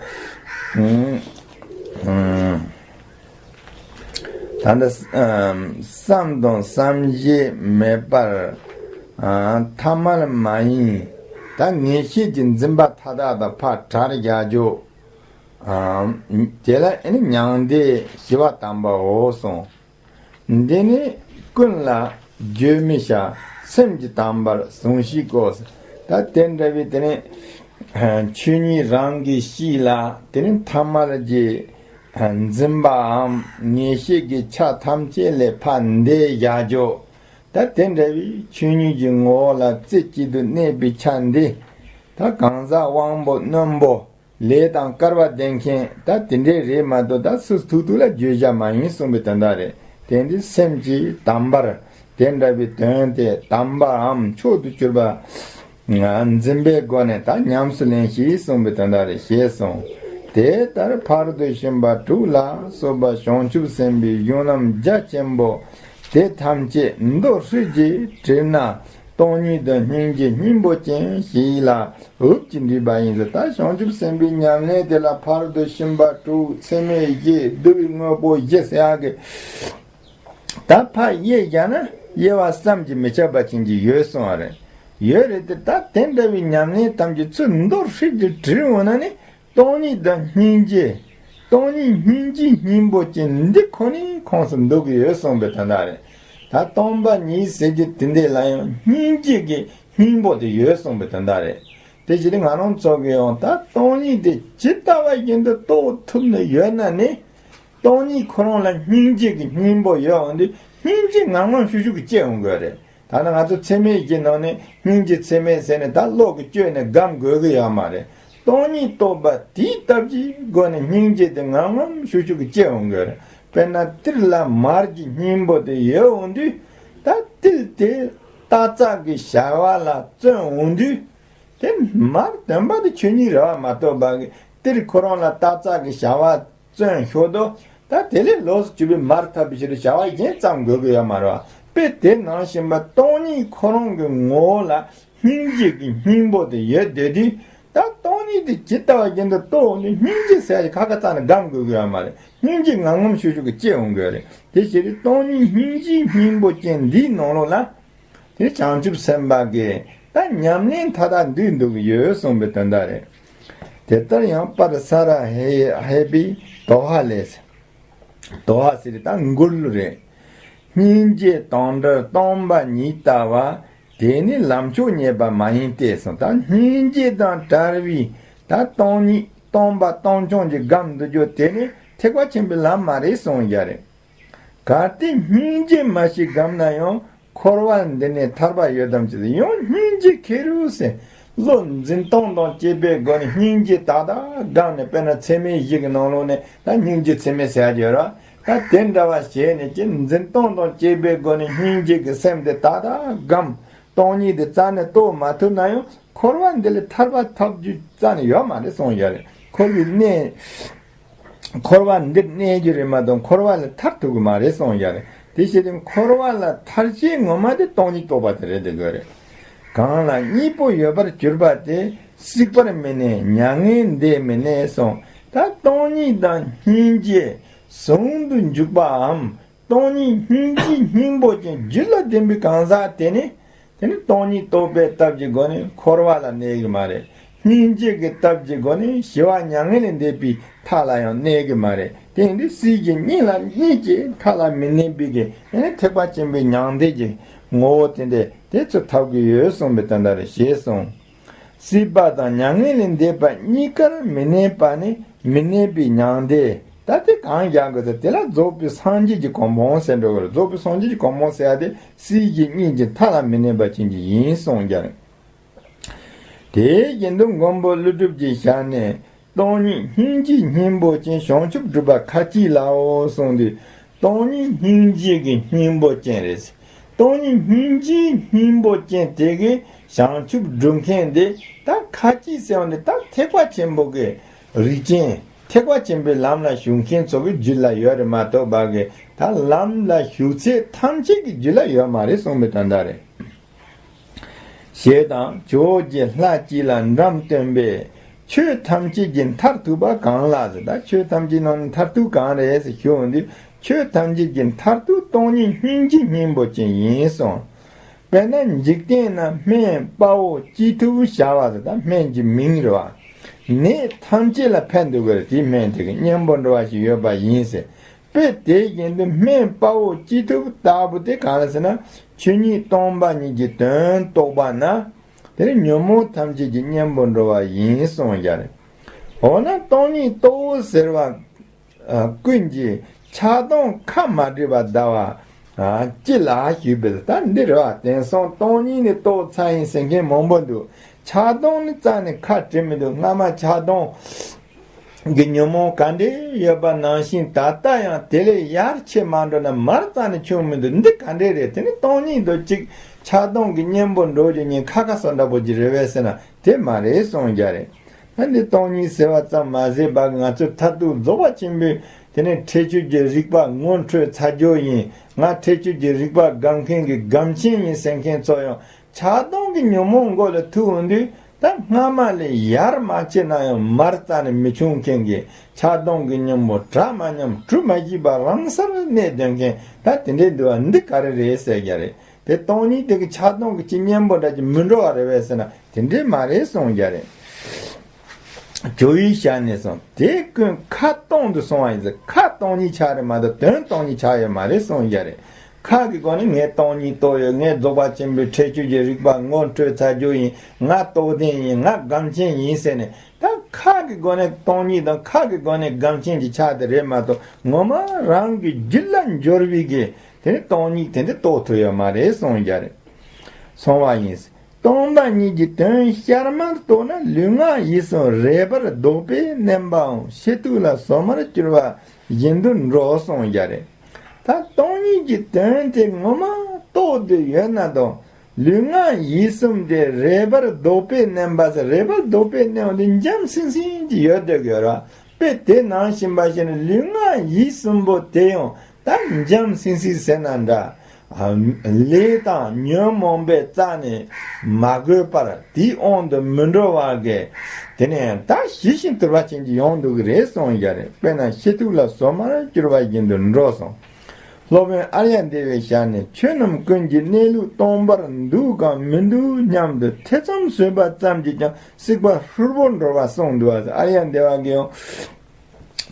ད་འདི་བསམ་དང་བསམ་བཞེས་མེད་པར། ཐ་མལ་མ་ཡིན། ད་ངེས་ཤེས་ཀྱི་འཛིན་པ་མཐའ་དག་དང་ཕར་བྲལ་རྒྱག་རྒྱུ། དེ་ལ་ཨ་ནི་མྱང་འདས་ཞི་བ་དམ་པའོ་གསུངས། འདི་ནི་ཀུན་ལ་བརྗོད་མི་བྱ། སེམས་ཀྱི་དམ་པར་ཟུངས་ཤིག་གོ། ད་དེ་འདྲ་བའི་དེ་ནི་ཆོས་ཉིད་རང་གི་གཤིས་ལ། དེ་ནི་ཐ་མལ་གྱི་འཛིན་པའམ་ངེས་ཤེས་ཀྱི་ཆ་ཐམས་ཅད་ལས་ཕར་འདས་བཞག་རྒྱུ། ད་དེ་འདྲ་བའི་ཆོས་ཉིད་ཀྱི་ངོ་བོ་ལ་རྩེ་གཅིག་ཏུ་གནས་པའི་ཆ་འདི། ད་གང་ཟག་དབང་པོ་རྣོན་པོ། ལས་དང་སྐལ་བ་ལྡན་མཁན། ད་དེ་འདྲའི་རེད་མ་གཏོགས། ད་སུ་ཐུག་ཐུག་ལ་བརྗོད་བྱ་མ་ཡིན་གསུངས་པའི་དོན་དག་རེད། དེ་འདི་སེམས་ཀྱི་དམ་པར། དེ་འདྲ་བའི་དོན་དེ་དམ་པའམ་མཆོག་ཏུ་གྱུར་པ། འཛིན་པའི་སྒོ་ནས་ད་ཉམས་སུ་ལེན་ཞིག་གསུངས་པའི་དོན་དག་རེད། ཞེས་གསུངས། དེ་ལྟར་ཕ་རོལ་ཏུ་ཕྱིན་པ་དྲུག་ལ་སོགས་པ་བྱང་ཆུབ་སེམས་དཔའི་གཞུང་རྣམས་རྒྱ་ཆེན་པོ་དེ་ཐམས་ཅད་མདོར་བསྡུས་ཀྱིས་དྲིལ་ན། སྟོང་ཉིད་དང་སྙིང་རྗེ་སྙིང་པོ་ཅན་ཞིག་ལ་འུབ་ཀྱིས་འདྲིས་པ་ཡིན་ཟེར། ད་བྱང་ཆུབ་སེམས་དཔའི་ཉམས་ལེན་དེ་ལ་ཕ་རོལ་ཏུ་ཕྱིན་པ་དྲུག་ཚད་མེད་བཞི། བསྡུ་བའི་དངོས་པོ་བཞི་ཟེར་ཡག་གི། ད་ཕར་དབྱེ་བཞག་ན་དབྱེ་བ་བསམ་གྱིས་མི་ཁྱབ་པ་ཅན་གྱི་ཡོད་གསུངས་པ་རེད། ཡོད་རེད་དེ། ད་དེ་འདྲ་བའི་ཉམས་ལེན་ཐམས་ཅད་ཚུར་མདོར་བསྡུས་ཀྱིས་དྲིལ་འོང་ན་ནི། སྟོང་ཉིད་དང་སྙིང་རྗེ། སྟོང་ཉིད་སྙིང་རྗེ་སྙིང་པོ་ཅན་འདི་ཁོ་ནའི་ཁོངས་སུ་འདུ་གི་ཡོད་གསུངས་པའི་དོན་དག་རེད། ད་སྟོང་པ་ཉིད་ཟེར་གྱི་དེ་འདི་ལ་ཡང་སྙིང་རྗེ་གི་སྙིང་པོ་དེ་ཡོད་གསུངས་པའི་དོན་དག་རེད། དེ་བཞིན་ང་རང་ཚོ་གི་ཡང་ད་སྟོང་ཉིད་དེ་ཇི་ལྟ་བ་བཞིན་དུ་རྟོགས་ཐུབ་ནས་ཡོད་ན་ནི། སྟོང་ཉིད་ཁོ་རང་ལ་སྙིང་རྗེ་གི་སྙིང་པོ་ཡོད་འོང་དུས། སྙིང་རྗེ་ངང་ངམ་ཤུགས་ཤུགས་ཀྱིས་སྐྱེ་འོང་གི་རེད། ད་ནི་ང་ཚོ་ཚད་མའི་གཞི་ནང་ནས་སྙིང་རྗེ་ཚད་མེད་ཟེར་ནས་ད་བློ་གིས་བཅོས་ནས་སྒོམ་དགོས་ཀྱི་ཡོད་མ་རེད། སྟོང་ཉིད་རྟོགས་པ་དེའི་སྟོབས་ཀྱི་སྒོ་ནས་སྙིང་རྗེ་དེ་ངམ་ངམ་ཤུགས་ཤུགས་ཀྱིས་སྐྱེ་འོང་གི་རེད། དཔེར་ན་ཏིལ་ལ་མར་གྱི་སྙིང་པོ་དེ་ཡོད་འོང་དུས། ད་ཏིལ་དེ་སྟག་ཚང་གི་བྱ་བ་ལ་བརྩོན་འོང་དུས། དེ་མར་དོན་པ་དེ་ཆོས་ཉིད་རེད་བ། མ་གཏོགས་པ་གི་ཏིལ་ཁོ་རང་ལ་སྟག་ཚང་གི་བྱ་བ་བརྩོན་ཞོར་དུ། ད་དེ་ལས་ལོགས་སུ་གྱུར་པའི་མར་ཐོབ་པའི་ཕྱིར་བྱ་བ་གཞན་བརྩམ་དགོས་ཀྱི་ཡོད་མ་རེད་བ། དཔེ་དེ་ནང་བཞིན་པ་སྟོང་ཉིད་ཁོ་རང་གི་ངོ་བོ་ལ་སྙིང་རྗེ་གི་སྙིང་པོ་དེ་ཡོད་བསྡད་དུས། ད་སྟོང་ཉིད་དེ་ཇི་ལྟ་བ་བཞིན་དུ་རྟོགས་འོང་དུས་སྙིང་རྗེ་ཟེར་ཡ་ཁ་ཁ་རྩ་ནས་སྒོམ་དགོས་ཀྱི་ཡོད་མ་རེད། སྙིང་རྗེ་ངམ་ངམ་ཤུགས་ཤུགས་ཀྱིས་སྐྱེ་འོང་གི་རེད། དེ་ཕྱིར་སྟོང་ཉིད་སྙིང་རྗེའི་སྙིང་པོ་ཅན་འདིའི་ནང་ལོགས་ལ། དེ་བྱང་ཆུབ་སེམས་དཔའ་གིས་ད་ཉམས་ལེན་མཐའ་དག་འདུས་འདུག་ཡོད་གསུངས་པའི་དོན་དག་རེད། དེ་ལྟར་ཡང་པར་ས་ར་ཧེ་ཧེ་པའི་དོ་ཧ་ལས། དོ་ཧ་ཟེར་ད་མགུར་གླུ་རེད། སྙིང་རྗེ་དང་བྲལ་སྟོང་པ་ཉིད་ལྟ་བ། དེ་ནི་ལམ་མཆོག་རྙེད་པ་མ་ཡིན་ཏེ་གསུངས། ད་སྙིང་རྗེ་དང་བྲལ་བའི་ད་སྟོང་ཉིད་སྟོང་པ་སྟོང་རྐྱང་གི་སྒོམ་འདུག་རྒྱུ་དེ་ནི་ཐེག་པ་ཆེན་པོའི་ལམ་མ་རེད་གསུངས་ཡ་རེད། གལ་ཏེ་སྙིང་རྗེ་མ་ཞིག་སྒོམ་ན་ཡང་། འཁོར་བ་འདི་ནས་ཐར་པ་ཡོད་དམ་ཅི། ཡང་སྙིང་རྗེ་ཁེར་རོ་ཟེར། བློ་འཛིན་སྟངས་དང་བཅས་པའི་སྒོ་ནས་སྙིང་རྗེ་ཏག་ཏག་སྒོམ་ནས། དཔེར་ན་ཚད་མེད་བཞི་གི་ནང་ལོགས་ནས་ད་སྙིང་རྗེ་ཚད་མེད་ཟེར་ཡ་ཡོད་ར། ད་དེ་འདྲ་བ་བྱས་ནས་ཀྱི་འཛིན་སྟངས་དང་བཅས་པའི་སྒོ་ནས་སྙིང་རྗེ་གི་སེམས་དེ་ཏག་ཏག་སྒོམ། སྟོང་ཉིད་དེ་རྩ་ནས་རྟོགས་མ་ཐུབ་ན་ཡང་། འཁོར་བ་འདི་ལས་ཐར་པ་ཐོབ་རྒྱུ་རྩ་ནས་ཡོད་མ་རེད་གསུངས་ཡོད་རེད། འཁོར་བའི་གནས། འཁོར་བ་འདིར་གནས་རྒྱུ་རེད་མ་གཏོགས་འཁོར་བ་ལས་ཐར་ཐུབ་ཀྱི་མ་རེད་གསུངས་ཡོད་རེད། དེ་བྱས་ཏེ་འཁོར་བ་ལས་ཐར་ཆེད་ངོ་མ་དེ་སྟོང་ཉིད་རྟོགས་པ་དེ་རེད་དེ་དགོས་རེད། གང་ལ་གཉིས་པོ་ཡོད་པར་གྱུར་པ་དེ། སྲིད་པར་མི་གནས་མྱ་ངན་འདས་མི་གནས་གསུངས། ད་སྟོང་ཉིད་དང་སྙིང་རྗེ་ཟུང་དུ་འཇུག་པའམ། སྟོང་ཉིད་སྙིང་རྗེའི་སྙིང་པོ་ཅན་རྒྱུད་ལ་ལྡན་པའི་གང་ཟག་དེ་ནི། དེ་ནི་སྟོང་ཉིད་རྟོགས་པའི་སྟོབས་ཀྱི་སྒོ་ནས་འཁོར་བ་ལ་གནས་ཀྱི་མ་རེད། སྙིང་རྗེ་གི་སྟོབས་ཀྱི་སྒོ་ནས་ཞི་བ་མྱ་ངན་ལས་འདས་པའི་མཐའ་ལ་ཡང་གནས་ཀྱི་མ་རེད། དེ་ཡིན་དུས་སྲིད་ཞི་གཉིས་ལ་གཉིས་ཀྱི་མཐའ་ལ་མི་གནས་པའི་གི། དེ་ནི་ཐེག་པ་ཆེན་པོའི་མྱང་འདས་ཀྱི་ངོ་བོ་དེ་འདྲ་དེ་ཚོ་ཐོབ་ཀྱི་ཡོད་གསུངས་པའི་དོན་དག་རེད་ཞེས་གསུངས། སྲིད་པ་དང་མྱ་ངན་ལས་འདས་པ་གཉིས་ཀར་མི་གནས་པ་ནི་མི་གནས་པའི་མྱང་འདས། ད་དེ་གང་རྒྱག་དགོས་ཟེར་དེ་ལ་རྫོགས་པའི་སངས་རྒྱས་ཀྱི་གོ་འཕང་ཟེར་འགྲོ་གི་རེད། རྫོགས་པའི་སངས་རྒྱས་ཀྱི་གོ་འཕང་ཟེར་ཡ་དེ་སྲིད་ཞི་གཉིས་ཀྱི་མཐའ་ལ་མི་གནས་པ་ཅན་གྱི་ཡིན་གསུངས་ཀྱང་། དེ་བཞིན་དུ་མགོན་པོ་ཀླུ་སྒྲུབ་ཀྱི་ཞལ་ནས། སྟོང་ཉིད་སྙིང་རྗེའི་སྙིང་པོ་ཅན། བྱང་ཆུབ་སྒྲུབ་པ་ཁ་ཅིག་ལའོ་གསུངས་དུས། སྟོང་ཉིད་སྙིང་རྗེ་གི་སྙིང་པོ་ཅན་རེད། སྟོང་ཉིད་སྙིང་རྗེའི་སྙིང་པོ་ཅན་དེ་གི་བྱང་ཆུབ་སྒྲུབ་མཁན་དེ་ད་ཁ་ཅིག་ཟེར་བ་ནི་ད་ཐེག་པ་ཆེན་པོ་གི་རིགས་ཅན། ཐེག་པ་ཆེན་པོའི་ལམ་ལ་ཞུགས་མཁན་ཚོ་གི་རྒྱུད་ལ་ཡོད་རེད་མ་གཏོགས་པ་གི་ད་ལམ་ལ་ཞུགས་ཚད་ཐམས་ཅད་ཀྱི་རྒྱུད་ལ་ཡོད་མ་རེད་གསུངས་པའི་དོན་དག་རེད། ཞེས་དང་ཇོ་བོ་རྗེ་ལྷ་གཅིག་ལ་འགྲམ་སྟོན་པས། ཆོས་ཐམས་ཅད་ཀྱི་མཐར་ཐུག་པ་གང་ལགས་ཟེར། ད་ཆོས་ཐམས་ཅད་ནང་ནས་མཐར་ཐུག་གང་རེད་ཟེར་ཞུ་འོང་དུས། ཆོས་ཐམས་ཅད་ཀྱི་མཐར་ཐུག་སྟོང་ཉིད་སྙིང་རྗེའི་སྙིང་པོ་ཅན་ཡིན་གསུངས། དཔེར་ན་འཇིག་རྟེན་ན་སྨན་དཔའ་བོ་ཅི་ཐུབ་བྱ་བ་ཟེར། ད་སྨན་གྱི་མིང་རེད་བ། ནད་ཐམས་ཅད་ལ་ཕན་འདོད་ཀྱི་རེད། དེའི་སྨན་དེ་གི་གཉེན་པོ་འདྲ་བ་ཞིག་ཡོད་པ་ཡིན་ཟེར། དཔེ་དེ་བཞིན་དུ་སྨན་དཔའ་བོ་ཅི་ཐུབ་ལྟ་བུ་དེ་གང་ལ་ཟེར་ན། ཆོས་ཉིད་སྟོང་པ་ཉིད་ཀྱི་དོན་རྟོགས་པ་ན། དེ་ནི་ཉོན་མོངས་ཐམས་ཅད་ཀྱི་གཉེན་པོ་འགྲོ་བ་ཡིན་གསུངས་ཡ་རེད། འོ་ན་སྟོང་ཉིད་རྟོགས་ཟེར་བ། ཨ། ཀུན་གྱི་ཆགས་སྡང་ཁ་མ་བྲལ་བར་གདའ་བ། ཨ། ཅི་ལ་ཞུས་པས། ད་འདི་རེད་བ། དེང་སང་སྟོང་ཉིད་ནི་རྟོགས་ཚར་ཡིན་ཟེར་མཁན་མང་པོ་འདུག་ཆགས་སྡང་ནི་རྩ་ནས་ཁ་བྲལ་མི་འདུག་སྔ་མ་ཆགས་སྡང་གི་ཉོན་མོངས་ག་འདྲས་ཡོད་པ་ནང་བཞིན་ད་ལྟ་ཡང་དེ་ལས་ཡར་ཕྱིན་མ་འགྲོ་ན་མར་རྩ་ནས་ཆུང་མི་འདུག་འདི་ག་འདྲས་རེད། དེ་ནི་སྟོང་ཉིད་དུ་གཅིག་ཆགས་སྡང་གི་གཉེན་པོ་འགྲོ་རྒྱུ་ཉིད་ཁ་ཁ་སོ་འདྲ་པོ་ཅིག་རེད་པས་ཟེར་ན་དེ་མ་རེད་གསུངས་རྒྱུ་རེད། ད་འདི་སྟོང་ཉིད་ཟེར་བ་ཙམ་མ་ཟད་པ་ང་ཚོའི་མཐར་ཐུག་རྫོགས་པ་ཆེན་པོའི་དེ་ནི་ཁྲེགས་ཆོད་ཀྱི་རིག་པ་ངོ་འཕྲོད་ཚར་རྒྱུ་ཡིན། ང་ཁྲེགས་ཆོད་ཀྱི་རིག་པ་སྒོམ་མཁན་གྱི་སྒོམ་ཆེན་ཡིན་ཟེར་མཁན་ཚོ་ཡང་། ཆགས་སྡང་གི་ཉོན་མོངས་མགོ་ལ་ཐུག་འོང་དུས། ད་སྔ་མ་ལས་ཡར་མ་ཕྱིན་ན་ཡང་མར་རྩ་ནས་མི་ཆུང་མཁན་གྱི་ཆགས་སྡང་གི་གཉེན་པོ་གྲ་མ་ཉམས་གྲུ་མ་བཞི་པ་རང་སར་གནས་སྡོད་མཁན་ད་དེ་འདྲའི་འདུལ་བ་འདི་ག་རེ་རེད་ཟེར་རྒྱུ་རེད། དེ་སྟོང་ཉིད་དེ་གི་ཆགས་སྡང་གི་ཅི་གཉེན་པོ་འདྲ་ཅིག་མི་འགྲོ་བ་རེད་པས་ཟེར་ན་དེ་འདྲའི་མ་རེད་གསུངས་རྒྱུ་རེད། ཇོ་བོའི་ཞལ་ནས་གསུངས། དེ་ཀུན་ཁ་སྟོང་དུ་སོང་བ་ཡིན་ཟེར། ཁ་སྟོང་ཉིད་ཆགས་རེད་མ་གཏོགས་དོན་སྟོང་ཉིད་ཆགས་ཡོད་མ་རེད་གསུངས་རྒྱུ་རེད། ཁ་གི་སྒོ་ནས་ངས་སྟོང་ཉིད་རྟོགས་ཡོད། ངས་རྫོགས་པ་ཆེན་པོའི་ཁྲེགས་ཆོད་ཀྱི་རིག་པ་ངོ་འཕྲོད་ཚར་རྒྱུ་ཡིན། ང་རྟོགས་ལྡན་ཡིན། ང་སྒོམ་ཆེན་ཡིན་ཟེར་ནས་ད་ཁ་གི་སྒོ་ནས་སྟོང་ཉིད་དང་ཁ་གི་སྒོ་ནས་སྒོམ་ཆེན་གྱི་ཆ་དེ་རེད་མ་གཏོགས་ངོ་མ་རང་གི་རྒྱུད་ལ་འབྱོར་བའི་གི་དེ་ནི་སྟོང་ཉིད་དེ་འདྲ་རྟོགས་ཐུབ་ཡོད་མ་རེད་གསུངས་རྒྱུ་རེད། སོང་བ་ཡིན། སྟོང་པ་ཉིད་ཀྱི་དོན་ཤར་མར་རྟོགས་ན་ལུས་ངག་ཡིད་གསུམ་རེག་པར་ལྡོག་པས་མནན་པའང་ཕྱི་ཐུག་ལ་སོ་མར་གྱུར་པ་བཞིན་དུ་འགྲོ་གསུངས་པ་རེད། ད་སྟོང་ཉིད་ཀྱི་དོན་དེ་ངོ་མ་རྟོགས་བསྡད་ཡོད་ན་དང་། ལུས་ངག་ཡིད་གསུམ་དེ་རེག་པར་ལྡོག་པས་མནན་པ་ཟེར། རེག་པར་ལྡོག་པས་མནན་པ་དེ་འཇམ་སིང་སིང་གི་ཡོད་བསྡད་ཡོད་ར། དཔེ་དེ་ནང་བཞིན་པ་ཞིག་ནི་ལུས་ངག་ཡིད་གསུམ་པོ་དེ་ཡང་ད་འཇམ་སིང་སིང་ཟེར་ན་འདྲ། ལས་དང་ཉོན་མོངས་པའི་རྩ་ནས་མ་གོས་པར་དེའི་དབང་དུ་མི་འགྲོ་བ་གི། དེ་ནས་ད་ཞི་ཞིང་དུལ་བ་ཅན་གྱི་ཡོང་འདུག་གི་རེད་གསུངས་ཡ་རེད། དཔེར་ན་ཕྱི་ཐུག་ལ་སོ་མར་གྱུར་པ་བཞིན་དུ་འགྲོ་གསུངས། སློབ་དཔོན་ཨཱརྱ་དེ་བའི་ཞལ་ནས་ཆོས་རྣམས་ཀུན་གྱི་གནས་ལུགས་སྟོང་པར་འདུག་གམ་མི་འདུག་སྙམ་དུ་ཐེ་ཚོམ་ཟོས་པ་ཙམ་གྱིས་ཀྱང་སྲིད་པ་ཧྲུལ་པོར་འགྲོ་བ་གསུངས་འདུག་པ། ཨཱརྱ་དེ་བ་གིས་ཡང་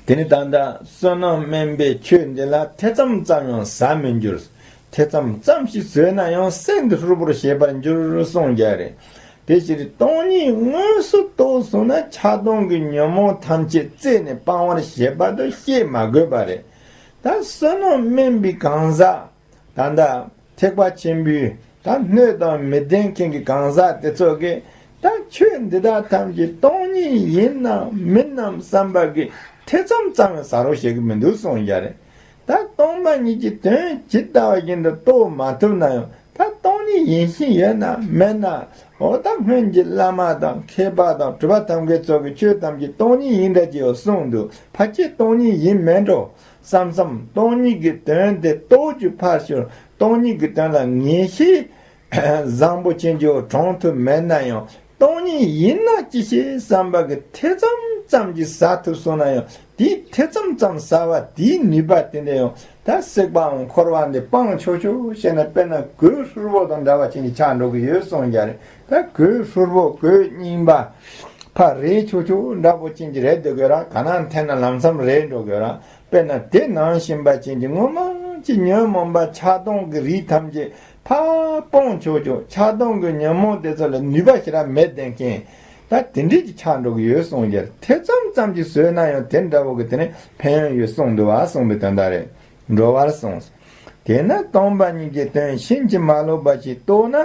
དེ་ནི་ད་ལྟ་བསོད་ནམས་དམན་པའི་ཆོས་འདི་ལ་ཐེ་ཚོམ་ཙམ་ཡང་ཟ་མི་འགྱུར། ཐེ་ཚོམ་ཙམ་ཞིག་ཟོས་ན་ཡང་སྲིད་འདི་ཧྲུལ་པོར་ཤེས་པར་འགྱུར་གསུངས་ཡ་རེད། དེ་ཕྱིར་སྟོང་ཉིད་དངོས་སུ་རྟོགས་སོང་ན་ཆགས་སྡང་གི་ཉོན་མོངས་ཐམས་ཅད་རྩད་ནས་སྤང་བར་བྱེད་པ་དང་བཤད་མ་དགོས་པ་རེད། ད་བསོད་ནམས་དམན་པའི་གང་ཟག་ད་ལྟ་ཐེག་པ་ཆེན་པོའི་ད་སྣོད་དང་མི་ལྡན་མཁན་གྱི་གང་ཟག་དེ་ཚོ་གིས་ད་ཆོས་འདི་དག་ཐམས་ཅད་སྟོང་ཉིད་ཡིན་ནམ་མིན་ནམ་བསམ་པ་གི་ཐེ་ཚོམ་ཙམ་ཡང་ཟ་རོགས་བྱེད་ཀྱི་མི་འདུག་གསུངས་ཡ་རེད། ད་སྟོང་པ་ཉིད་ཀྱི་དོན་ཇི་ལྟ་བ་བཞིན་དུ་རྟོགས་མ་ཐུབ་ན་ཡང་ད་སྟོང་ཉིད་ཡིན་བཞིན་ཡོད་ན་མེད་ན། འོ་ད་སྔོན་གྱི་བླ་མ་དང་མཁས་པ་དང་གྲུབ་པ་ཐམས་ཅད་ཚོ་གི་ཆོས་ཐམས་ཅད་སྟོང་ཉིད་ཡིན་འདྲ་ཅིག་ཡོད་གསུངས་འདུག་ཕལ་ཆེར་སྟོང་ཉིད་ཡིན་མེད་འགྲོ། བསམ་བསམ་སྟོང་ཉིད་ཀྱི་དོན་དེ་རྟོགས་རྒྱུ་ཕར་ཞོག་སྟོང་ཉིད་ཀྱི་དོན་ལ་ངེས་ཤེས་བཟང་པོ་ཅན་གྱི་དྲངས་ཐུབ་མེད་ན་ཡང་སྟོང་ཉིད་ཡིན་ན་ཅི་ཞིག་བསམ་པ་གི་ཐེ་ཚོམ་ཙམ་གྱིས་ཟ་ཐུབ་སོང་ན་ཡང་དེའི་ཐེ་ཚོམ་ཙམ་ཟ་བ་དེའི་ནུས་པ་དེ་འདྲ་ཡང་ད་སྲེད་པའམ་འཁོར་བ་འདི་སྤང་ཆོག་ཆོག་བྱས་ན་དཔེར་ན་གོས་ཧྲུལ་པོ་དང་འདྲ་བ་ཅན་གྱི་ཆགས་འགྲོ་གི་ཡོད་གསུངས་ཀྱང་རེད། ད་གོས་ཧྲུལ་པོ་གོས་རྙིང་པ། ཕར་རེག་ཆོག་ཆོག་འདྲ་པོ་ཅན་གྱི་རེད་འདུག་གི་ར། ག་ན་འཐེན་ན་ལམ་སེང་རེག་འགྲོ་གི་ར། དཔེར་ན་དེ་ནང་བཞིན་པ་ཅན་གྱི་ངོ་མ་ཅི་ཉོན་མོངས་པ་ཆགས་སྡང་གི་རིགས་ཐམས་ཅད་ཕར་སྤོང་ཆོག་ཆོག་ཆགས་སྡང་གི་ཉོན་མོངས་དེ་ཚོ་ལ་ནུས་པ་ཞེ་དྲག་མེད་བསྡད་མཁན། ད་དེ་འདྲས་ཀྱི་ཆགས་འགྲོ་གི་ཡོད་གསུངས་ཀྱང་ཐེ་ཚོམ་ཙམ་གྱིས་ཟོས་ན་ཡང་དེ་འདྲ་བོ་གི་དེ་ནི་ཕན་ཡོན་ཡོད་གསུངས་འདུག་བ་གསུངས་པའི་དོན་དག་རེད། འགྲོ་བར་གསུངས། དེས་ན་སྟོང་པ་ཉིད་ཀྱི་དོན་ཕྱིན་ཅི་མ་ལོག་པ་ཞིག་རྟོགས་ན།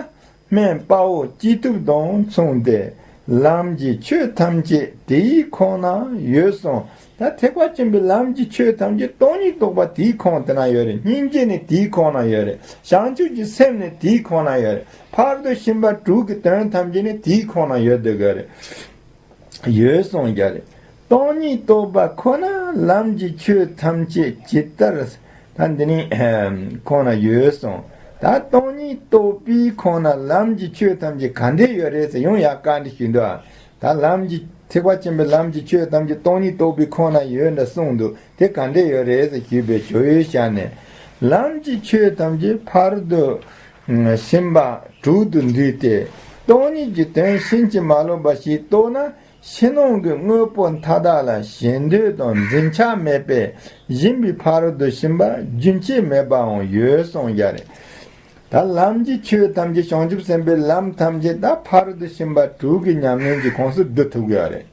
སྨན་དཔའ་བོ་སྐྱིད་ཐུབ་དང་མཚུངས་ཏེ། ལམ་གྱི་ཆོས་ཐམས་ཅད་དེའི་ཁོངས་ན་ཡོད་གསུངས། ད་ཐེག་པ་ཆེན་པོའི་ལམ་གྱི་ཆོས་ཐམས་ཅད་སྟོང་ཉིད་རྟོགས་པ་དེའི་ཁོངས་དེ་ན་ཡོད་རེད། སྙིང་རྗེ་ནི་དེའི་ཁོངས་ན་ཡོད་རེད། བྱང་ཆུབ་ཀྱི་སེམས་ནི་དེའི་ཁོངས་ན་ཡོད་རེད། ཕ་རོལ་ཏུ་ཕྱིན་པ་དྲུག་གི་དོན་ཐམས་ཅད་ནི་དེའི་ཁོངས་ན་ཡོད་བསྡད་ཡོད་རེད། ཡོད་གསུངས་ཀྱང་རེད། སྟོང་ཉིད་རྟོགས་པ་ཁོ་ན་ལམ་གྱི་ཆོས་ཐམས་ཅད་ཇི་ལྟར། ད་འདི་ནི་ཁོངས་ན་ཡོད་གསུངས། ད་སྟོང་ཉིད་རྟོགས་པའི་ཁོངས་ན་ལམ་གྱི་ཆོས་ཐམས་ཅད་ག་འདྲས་ཡོད་རེད་ཟེར་ཡང་ཡང་བཀའ་འདྲི་ཞུས་འདུག་ད་ལམ་གྱི་ཐེག་པ་ཆེན་པོའི་ལམ་གྱི་ཆོས་ཐམས་ཅད་སྟོང་ཉིད་རྟོགས་པའི་ཁོངས་ན་ཡོད་འདྲ་གསུངས་འདུག་དེ་ག་འདྲས་ཡོད་རེད་ཟེར་ཞུས་པའི་ཇོ་བོའི་ཞལ་ནས། ལམ་གྱི་ཆོས་ཐམས་ཅད་ཕ་རོལ་ཏུ་ཕྱིན་པ་དྲུག་ཏུ་འདུས་ཏེ། སྟོང་ཉིད་ཀྱི་དོན་ཕྱིན་ཅི་མ་ལོག་པ་ཞིག་རྟོགས་ན། ཕྱི་ནང་གི་དངོས་པོ་མཐའ་དག་ལ་ཞེ་འདོད་དང་འཛིན་ཆགས་མེད་པས་སྦྱིན་པའི་ཕ་རོལ་ཏུ་ཕྱིན་པ་རྒྱུན་ཆད་མེད་པའང་ཡོད་གསུངས་ཀྱང་རེད། ད་ལམ་གྱི་ཆོས་ཐམས་ཅད་བྱང་ཆུབ་སེམས་དཔའི་ལམ་ཐམས་ཅད་ད་ཕ་རོལ་ཏུ་ཕྱིན་པ་དྲུག་གི་ཉམས་ལེན་གྱི་ཁོངས་སུ་བསྡུ་ཐུབ་ཀྱི་ཡོད་རེད།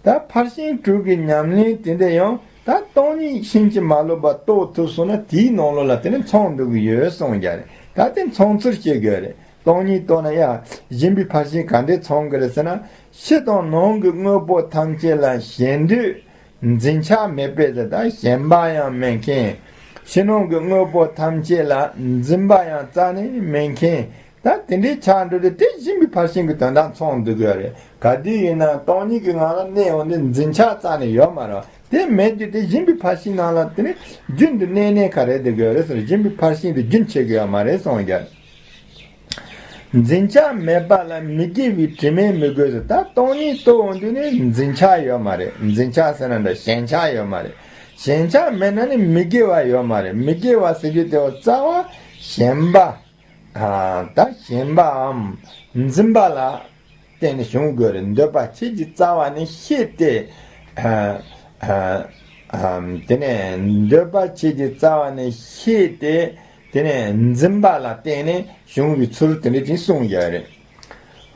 ད་ཕར་ཕྱིན་དྲུག་གི་ཉམས་ལེན་དེ་འདྲ་ཡང་ད་སྟོང་ཉིད་ཕྱིན་ཅི་མ་ལོག་པ་རྟོགས་ཐུབ་སོང་ན་དེའི་ནང་ལོགས་ལ་དེ་ནི་ཚང་འདུག་གི་ཡོད་གསུངས་ཀྱང་རེད། ད་དེ་ཚང་ཚུལ་བཤད་དགོས་རེད། སྟོང་ཉིད་རྟོགས་ན་ཡ། སྦྱིན་པའི་ཕར་ཕྱིན་ག་འདྲས་ཚང་གི་རེད་ཟེར་ན། ཕྱི་དང་ནང་གི་དངོས་པོ་ཐམས་ཅད་ལ་ཞེ་འདོད། འཛིན་ཆགས་མེད་པས་ཟེར་ད་ཞེན་པ་ཡང་མེད་མཁན། ཕྱི་ནང་གི་དངོས་པོ་ཐམས་ཅད་ལ་འཛིན་པ་ཡང་རྩ་ནས་མེད་མཁན། ད་དེ་འདྲའི་ཆགས་འགྲོ་དུས་དེ་སྦྱིན་པའི་ཕར་ཕྱིན་གྱི་དོན་དག་ཚང་འདུག་གི་རེད། ག་དུས་ཡིན་ན་སྟོང་ཉིད་ཀྱི་ངང་ལ་གནས་འོང་དུས་འཛིན་ཆགས་རྩ་ནས་ཡོད་མ་རེད། དེ་མེད་དུས་དེ་སྦྱིན་པའི་ཕར་ཕྱིན་ནང་ལ་དེ་ནི་རྒྱུན་དུ་གནས་གནས་ག་རེ་འདུག་གི་རེད་ཟེར། སྦྱིན་པའི་ཕར་ཕྱིན་དེ་རྒྱུན་ཆད་གི་ཡོད་མ་རེད་གསུངས་ཀྱང་། འཛིན་ཆགས་མེད་པ་ལ་མི་དགེ་བའི་དྲི་མས་མི་གོས་ཟེར། ད་སྟོང་ཉིད་རྟོགས་འོང་དུས་ནི་འཛིན་ཆགས་ཡོད་མ་རེད། འཛིན་ཆགས་ཟེར་ན་འདྲ་ཞེན་ཆགས་ཡོད་མ་རེད། ཞེན་ཆགས་མེད་ན་ནི་མི་དགེ་བ་ཡོད་མ་རེད། མི་དགེ་བ་ཟེར་རྒྱུ་དེ་བ་རྩ་བ་ཞེན་པ། ཨ། ད་ཞེན་པའམ་འཛིན་པ་ལ་བརྟེན་ནས་བྱུང་དགོས་རེད། འདོད་པ་ཆོས་ཀྱི་རྩ་བ་ནས་ཤེས་ཏེ། ཨ། ཨ། ཨ། དེ་ནས་འདོད་པ་ཆོས་ཀྱི་རྩ་བ་ནས་ཤེས་ཏེ། དེ་ནས་འཛིན་པ་ལ་བརྟེན་ནས་བྱུང་བའི་ཚུལ་དེ་འདྲ་ཅིག་གསུངས་ཡོད་རེད།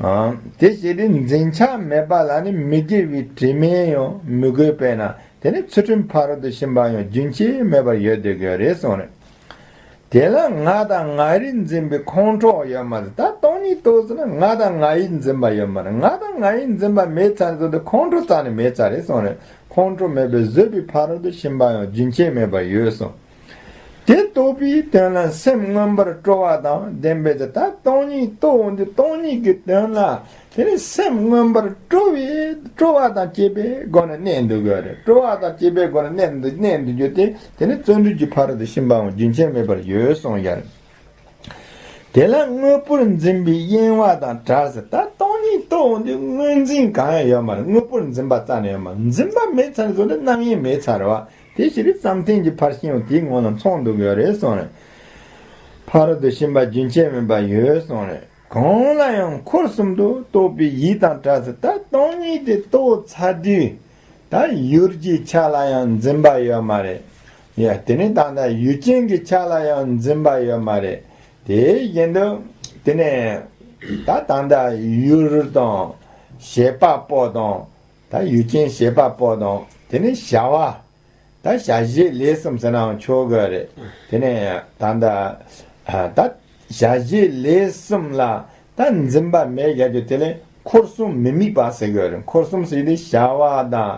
ཨ། དེ་བྱས་ཏེ་འཛིན་ཆགས་མེད་པ་ལ་ནི་མི་དགེ་བའི་དྲི་མས་ཡང་མི་གོས་པས་ན། དེ་ནི་ཚུལ་ཁྲིམས་ཕ་རོལ་ཏུ་ཕྱིན་པ་ཡང་རྒྱུན་ཆད་མེད་པར་ཡོད་བསྡད་ཀྱི་ཡོད་རེད་གསུངས་རེད། དེ་ལ་ང་དང་ང་རིག་འཛིན་པའི་ཁོང་ཁྲོ་ ཡོད་མ་རེད། ད་སྟོང་ཉིད་རྟོགས་ཟེར་ན་ང་དང་ང་ཡིས་འཛིན་པ་ཡོད་མ་རེད། ང་དང་ང་ཡིས་འཛིན་པ་མེད་ཚར་ནས་བཟུང་སྟེ་ཁོང་ཁྲོ་རྩ་ནས་མེད་ཚར་རེད་གསུངས་རེད། ཁོང་ཁྲོ་མེད་པས་བཟོད་པའི་ཕ་རོལ་ཏུ་ཕྱིན་པ་ཡང་རྒྱུན་ཆད་མེད་པར་ཡོད་གསུངས། དེ་རྟོགས་པའི་དོན་ལ་སེམས་མངོན་པར་སྤྲོ་བ་དང་ལྡན་པས་ཟེར། ད་སྟོང་ཉིད་རྟོགས་འོང་དུས་སྟོང་ཉིད་ཀྱི་དོན་ལ་དེ་ནི་སེམས་མངོན་པར་སྤྲོ་བའི་སྤྲོ་བ་དང་བཅས་པའི་སྒོ་ནས་གནས་འདུག་དགོས་རེད། སྤྲོ་བ་དང་བཅས་པའི་སྒོ་ནས་གནས་འདུག་གནས་འདུག་རྒྱུ་དེ་དེ་ནི་བརྩོན་འགྲུས་ཀྱི་ཕ་རོལ་ཏུ་ཕྱིན་པའང་རྒྱུན་ཆད་མེད་པར་ཡོད་གསུངས་ཡ། དེ་ལ་དངོས་པོར་འཛིན་པའི་གཡེང་བ་དང་བྲལ་ཟེར། ད་སྟོང་ཉིད་རྟོགས་འོང་དུས་དངོས་འཛིན་གང་ཡང་ཡོད་མ་རེད། དངོས་པོར་འཛིན་པ་རྩ་ནས་ཡོད་མ་རེད། འཛིན་པ་མེད་ཚར་ནས་བཟུང་སྟེ་རྣམ་གཡེང་མེད་ཚར་བ་དེ་ཕྱིར་བསམ་གཏན་གྱི་ཕར་ཕྱིན་དེའི་ངོ་ལ་མཚུངས་འདུག་ཡོད་རེད་གསུངས་རེད། ཕ་རོལ་ཏུ་ཕྱིན་པ་རྒྱུན་ཆད་མིན་པ་ཡོད་གསུངས་རེད། གང་ལ་ཡང་འཁོར་གསུམ་དུ་རྟོག་པའི་ཡིད་དང་བྲལ་ཟེར། ད་སྟོང་ཉིད་དེ་རྟོགས་ཚར་དུས་ད་ཡུལ་གྱི་ཆ་ལ་ཡང་འཛིན་པ་ཡོད་མ་རེད། ཡ་དེ་ནི་ད་ལྟ་ཡུལ་ཅན་གྱི་ཆ་ལ་ཡང་འཛིན་པ་ཡོད་མ་རེད། དེ་བཞིན་དུ་དེ་ནས་ད་ད་ལྟ་ཡུལ་དང་བྱེད་པ་པོ་དང་ད་ཡུལ་ཅན་བྱེད་པ་པོ་དང་དེ་ནི་བྱ་བ། ད་བྱ་བྱེད་ལས་གསུམ་ཟེར་ནའང་ཆོག་གི་རེད། དེ་ནས་ད་ལྟ་ད་བྱ་བྱེད་ལས་གསུམ་ལ་ད་འཛིན་པ་མེད་ཡ་རྒྱུ་དེ་ལས་འཁོར་གསུམ་མི་དམིགས་པ་ཟེར་གི་རེད། འཁོར་གསུམ་ཟེར་དེ་བྱ་བ་དང་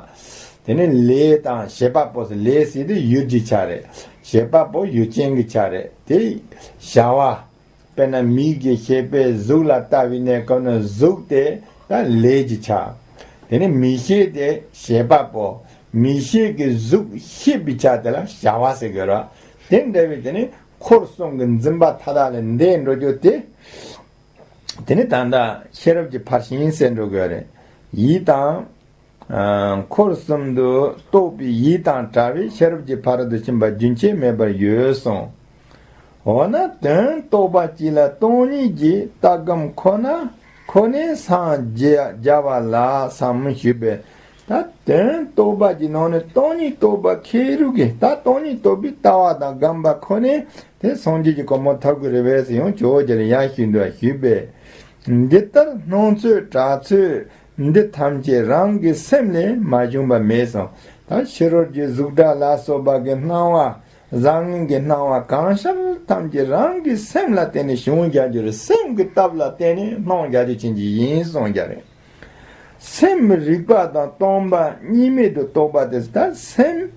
དེ་ནས་ལས་དང་བྱེད་པ་པོ་ཟེར། ལས་ཟེར་དེ་ཡུལ་གྱི་ཆ་རེད། བྱེད་པ་པོ་ཡུལ་ཅན་གྱི་ཆ་རེད། དེ་བྱ་བ། དཔེར་ན་མིག་གི་ཤེས་པས་གཟུགས་ལ་ལྟ་བའི་གནས་སྐབས་ན་གཟུགས་དེ་ད་ལས་ཀྱི་ཆ། དེ་ནས་མིག་ཤེས་དེ་བྱེད་པ་པོ། མིག་ཤེས་ཀྱིས་གཟུགས་ཤེས་པའི་ཆ་དེ་ལ་བྱ་བ་ཟེར་དགོས་ར། དེ་འདྲ་བའི་དེ་ནི་འཁོར་གསུམ་གྱི་འཛིན་པ་མཐའ་དག་ལས་འདས་འགྲོ་རྒྱུ་དེ། དེ་ནི་ད་ལྟ་ཤེས་རབ་ཀྱི་ཕར་ཕྱིན་ཟེར་འགྲོ་དགོས་རེད། ཡིད་དང་། འཁོར་གསུམ་དུ་རྟོག་པའི་ཡིད་དང་བྲལ་བའི་ཤེས་རབ་ཀྱི་ཕ་རོལ་ཏུ་ཕྱིན་པ་རྒྱུན་ཆད་མེད་པར་ཡོད་གསུངས། འོ་ན་དོན་རྟོགས་པ་གཅིག་ལ་སྟོང་ཉིད་ཀྱི་ལྟ་སྒོམ་ཁོ་ན་ཁོ་ནས་སངས་རྒྱ་བ་ལ་ཟབ་མོ་ཞུས་པས། ད་དོན་རྟོགས་པ་གཅིག་ནང་ནས་སྟོང་ཉིད་རྟོགས་པ་ཁེ་རུ་གི་ད་སྟོང་ཉིད་རྟོགས་པའི་ལྟ་བ་དང་སྒོམ་པ་ཁོ་ནས་དེ་སངས་རྒྱས་ཀྱི་གོ་འཕང་ཐོབ་དགོས་རེད་པས་ཟེར་ཡང་ཇོ་བོ་རྗེ་ལ་ཡང་ཞུས་འདུག་ཞུས་པས། འདི་ལྟར་སྣང་ཚོད་གྲགས་ཚོད་འདི་ཐམས་ཅད་རང་གི་སེམས་ལས་མ་བྱུང་བ་མེད་གསུངས། ད་ཕྱི་རོལ་གྱི་གཟུགས་སྒྲ་ལ་སོགས་པ་གི་སྣང་བ་བཟང་ངན་གྱི་སྣང་བ་གང་ཤར་ཐམས་ཅད་རང་གི་སེམས་ལ་བརྟེན་ནས་བྱུང་རྒྱ་རྒྱུ་རེད། སེམས་ཀྱི་སྟོབས་ལ་བརྟེན་ནས་སྣང་རྒྱ་རྒྱུ་ཅན་གྱི་ཡིན་གསུངས་རྒྱ་རེད། སེམས་རིག་པ་དང་སྟོང་པ་གཉིས་མེད་དུ་རྟོགས་པ་དེ་ད་སེམས་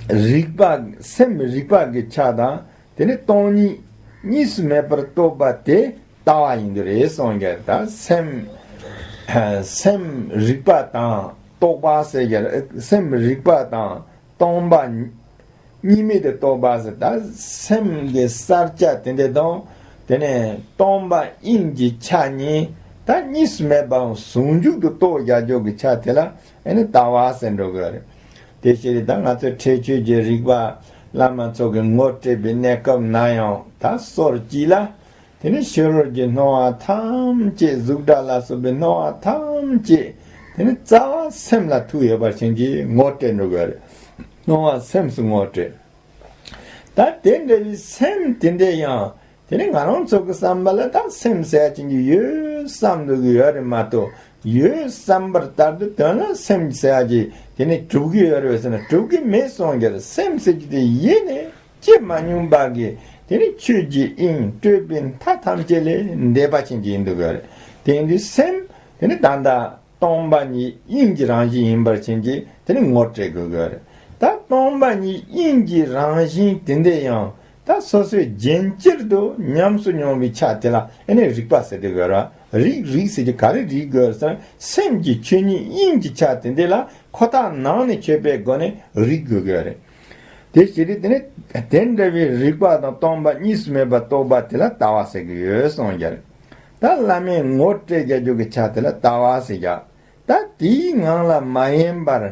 རིག་པ་སེམས་རིག་པ་གི་ཆ་དང་དེ་ནི་སྟོང་ཉིད་གཉིས་སུ་མེད་པར་རྟོགས་པ་དེ་ལྟ་བ་ཡིན་དུ་རེད་གསུངས་ཀྱང་ད་སེམས་སེམས་རིག་པ་དང་རྟོག་པ་ཟེར་ཀྱང་སེམས་རིག་པ་དང་སྟོང་པ་གཉིས་མེད་དུ་རྟོགས་པ་ཟེར། ད་སེམས་ཀྱི་གསར་བཅད་དེ་འདྲ་དང་དེ་ནས་སྟོང་པ་དབྱིངས་ཀྱི་ཆ་གཉིས་ད་གཉིས་སུ་མེད་པའང་ཟུང་འཇུག་ཏུ་རྟོགས་རྒྱ་འཇོག་གི་ཆ་དེ་ལ་ཨེ་ནི་ལྟ་བ་ཟེར་འགྲོ་གི་རེད། དེ་ཕྱིར་ད་ང་ཚོས་ཁྲེགས་ཆོད་ཀྱི་རིག་པ་བླ་མ་ཚོ་གི་ངོ་སྤྲད་པའི་གནས་སྐབས་ན་ཡང་ད་སོར་གཅིག་ལ། དེ་ནི་ཕྱི་རོལ་གྱི་སྣང་བ་ཐམས་ཅད་གཟུགས་སྒྲ་ལ་སོགས་པའི་སྣང་བ་ཐམས་ཅད་དེ་ནི་རྩ་བ་སེམས་ལ་ཐུག་ཡོད་པར་བྱིན་གྱིས་ངོ་སྤྲད་འགྲོ་དགོས་རེད། སྣང་བ་སེམས་སུ་ངོ་སྤྲད། ད་དེ་འདྲ་བའི་སེམས་དེ་འདྲ་ཡང་དེ་ནི་ང་རང་ཚོ་གི་བསམ་པ་ལ་ད་སེམས་ཟེར་ཡ་ཅིག་ཡོད་བསམ་འདུག་གི་ཡོད་རེད་མ་གཏོགས་ཡོད་བསམ་པར་ལྟར་དུ་དོན་ལ་སེམས་ཟེར་ཡ་ཅིག་དེ་ནི་གྲུབ་ཀྱི་ཡོད་རེད་ཟེར་ན་གྲུབ་ཀྱི་མེད་གསུངས་ཀྱི་རེད། སེམས་ཟེར་རྒྱུ་དེ་ཡེ་ནས། སྐྱེ་མ་མྱོང་བ་གི་དེ་ནི་ཆོས་ཀྱི་དབྱིངས་སྤྲོས་པའི་མཐའ་ཐམས་ཅད་ལས་འདས་པ་ཅན་གྱི་ཡིན་འདུག་གི་རེད། དེ་ཡིན་དུས་སེམས་དེ་ནི་ད་ལྟ་སྟོང་པ་ཉིད་དབྱིངས་ཀྱི་རང་བཞིན་ཡིན་པར་བྱིན་གྱིས་དེ་ནི་ངོ་སྤྲད་དགོས་གི་རེད། ད་སྟོང་པ་ཉིད་དབྱིངས་ཀྱི་རང་བཞིན་དེ་འདྲ་ཡང་ད་སོ་སོས་རྒྱུན་གཅིག་ཏུ་ཉམས་སུ་མྱོང་བའི་ཆ་དེ་ལ་ཨེ་ནི་རིག་པ་ཟེར་དུས་གི་རེད། རིག་རིག་ཟེར་གྱི་ག་རེ་རིག་དགོས་ཟེར་ན་སེམས་ཀྱི་ཆོས་ཉིད་དབྱིངས་ཀྱི་ཆ་དེ་འདྲ་ལ་ཁོ་ཐག་ནང་ནས་ཆོད་པའི་སྒོ་ནས་རིག་དགོས་གི་རེད། དེ་ཕྱིར་དེ་ནི་དེ་འདྲ་བའི་རིག་པ་དང་སྟོང་པ་གཉིས་སུ་མེད་པར་རྟོགས་པ་དེ་ལ་ལྟ་བ་ཟེར་གྱི་ཡོད་གསུངས་ཀྱང་། ད་བླ་མས་ངོ་སྤྲད་རྒྱ་འཇུག་གི་ཆ་དེ་ལ་ལྟ་བ་ཟེར་ཀྱང་། ད་དེའི་ངང་ལ་མ་ཡེངས་པར་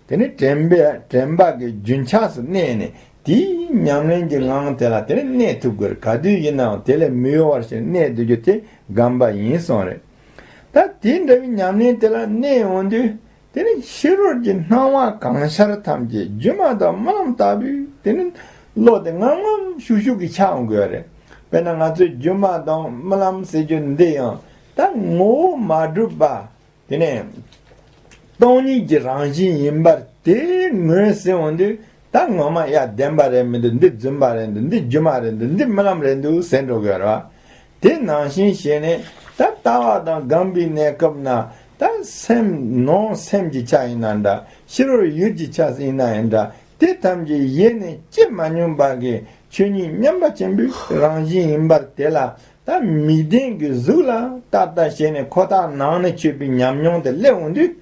དེ་ནི་དྲན་པའི་དྲན་པ་གི་རྒྱུན་ཆགས་སུ་གནས་ནས་དེའི་ཉམས་ལེན་གྱི་ངང་དེ་ལ་དེ་ནི་གནས་ཐུབ་དགོས། ག་དུས་ཡིན་ནའང་དེ་ལས་མི་གཡོ་བར་ཞིག་གནས་སྡོད་རྒྱུ་དེ་སྒོམ་པ་ཡིན་གསུངས་རེད། ད་དེ་འདྲ་བའི་ཉམས་ལེན་དེ་ལ་གནས་འོང་དུས། དེ་ནི་ཕྱི་རོལ་གྱི་སྣང་བ་གང་ཤར་ཐམས་ཅད་སྒྱུ་མ་དང་རྨི་ལམ་ལྟ་བུའི་དེ་ནི་བློ་དེ་ངམ་ངམ་ཤུགས་ཤུགས་ཀྱིས་འཆར་འོང་དགོས་རེད། དཔེར་ན་ང་ཚོས་སྒྱུ་མ་དང་རྨི་ལམ་ཟེར་རྒྱུ་འདི་ཡང་ད་ངོ་བོ་མ་གྲུབ་པ་དེ་ནི་སྟོང་ཉིད་ཀྱི་རང་བཞིན་ཡིན་པར་དེ་ངོས་ཟིན་འོང་དུས་ད་ངོ་མ་ཡ་བདེན་པ་རེད་མི་འདུག་འདི་རྫུན་པ་རེད་འདུག་འདི་སྒྱུ་མ་རེད་འདུག་འདི་རྨི་ལམ་རེད་འདུག་ཟེར་འགྲོ་དགོས་རེད་བ། དེ་ནང་བཞིན་བྱས་ནས་ད་ལྟ་བ་དང་སྒོམ་པའི་གནས་སྐབས་ན་ད་སེམས་ནང་སེམས་ཀྱི་ཆ་ཡིན་ན་འདྲ། ཕྱི་རོལ་ཡུལ་གྱི་ཆ་ཡིན་ན་ཡང་འདྲ། དེ་ཐམས་ཅད་ཡེ་ནས་སྐྱེ་མ་མྱོང་བ་གི་ཆོས་ཉིད་མཉམ་པ་ཆེན་པོའི་རང་བཞིན་ཡིན་པར། དེ་ལ་ད་མིག་ལྡན་གྱི་གཟུགས་ལ་ཏག་ཏག་བྱས་ནས་ཁོ་ཐག་ནང་ནས་ཆོད་པའི་ཉམས་མྱོང་དེ་སླེབས་འོང་དུས།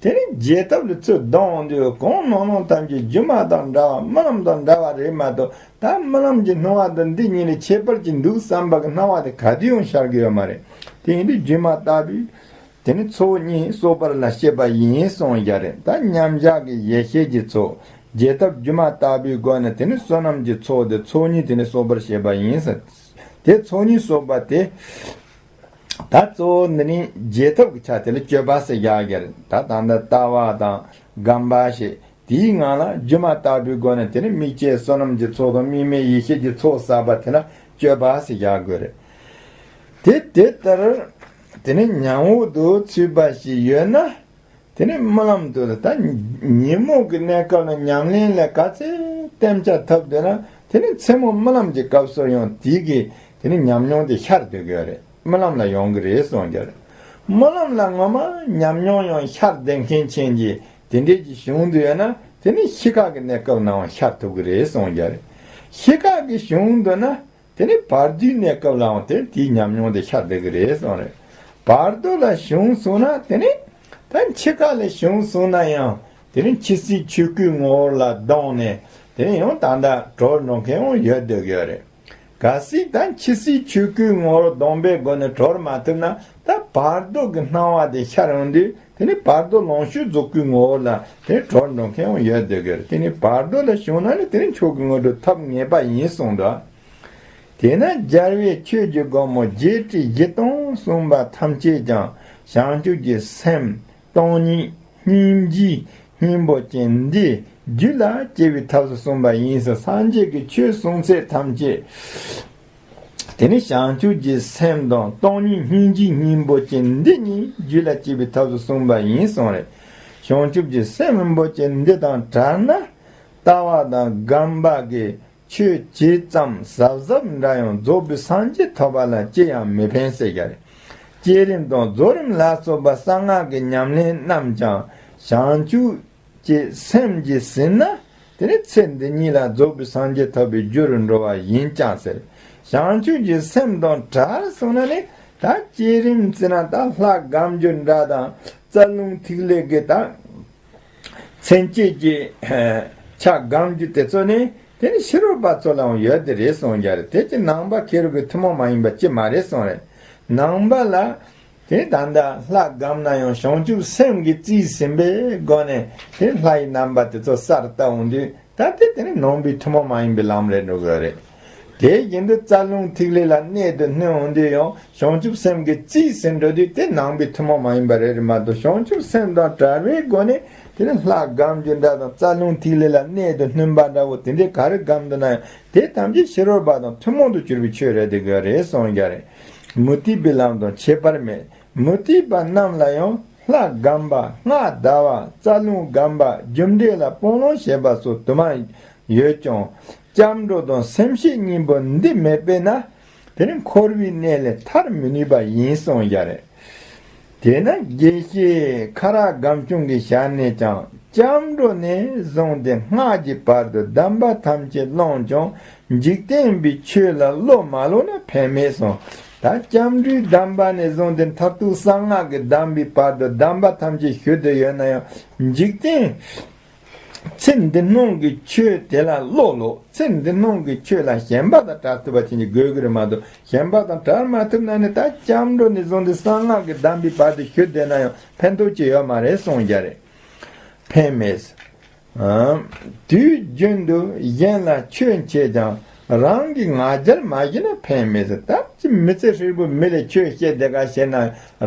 དེ་ནི་རྒྱས་ཐབས་ལ་ཚུར་ལྡང་འོང་དུས། གང་སྣང་སྣང་ཐམས་ཅད་སྒྱུ་མ་དང་འདྲ་བ་རྨི་ལམ་དང་འདྲ་བ་རེད་མ་གཏོགས། ད་རྨི་ལམ་གྱི་སྣང་བ་དང་འདི་གཉིས་ལས་ཁྱད་པར་ཅིག་འདུག་བསམ་པ་གི་སྣང་བ་དེ་ག་དུས་ཡང་ཤར་གི་ཡོད་མ་རེད། དེ་ཡིན་དུས་སྒྱུ་མ་ལྟ་བུའི་དེ་ནི་ཚོགས་གཉིས་གསོག་པར་ལ་བཤད་པ་ཡིན་གསུངས་ཡ་རེད། ད་མཉམ་བཞག་གི་ཡེ་ཤེས་ཀྱི་ཚོགས། རྒྱས་ཐབས་སྒྱུ་མ་ལྟ་བུའི་སྒོ་ནས་དེ་ནི་བསོད་ནམས་ཀྱི་ཚོགས་དེ་ཚོགས་གཉིས་དེ་ནི་གསོག་པར་བཤད་པ་ཡིན་ཟེར། དེ་ཚོགས་གཉིས་གསོག་པ་དེ། ད་གཙོ་བོ་འདི་ནི་རྒྱས་ཐབས་ཀྱི་ཆ་དེ་ལ་སྤྱོད་པ་ཟེར་ཡག་གི་རེད། ད་ད་ལྟ་ལྟ་བ་དང་སྒོམ་པ་ཞེས་དེའི་ངང་ལ་སྒྱུ་མ་ལྟ་བུའི་སྒོ་ནས་དེ་ནི་དམིགས་བཅས་བསོད་ནམས་ཀྱི་ཚོགས་དང་དམིགས་མེད་ཡེ་ཤེས་ཀྱི་ཚོགས་བསགས་པ་དེ་ལ་སྤྱོད་པ་ཟེར་ཡག་དགོས་རེད། དེ་དེ་ལྟར་དེ་ནི་ཉམས་འོག་ཏུ་ཚུད་པ་ཞིག་ཡོད་ན། དེ་ནི་རྨི་ལམ་དུ་ད་ཉིན་མོ་གི་གནས་སྐབས་ལ་ཉམས་ལེན་ལ་ག་ཚད་བརྟན་ཆགས་ཐུབ་འདོད་ན། དེ་ནི་མཚན་མོ་རྨི་ལམ་གྱི་སྐབས་སུ་ཡང་དེའི་གི་དེ་ནི་ཉམས་མྱོང་དེ་ཤར་སྡོད་ཀྱི་ཡོད་རེད། རྨི་ལམ་ལ་ཡོང་གི་རེད་གསུངས་ཀྱི་རེད། རྨི་ལམ་ལ་ངོ་མ་ཉམས་མྱོང་ཡང་ཤར་བསྡད་མཁན་ཅན་གྱི་དེ་འདྲས་ཀྱི་གཞུང་དུ་ཡོད་ན། དེ་ནི་ཤི་ཁ་གི་གནས་སྐབས་ནའང་ཤར་ཐུབ་ཀྱི་རེད་གསུངས་ཀྱི་རེད། ཤི་ཁ་གི་གཞུང་དུ་ན། དེ་ནི་བར་དོའི་གནས་སྐབས་ལའང་དེ་དེའི་ཉམས་མྱོང་དེ་ཤར་བསྡད་ཀྱི་རེད་གསུངས་རེད། བར་དོ་ལ་བྱུང་སོང་ན་དེ་ནི་ད་འཆི་ཁ་ལ་བྱུང་སོང་ན་ཡང་དེ་ནི་འཆི་སྲིད་ཆོས་སྐུའི་ངོ་བོ་ལ་ལྡང་ནས། དེ་ནི་ཡང་ད་ལྟ་གྲོལ་འགྲོ་མཁན་ཡང་ཡོད་བསྡད་ཀྱི་ཡོད་རེད། གལ་སྲིད་ད་འཆི་སྲིད་ཆོས་སྐུའི་ངོ་བོར་ལྡང་པའི་སྒོ་ནས་གྲོལ་མ་ཐུབ་ན། ད་བར་དོ་གི་སྣང་བ་དེ་ཤར་ཡོང་དུས་དེ་ནི་བར་དོ་ལོངས་སྤྱོད་རྫོགས་སྐུའི་ངོ་བོ་ལ་དེ་གྲོལ་འགྲོ་མཁན་ཡང་ཡོད་བསྡད་ཀྱི་ཡོད་རེད། དེ་ནི་བར་དོ་ལ་བྱུང་ན་ནི་དེ་ནི་མཆོག་གི་དངོས་གྲུབ་ཐོབ་ངེས་པ་ཡིན་གསུངས་འདུག་དེས་ན་རྒྱལ་བའི་ཆོས་ཀྱི་སྒོ་མོ་བརྒྱད་ཁྲི་བཞི་སྟོང་གསུངས་པ་ཐམས་ཅད་ཀྱང་བྱང་ཆུབ་ཀྱི་སེམས་སྟོང་ཉིད་སྙིང་རྗེའི་སྙིང་པོ་ཅན་འདི་རྒྱུད་ལ་སྐྱེ་བའི་ཐབས་སུ་གསུངས་པ་ཡིན་ཟེར། སངས་རྒྱས་ཀྱི་ཆོས་གསུང་ཚད་ཐམས་ཅད་དེ་ནི་བྱང་ཆུབ་ཀྱི་སེམས་དང་སྟོང་ཉིད་སྙིང་རྗེའི་སྙིང་པོ་ཅན་འདི་གཉིས་རྒྱུད་ལ་སྐྱེ་བའི་ཐབས་སུ་གསུངས་པ་ཡིན་གསུངས་རེད། བྱང་ཆུབ་ཀྱི་སེམས་སྙིང་པོ་ཅན་འདི་དང་བྲལ་ན། ལྟ་བ་དང་སྒོམ་པ་གི་ཆོས་ཇི་ཙམ་གཟབ་གཟབ་འདྲ་ཡང་རྫོགས་པའི་སངས་རྒྱས་ཐོབ་པ་ལ་ཅི་ཡང་མི་ཕན་ཟེར་གྱི་རེད། བསྐྱེད་རིམ་དང་རྫོགས་རིམ་ལ་སོགས་པ་གསང་སྔགས་ཀྱི་ཉམས་ལེན་རྣམས་ཀྱང་བྱང་ཆུབ་ཀྱི་སེམས་ཀྱིས་ཟིན་ན། དེ་ནི་ཚེ་འདི་ཉིད་ལ་རྫོགས་པའི་སངས་རྒྱས་ཐོབ་པའི་རྒྱུ་རུ་འགྲོ་བ་ཡིན་ཀྱང་ཟེར། བྱང་ཆུབ་ཀྱི་སེམས་དང་བྲལ་སོང་ན་ནི། ད་བསྐྱེད་རིམ་ཟེར་ན་ད་ལྷ་སྒོམ་རྒྱུ་འདྲ་དང་རྩ་རླུང་ཐིག་ལེ་གི་ད་མཚན་བཅས་ཀྱི་ཆ་སྒོམ་རྒྱུ་དེ་ཚོ་ནི་དེ་ནི་ཕྱི་རོལ་པ་ཚོ་ལའང་ཡོད་དེ་རེད་གསུངས་ཀྱི་རེད། དེ་ཀྱི་ནང་པ་ཁེ་རུ་གི་ཐུན་མོང་མ་ཡིན་པ་ཅི་མ་རེད་གསུངས་རེད། ནང་པ་ལ་དེ་ད་ལྟ་ལྷ་སྒོམ་ན་ཡང་བྱང་ཆུབ་སེམས་ཀྱིས་རྩིས་ཟིན་པའི་སྒོ་ནས་དེ་ལྷ་ཡི་རྣམ་པ་དེ་ཚོ་གསལ་བཏབ་འོང་དུས། ད་དེ་དེ་ནི་ནང་པའི་ཐུན་མོང་མ་ཡིན་པའི་ལམ་རེད་འགྲོ་གི་རེད། དེ་བཞིན་དུ་རྩ་རླུང་ཐིག་ལེ་ལ་གནད་དུ་བསྣུན་འོང་དུས་ཡང་བྱང་ཆུབ་སེམས་ཀྱིས་རྩིས་ཟིན་འགྲོ་དུས་དེ་ནང་པའི་ཐུན་མོང་མ་ཡིན་པ་རེད་རེད་མ་གཏོགས། བྱང་ཆུབ་སེམས་དང་བྲལ་བའི་སྒོ་ནས་དེ་ནི་ལྷ་སྒོམ་རྒྱུ་འདྲ་དང་རྩ་རླུང་ཐིག་ལེ་ལ་གནད་དུ་བསྣུན་པ་འདྲ་བོ་དེ་འདྲའི་ག་རེ་སྒོམ་འདུག་ན་ཡང་དེ་ཐམས་ཅད་ཕྱི་རོལ་པ་དང་ཐུན་མོང་དུ་གྱུར་པའི་ཆོས་རེད་བསྡད་ཀྱི་རེད་གསུངས་ཀྱི་རེད། མུ་སྟེགས་པའི་ལམ་དང་ཁྱད་པར་མེད། མུ་སྟེགས་པ་རྣམས་ལ་ཡང་ལྷ་སྒོམ་པ་སྔགས་བཟླ་བ་རྩ་རླུང་སྒོམ་པ་རྒྱུ་འབྲས་ལ་སྤང་བླང་བྱེད་པ་སོགས་དུ་མ་ཡོད་ཀྱང་སྐྱབས་འགྲོ་དང་སེམས་བསྐྱེད་གཉིས་པོ་འདི་མེད་པས་ན་དེ་ནི་འཁོར་བའི་གནས་ལས་ཐར་མི་ནུས་པ་ཡིན་གསུངས་ཀྱི་རེད། དེས་ན་དགེ་བཤེས་ཁ་རག་སྒམ་ཆུང་གི་ཞལ་ནས་ཀྱང་སྐྱབས་འགྲོ་ནས་བཟུང་སྟེ་སྔགས་ཀྱི་བར་དུ་གདམས་པ་ཐམས་ཅད་བླངས་ཀྱང་འཇིག་རྟེན་པའི་ཆོས་ལ་བློ་མ་ལོག་ན་ཕན་མེད་གསུངས། ད་སྐྱབས་འགྲོའི་གདམས་པ་ནས་བཟུང་སྟེ་མཐར་ཐུག་གསང་སྔགས་ཀྱི་གདམས་པའི་བར་དུ་གདམས་པ་ཐམས་ཅད་ཞུས་ཏེ་ཡོད་ན་ཡང་འཇིག་རྟེན་ཚེ་འདི་སྣང་གི་ཆོས་དེ་ལ་བློ་ལོག་ཚེ་འདི་སྣང་གི་ཆོས་ལ་ཞེན་པ་དང་བྲལ་ཐུབ་པ་ཅན་གྱི་དགོས་ཀྱི་རེད་མ་གཏོགས། ཞེན་པ་དང་བྲལ་མ་ཐུབ་ན་ནི་ད་སྐྱབས་འགྲོ་ནས་བཟུང་སྟེ་གསང་སྔགས་ཀྱི་གདམས་པའི་བར་དུ་ཞུ་བསྡད་ན་ཡང་ཕན་ཐོགས་ཅི་ཡོད་མ་རེད་གསུངས་ཀྱི་རེད། ཕན་མེད། དུས་རྒྱུན་དུ་གཞན་ལ་ཆོས་འཆད་ཀྱང་རང་གི་ང་རྒྱལ་མ་ཞི་ན་ཕན་མེད་ཟེར། ད་ཅི་མི་ཚེ་ཧྲིལ་པོ་མི་ལ་ཆོས་བཤད་བསྡད་ག་བཤད་ན་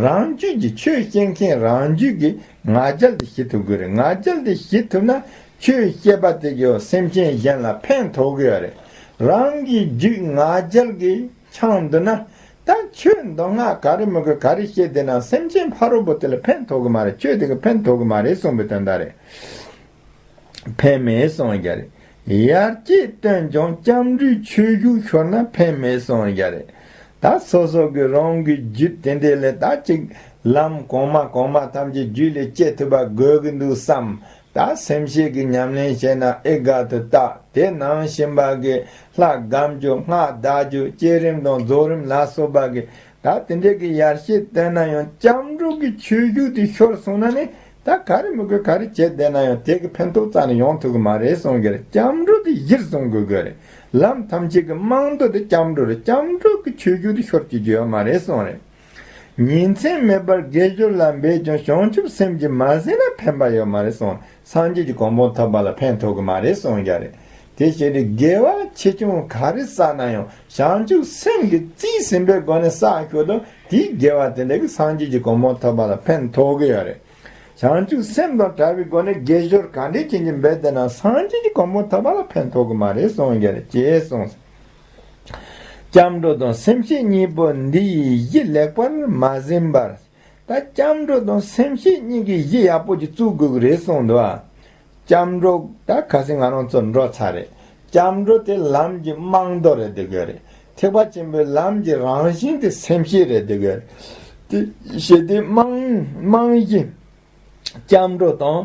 རང་རྒྱུད་ཀྱི་ཆོས་བཤད་མཁན་རང་རྒྱུད་ཀྱི་ང་རྒྱལ་དེ་ཞི་ཐུབ་དགོས་རེད། ང་རྒྱལ་དེ་ཞི་ཐུབ་ན་ཆོས་བཤད་པ་དེ་གིས་སེམས་ཅན་གཞན་ལ་ཕན་ཐོགས་ཀྱི་ཡོད་རེད། རང་གི་རྒྱུད་ང་རྒྱལ་གྱིས་འཆང་འདུག་ན་ད་ཆོས་མདོ་སྔགས་ག་རེ་མི་དགོས་ག་རེ་བཤད་བསྡད་ན་སེམས་ཅན་ཕ་རོལ་པོ་དེ་ལ་ཕན་ཐོགས་ཀྱི་མ་རེད། ཆོས་དེ་གིས་ཕན་ཐོགས་ཀྱི་མ་རེད་གསུངས་པའི་དོན་དག་རེད། ཕན་མེད་གསུངས་ཀྱི་རེད། ཡར་སྐྱེས་བཏོན་ཀྱང་སྐྱབས་འགྲོའི་ཆོས་བཞུགས་ཤོར་ན་ཕན་མེད་གསུངས་ཀྱི་རེད། ད་སོ་སོ་གི་རང་གི་རྒྱུད་དེ་འདྲ་ལས་ད་ཅིག་ལམ་གོང་མ་གོང་མ་ཐམས་ཅད་རྒྱུད་ལས་སྐྱེ་ཐུབ་པ་དགོས་ཀྱི་འདུག་བསམ། ད་སེམས་བསྐྱེད་ཀྱི་ཉམས་ལེན་བྱས་ན་ཨེ་དགའ་དུ་བཏགས། དེ་ནང་བཞིན་པ་གི་ལྷ་སྒམ་རྒྱུ་སྔགས་བཟླ་རྒྱུ་བསྐྱེད་རིམ་དང་རྫོགས་རིམ་ལ་སོགས་པ་གི་ད་དེ་འདྲའི་གི་ཡར་ཞེ་བསྟན་ན་ཡང་སྐྱབས་འགྲོ་གི་ཆོས་བརྒྱུད་དེ་ཤོར་སོང་ན་ནི། ད་ག་རེ་མི་དགོས་ག་རེ་བྱས་བསྡད་ན་ཡང་དེ་གི་ཕན་ཐོགས་རྩ་ནས་ཡོང་ཐུབ་ཀྱི་མ་རེད་གསུང་གི་རེད། སྐྱབས་འགྲོ་དེ་གཞིར་བཟུང་དགོས་ཀྱི་རེད། ལམ་ཐམས་ཅད་ཀྱི་རྨང་རྡོ་དེ་སྐྱབས་འགྲོ་རེད། སྐྱབས་འགྲོ་གི་ཆོས་བརྒྱུད་དེ་ཤོར་བཅུག་རྒྱུ་ཡོད་མ་རེད་གསུང་རེད། ཉིན་མཚན་མེད་པར་དགེ་སྦྱོར་ལ་འབད་ཀྱང་བྱང་ཆུབ་སེམས་ཀྱིས་མ་ཟིན་ན་ཕན་པ་ཡོད་མ་རེད་གསུང་། སངས་རྒྱས་ཀྱི་གོ་འཕང་ཐོབ་པ་ལ་ཕན་ཐོགས་ཀྱི་མ་རེད་གསུང་རྒྱུ་རེད། དེ་བྱས་ཏེ་དགེ་བ་ཆེ་ཆུང་ག་རེ་བསགས་ན་ཡང་བྱང་ཆུབ་སེམས་ཀྱིས་རྩིས་ཟིན་པའི་སྒོ་ནས་བསགས་ཤོག་དང་དེའི་དགེ་བ་དེ་འདྲ་གིས་སངས་རྒྱས་ཀྱི་གོ་འཕང་ཐོབ་པ་ལ་ཕན་ཐོགས་ཀྱི་ཡོད་རེད། བྱང་ཆུབ་སེམས་དང་བྲལ་བའི་སྒོ་ནས་དགེ་སྦྱོར་ག་འདྲས་ཅན་གྱི་འབད་དེ་ན་སངས་རྒྱས་ཀྱི་གོ་འཕང་ཐོབ་པ་ལ་ཕན་ཐོགས་ཀྱི་མ་རེད་གསུང་གི་རེད་ཅེས་གསུངས། སྐྱབས་འགྲོ་དང་སེམས་བསྐྱེད་གཉིས་པོ་འདི་ཡི་གཞི་ལེགས་པར་མ་ཟིན་པར། ད་སྐྱབས་འགྲོ་དང་སེམས་བསྐྱེད་གཉིས་ཀྱི་གཞི་ཡག་པོ་ཅིག་བཙུགས་དགོས་ཀྱི་རེད་གསུངས་འདུག་ཨ། སྐྱབས་འགྲོ་ད་ཁ་སང་ང་རང་ཚོ་འགྲོ་ཚར་རེད། སྐྱབས་འགྲོ་དེ་ལམ་གྱི་རྨང་རྡོ་རེད་འདུག་གི་རེད། ཐེག་པ་ཆེན་པོའི་ལམ་གྱི་རང་བཞིན་དེ་སེམས་བསྐྱེད་རེད་འདུག་གི་རེད། དེ་ཞེ་དེ་རྨང་རྨང་གཞི། སྐྱབས་འགྲོ་དང་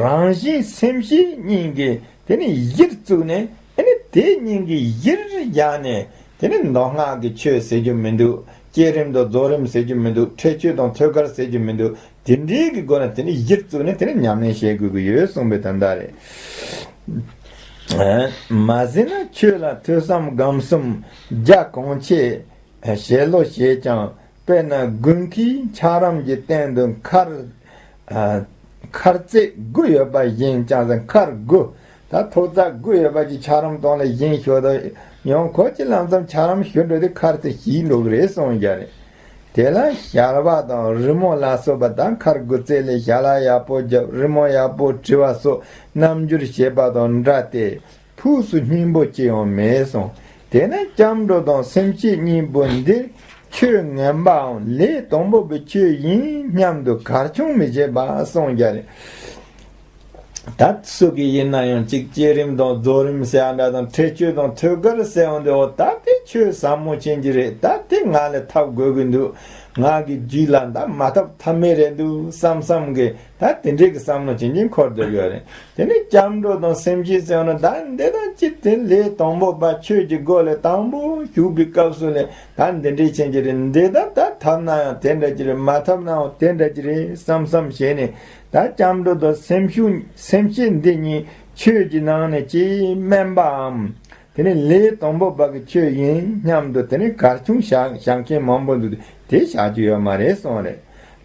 རང་བཞིན་སེམས་བསྐྱེད་གཉིས་ཀྱི་དེ་ནི་གཞིར་བཙུགས་ནས་ཨ་ནི་དེ་གཉིས་ཀྱི་གཞིར་བཞག་ནས་དེ་ནི་མདོ་སྔགས་ཀྱི་ཆོས་ཟེར་རྒྱུ་མི་འདུག་བསྐྱེད་རིམ་དང་རྫོགས་རིམ་ཟེར་རྒྱུ་མི་འདུག་ཁྲེགས་ཆོད་དང་ཐོད་རྒལ་ཟེར་རྒྱུ་མི་འདུག་དེ་འདྲའི་གི་སྒོ་ནས་དེ་ནི་གཞིར་བཙུགས་ནས་དེ་ནི་ཉམས་ལེན་བྱེད་དགོས་ཀྱི་ཡོད་གསུངས་པའི་དོན་དག་རེད། མ་ཟིན་ན་ཆོས་ལ་ཐོས་བསམ་སྒོམ་གསུམ་རྒྱ་གང་ཆེ་བྱེད་ལོ་བྱེད་ཀྱང་། དཔེར་ན་དགུན་ཁའི་འཁྱགས་རོམ་གྱི་སྟེང་དུ་མཁར་མཁར་རྩེ་དགུ་ཡོད་པ་བཞིན་ཀྱང་ཟེར། མཁར་དགུ། ད་ཐོག་བརྩེགས་དགུ་ཡོད་པ་ཅིག་འཁྱགས་རོམ་སྟེང་ལ་བཞེངས་ཞོར་དུ་ཡང་ཁོ་ཅིག་ལམ་སང་འཁྱགས་རོམ་ཞུ་འགྲོ་དུས་མཁར་དེ་ཞིག་འགྲོ་གི་རེད་གསུངས་ཀྱང་རེད། དེ་ལ་ཞལ་བ་དང་རི་མོ་ལ་སོགས་པ་དང་མཁར་དགུ་རྩེ་ལས་ཞལ་ལག་ཡག་པོ་བརྒྱབ། རི་མོ་ཡག་པོ་བྲིས་པ་སོགས་རྣམ་འགྱུར་བྱེད་པ་དང་འདྲ་སྟེ། ཕུགས་སུ་སྙིང་པོ་ཅི་ཡང་མེད་གསུངས། དེས་ན་སྐྱབས་འགྲོ་དང་སེམས་བསྐྱེད་གཉིས་པོ་འདི་ཆོས་ངན་པའམ་ལས་དང་པོ་པའི་ཆོས་ཡིན་སྙམ་དུ་གར་ཆུང་མི་བྱེད་པ་གསུངས་ཀྱང་རེད། ད་སུ་གིས་ཡིན་ན་ཡང་གཅིག་བསྐྱེད་རིམ་དང་རྫོགས་རིམ་ཟེར་བ་འདྲ་དང་ཁྲེགས་ཆོད་དང་ཐོད་རྒལ་ཟེར་བ་འདི་འོ་ད་དེ་ཆོས་ཟབ་མོ་ཅན་གྱི་རེད། ད་དེ་ང་ལས་ཐོབ་དགོས་ཀྱི་འདུག་ང་གི་རྒྱུད་ལ་ད་མ་ཐོབ་ཐབས་མེད་རེད་འདུག་བསམ་བསམ་གི་ད་དེ་འདྲའི་གི་བསམ་བློ་ཅན་གྱི་འཁོར་སྡོད་ཡོད་རེད། དེ་ནས་སྐྱབས་འགྲོ་དང་སེམས་བསྐྱེད་ཟེར་ན་ད་འདི་དང་ཅི་དེ་ལས་དང་པོ་པ་ཆོས་ཀྱི་སྒོ་ལས་དང་པོ་ཞུགས་པའི་སྐབས་སུ་ལས་ད་འདི་འདྲའི་ཅན་གྱི་རེད། འདི་ད་ད་ཐོབ་ན་ཡང་དེ་འདྲ་ཅི་རེད། མ་ཐོབ་ན་ཡང་དེ་འདྲ་ཅི་རེད་བསམ་བསམ་བྱས་ནས་ད་སྐྱབས་འགྲོ་དང་སེམས་ཤུགས་སེམས་བསྐྱེད་འདི་གཉིས་ཆོས་ཀྱི་ནང་ནས་ཅིག་དམན་པའམ། དེ་ནི་ལས་དང་པོ་པ་གི་ཆོས་ཡིན་སྙམ་དུ་དེ་ནི་གར་ཆུང་བཞག་བཞག་མཁན་མང་པོ་འདུག་དེ་བཞག་རྒྱུ་ཡོད་མ་རེད་གསུངས་རེད།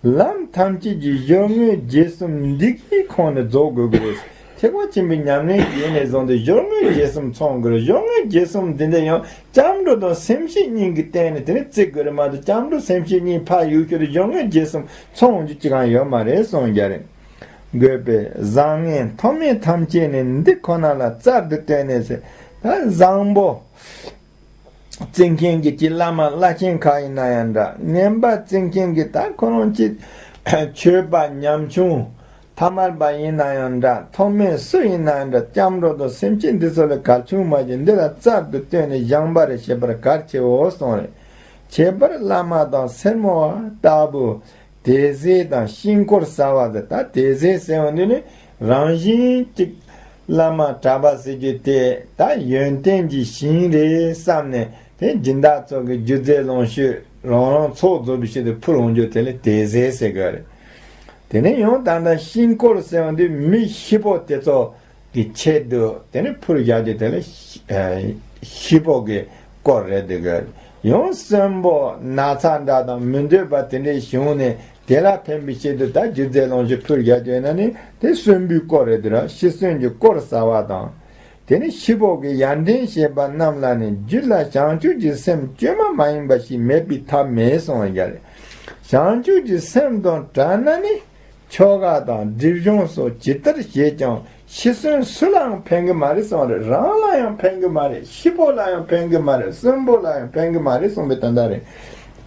ལམ་ཐམས་ཅད་ཀྱི་སྦྱོར་དངོས་རྗེས་གསུམ་འདི་གི་ཁོངས་ནས་རྫོགས་དགོས་ཀྱི་རེད། ཐེག་པ་ཆེན་པོའི་ཉམས་ལེན་གྱི་ཡུལ་ནས་བཟུང་སྟེ་སྦྱོར་དངོས་རྗེས་གསུམ་ཚང་དགོས་རེད། སྦྱོར་དངོས་རྗེས་གསུམ་འདི་འདྲ་ཡང་སྐྱབས་འགྲོ་དང་སེམས་བསྐྱེད་གཉིས་ཀྱི་སྟེང་ནས་དེ་ནི་བརྩི་དགོས་རེད་མ་གཏོགས་སྐྱབས་འགྲོ་སེམས་བསྐྱེད་གཉིས་ཕར་གཡུག་ཤོར་སྦྱོར་དངོས་རྗེས་གསུམ་ཚང་རྒྱུ་ཅི་གང་ཡོད་མ་རེད་གསུངས་ཀྱང་རེད། དགོས་པས་བཟང་ངན་མཐོ་དམན་ཐམས་ཅད་ནི་འདི་ཁོ་ན་ལ་རྩལ་དུ་བཏོན་ནས་ཟེར། ད་བཟང་པོ་བརྩི་མཁན་གྱི་ཅིག་བླ་མ་བླ་ཆེན་ག་ཡིན་ན་ཡང་འདྲ། ངན་པ་བརྩི་མཁན་གྱི་ད་ཁོ་རང་ཅིག་ཆོས་པ་ཉམ་ཆུང་ཐ་མལ་པ་ཡིན་ན་ཡང་འདྲ། མཐོ་དམན་སུ་ཡིན་ན་ཡང་འདྲ། སྐྱབས་འགྲོ་དང་སེམས་བསྐྱེད་འདི་ཚོ་ལ་གལ་ཆུང་མ་བྱེད། འདི་ལ་རྩལ་དུ་བཏོན་ནས་སྦྱངས་པ་རེ་བྱེད་པར་གལ་ཆེའོ་གསུངས་རེད། ཁྱད་པར་བླ་མ་དང་སེར་མོ་བ་ལྟ་བུ། དད་ཟས་དང་ཤིང་བཀོར་ཟ་བ་ཟེར། ད་དད་ཟས་ཟེར་བ་འདི་ནི་རང་བཞིན་གཅིག་བླ་མ་གྲྭ་པ་ཟེར་རྒྱུ་དེ་ད་ཡོན་ཏན་གྱི་ཞིང་རེད་བསམ་ནས་དེ་སྦྱིན་བདག་ཚོ་གི་རྒྱུ་རྫས་ལོངས་སྤྱོད་རང་རང་ཚོགས་རྫོགས་པའི་ཆེད་དུ་ཕུལ་འོང་རྒྱུ་དེ་ལ་དད་ཟས་ཟེར་གི་རེད། དེ་ནས་ཡང་ད་ལྟ་ཤིང་བཀོར་ཟེར་བ་འདི་མི་ཤི་པོ་དེ་ཚོ་གི་ཆེད་དུ་དེ་ནི་ཕུལ་བཞག་རྒྱུ་དེ་ལ་ཤི་ཨ་ཤི་པོ་གི་བཀོར་རེད་འདུག་གི། ཡང་གསོན་པོ་ན་ཚ་འདྲ་དང་མི་འདོད་པ་དེ་འདྲའི་བྱུང་ནས་དེ་ལ་ཕན་པའི་ཆེད་དུ་ད་རྒྱུ་རྫས་ལོངས་སྤྱོད་ཕུལ་བཞག་རྒྱུ་ཡིན་ན་ནི་དེ་གསོན་པོའི་བཀོར་རེད་འདུག་ར། ཤི་གསོན་གྱི་བཀོར་ཟ་བ་དང་། དེ་ནི་ཤི་པོ་གི་ཡར་འདྲེན་བྱེད་པ་རྣམས་ལ་ནི་རྒྱུད་ལ་བྱང་ཆུབ་ཀྱི་སེམས་བཅོས་མ་མ་ཡིན་པ་ཞིག་མེད་པའི་ཐབས་མེད་གསུངས་པ་རེད། བྱང་ཆུབ་ཀྱི་སེམས་དང་བྲལ་ན་ནི། ཆོ་ག་དང་སྒྲིབ་སྦྱོང་སོགས་ཇི་ལྟར་བྱས་ཀྱང་ཤི་གསོན་སུ་ལའང་ཕན་གྱི་མ་རེད་གསུངས་རེད། རང་ལ་ཡང་ཕན་གྱི་མ་རེད། ཤི་པོ་ལ་ཡང་ཕན་གྱི་མ་རེད། གསོན་པོ་ལ་ཡང་ཕན་གྱི་མ་རེད་གསུངས་པའི་དོན་དག་རེད།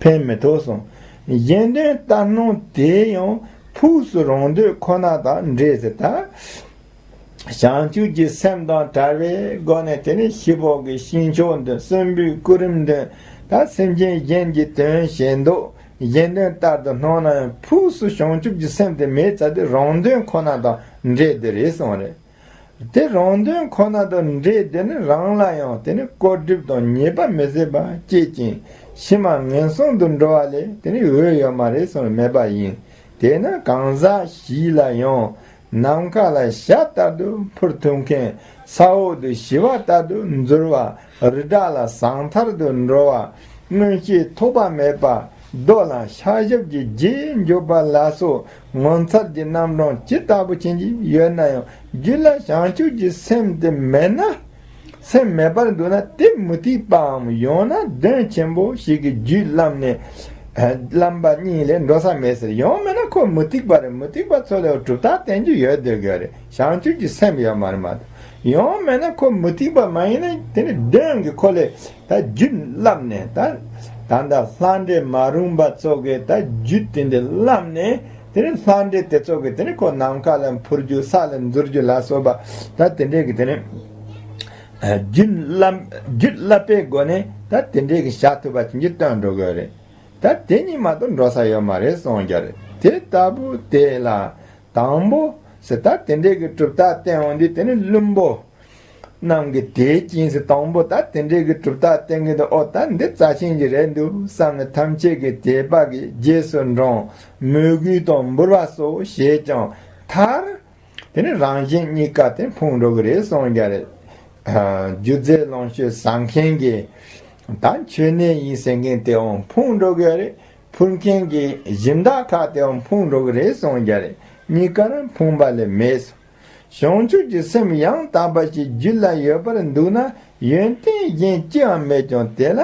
ཕན་མི་ཐོགས་གསུངས། གཞན་དོན་ལྟར་སྣང་དེ་ཡང་ཕུགས་སུ་རང་འདོད་ཁོ་ན་དང་འདྲེས་ཟེར། ད་བྱང་ཆུབ་ཀྱི་སེམས་དང་བྲལ་བའི་སྒོ་ནས་དེ་ནི་ཤི་པོ་གི་ཤིང་མཆོག་འདོན། གསོན་པོའི་སྐུ་རིམ་འདོན། ད་ ད་སེམས་ཅན་གཞན་གྱི་དོན་བྱེད་འདོད་གཞན་དོན་ལྟར་དུ་སྣང་ན་ཡང་ཕུགས་སུ་བྱང་ཆུབ་ཀྱི་སེམས་དེ་མེད་ཚར་དུས་རང་དོན་ཁོ་ན་དང་འདྲེས་དེ་རེད་གསུངས་རེད། དེ་རང་དོན་ཁོ་ན་དང་འདྲེས་དེ་ནི་རང་ལ་ཡང་དེ་ནི་བཀོད་སྒྲིབ་དང་ཉེས་པ་མི་བཟད་པ་བསྐྱེད་ཅིང་ཕྱི་མ་ངན་སོང་དུ་འགྲོ་བ་ལས་དེ་ནི་འོས་ཡོད་མ་རེད་གསུངས་མེད་པ་ཡིན། དེས་ན་གང་ཟག་ཞིག་ལ་ཡང་ནམ་མཁའ་ལ་བྱ་ལྟར་དུ་འཕུར་ཐུབ་མཁན། ས་འོག་ཏུ་ཞི་བ་ལྟར་དུ་འཛུལ་བ། རི་བྲག་ལ་ཟང་ཐལ་དུ་འགྲོ་བ། མངོན་ཤེས་ཐོགས་པ་མེད་པ། རྡོ་ལ་ཤར་ཞབས་ཀྱི་རྗེས་འཇུག་པ་ལ་སོགས་ངོ་མཚར་གྱི་རྣམ་གྲངས་ཇི་ལྟ་བུ་ཅན་ཅིག་ཡོད་ན་ཡང་རྒྱུད་ལ་བྱང་ཆུབ་ཀྱི་སེམས་དེ་མེད་ན། སེམས་མེད་པར་འདུག་ན་དེ་མུ་སྟེགས་པའམ་ཡང་ན་གདོན་ཆེན་པོ་ཞིག་གིས་རྒྱུད་བརླམས་ནས་བརླམས་པ་གཉིས་ལས་འགྲོ་ས་མེད་ཟེར། ཡང་མིན་ན་ཁོ་མུ་སྟེགས་པ་རེད། མུ་སྟེགས་པ་ཚོ་ལས་གྲུབ་མཐའ་བསྟན་རྒྱུ་ཡོད་བསྡད་དགོས་རེད། བྱང་ཆུབ་ཀྱི་སེམས་ཡོད་མ་རེད་མ་གཏོགས། ཡང་མིན་ན་ཁོ་མུ་སྟེགས་པ་མ་ཡིན་ན་དེ་ནི་གདོན་གྱིས་ཁོ་ལས་ད་རྒྱུད་བརླམས་ནས་ད་ད་ལྟ་ལྷ་འདྲེ་མ་རུངས་པ་ཚོ་གིས་ད་རྒྱུད་དེ་འདྲ་བརླམས་ནས། དེ་ནས་ལྷ་འདྲེ་དེ་ཚོ་གིས་དེ་ནས་ཁོ་ནམ་མཁའ་ལ་འཕུར་རྒྱུ་ས་ལ་འཛུལ་རྒྱུ་ལ་སོགས་པ་ད་དེ་འདྲས་ཀྱི་དེ་ནས་རྒྱུན་བརླམས་རྒྱུད་བརླབས་པའི་སྒོ་ནས་ད་དེ་འདྲས་ཀྱི་བྱ་ཐུབ་པ་ཅན་གྱི་སྟོན་འགྲོ་དགོས་རེད། ད་དེ་གཉིས་མ་གཏོགས་འགྲོ་ས་ཡོད་མ་རེད་གསུངས་རྒྱུ་རེད། དེ་ལྟ་བུ་དེ་ལ་དང་པོ་ཟེར་ད་དེ་འདྲས་ཀྱི་གྲུབ་རྟགས་བསྟན་འོང་དུས་དེ་ནས་བླུན་པོ། རྣམས་ཀྱིས་དེ་ཅིང་ཟེར་དང་པོ་ད་དེ་འདྲའི་གི་གྲུབ་རྟགས་བསྟན་གྱི་འདུག་ཨོ་ད་འདི་རྩ་ཆེན་གྱི་རེད་འདུག་བསམ་ནས་ཐམས་ཅད་ཀྱིས་དད་པ་གིས་རྗེས་སུ་འབྲང་མོས་གུས་དང་འབུལ་བ་སོགས་བྱས་ཀྱང་མཐར་དེ་ནི་རང་གཞན་གཉིས་ཀ་དེ་ཕུང་འགྲོ་གི་རེད་གསུངས་རྒྱུ་རེད། རྒྱུ་རྫས་ལོངས་སྤྱོད་ཟ་མཁན་གྱི་ད་མཆོད་གནས་ཡིན་ཟེར་མཁན་དེའང་ཕུང་འགྲོ་གི་རེད། ཕུལ་མཁན་གྱི་སྦྱིན་བདག་ཁག་དེའང་ཕུང་འགྲོ་གི་རེད་གསུངས་རྒྱུ་རེད། གཉིས་ཀ་རང་ཕུང་པ་ལས་མེད། བྱང་ཆུབ་ཀྱི་སེམས་ཡང་དག་པ་ཞིག་རྒྱུད་ལ་ཡོད་པར་འདུག་ན་ཡོན་ཏན་གཞན་ཅི་ཡང་མེད་ཀྱང་དེ་ལ་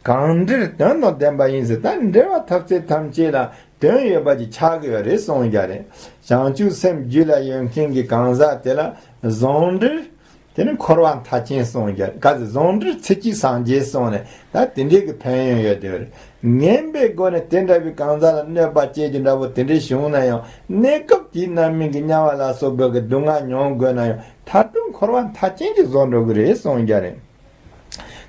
གང་འབྲེལ་དོན་དང་ལྡན་པ་ཡིན་ཟེར། ད་འབྲེལ་བ་འཐབ་ཚད་ཐམས་ཅད་ལ་དོན་ཡོད་པ་ཅིག་ཆགས་ཀྱི་ཡོད་རེད་གསུངས་རྒྱུ་རེད། བྱང་ཆུབ་སེམས་རྒྱུད་ལ་ཡོད་མཁན་གྱི་གང་ཟག་དེ་ལ་ཟུང་འབྲེལ་དེ་ནི་འཁོར་བ་མཐའ་ཅན་གསུངས་རྒྱུ་རེད། ག་ཚོད་ཟུང་འབྲེལ་ཚེ་གཅིག་སངས་རྒྱས་གསུངས་ནས་ད་དེ་འདྲའི་གི་ཕན་ཡོན་ཡོད་དེ་རེད། ངན་པའི་སྒོ་ནས་དེ་འདྲ་བའི་གང་ཟག་ལ་གནོད་པ་བྱེད་རྒྱུ་འདྲ་པོ་དེ་འདྲའི་བྱུང་ན་ཡང་གནས་སྐབས་དེའི་རྣམ་སྨིན་གྱི་དམྱལ་བ་ལ་སོགས་པའི་གི་སྡུག་བསྔལ་མྱོང་དགོས་ན་ཡང་མཐར་ཐུག་འཁོར་བ་མཐའ་ཅན་གྱི་བཟོ་འགྲོ་གི་རེད་གསུངས་རྒྱུ་རེད།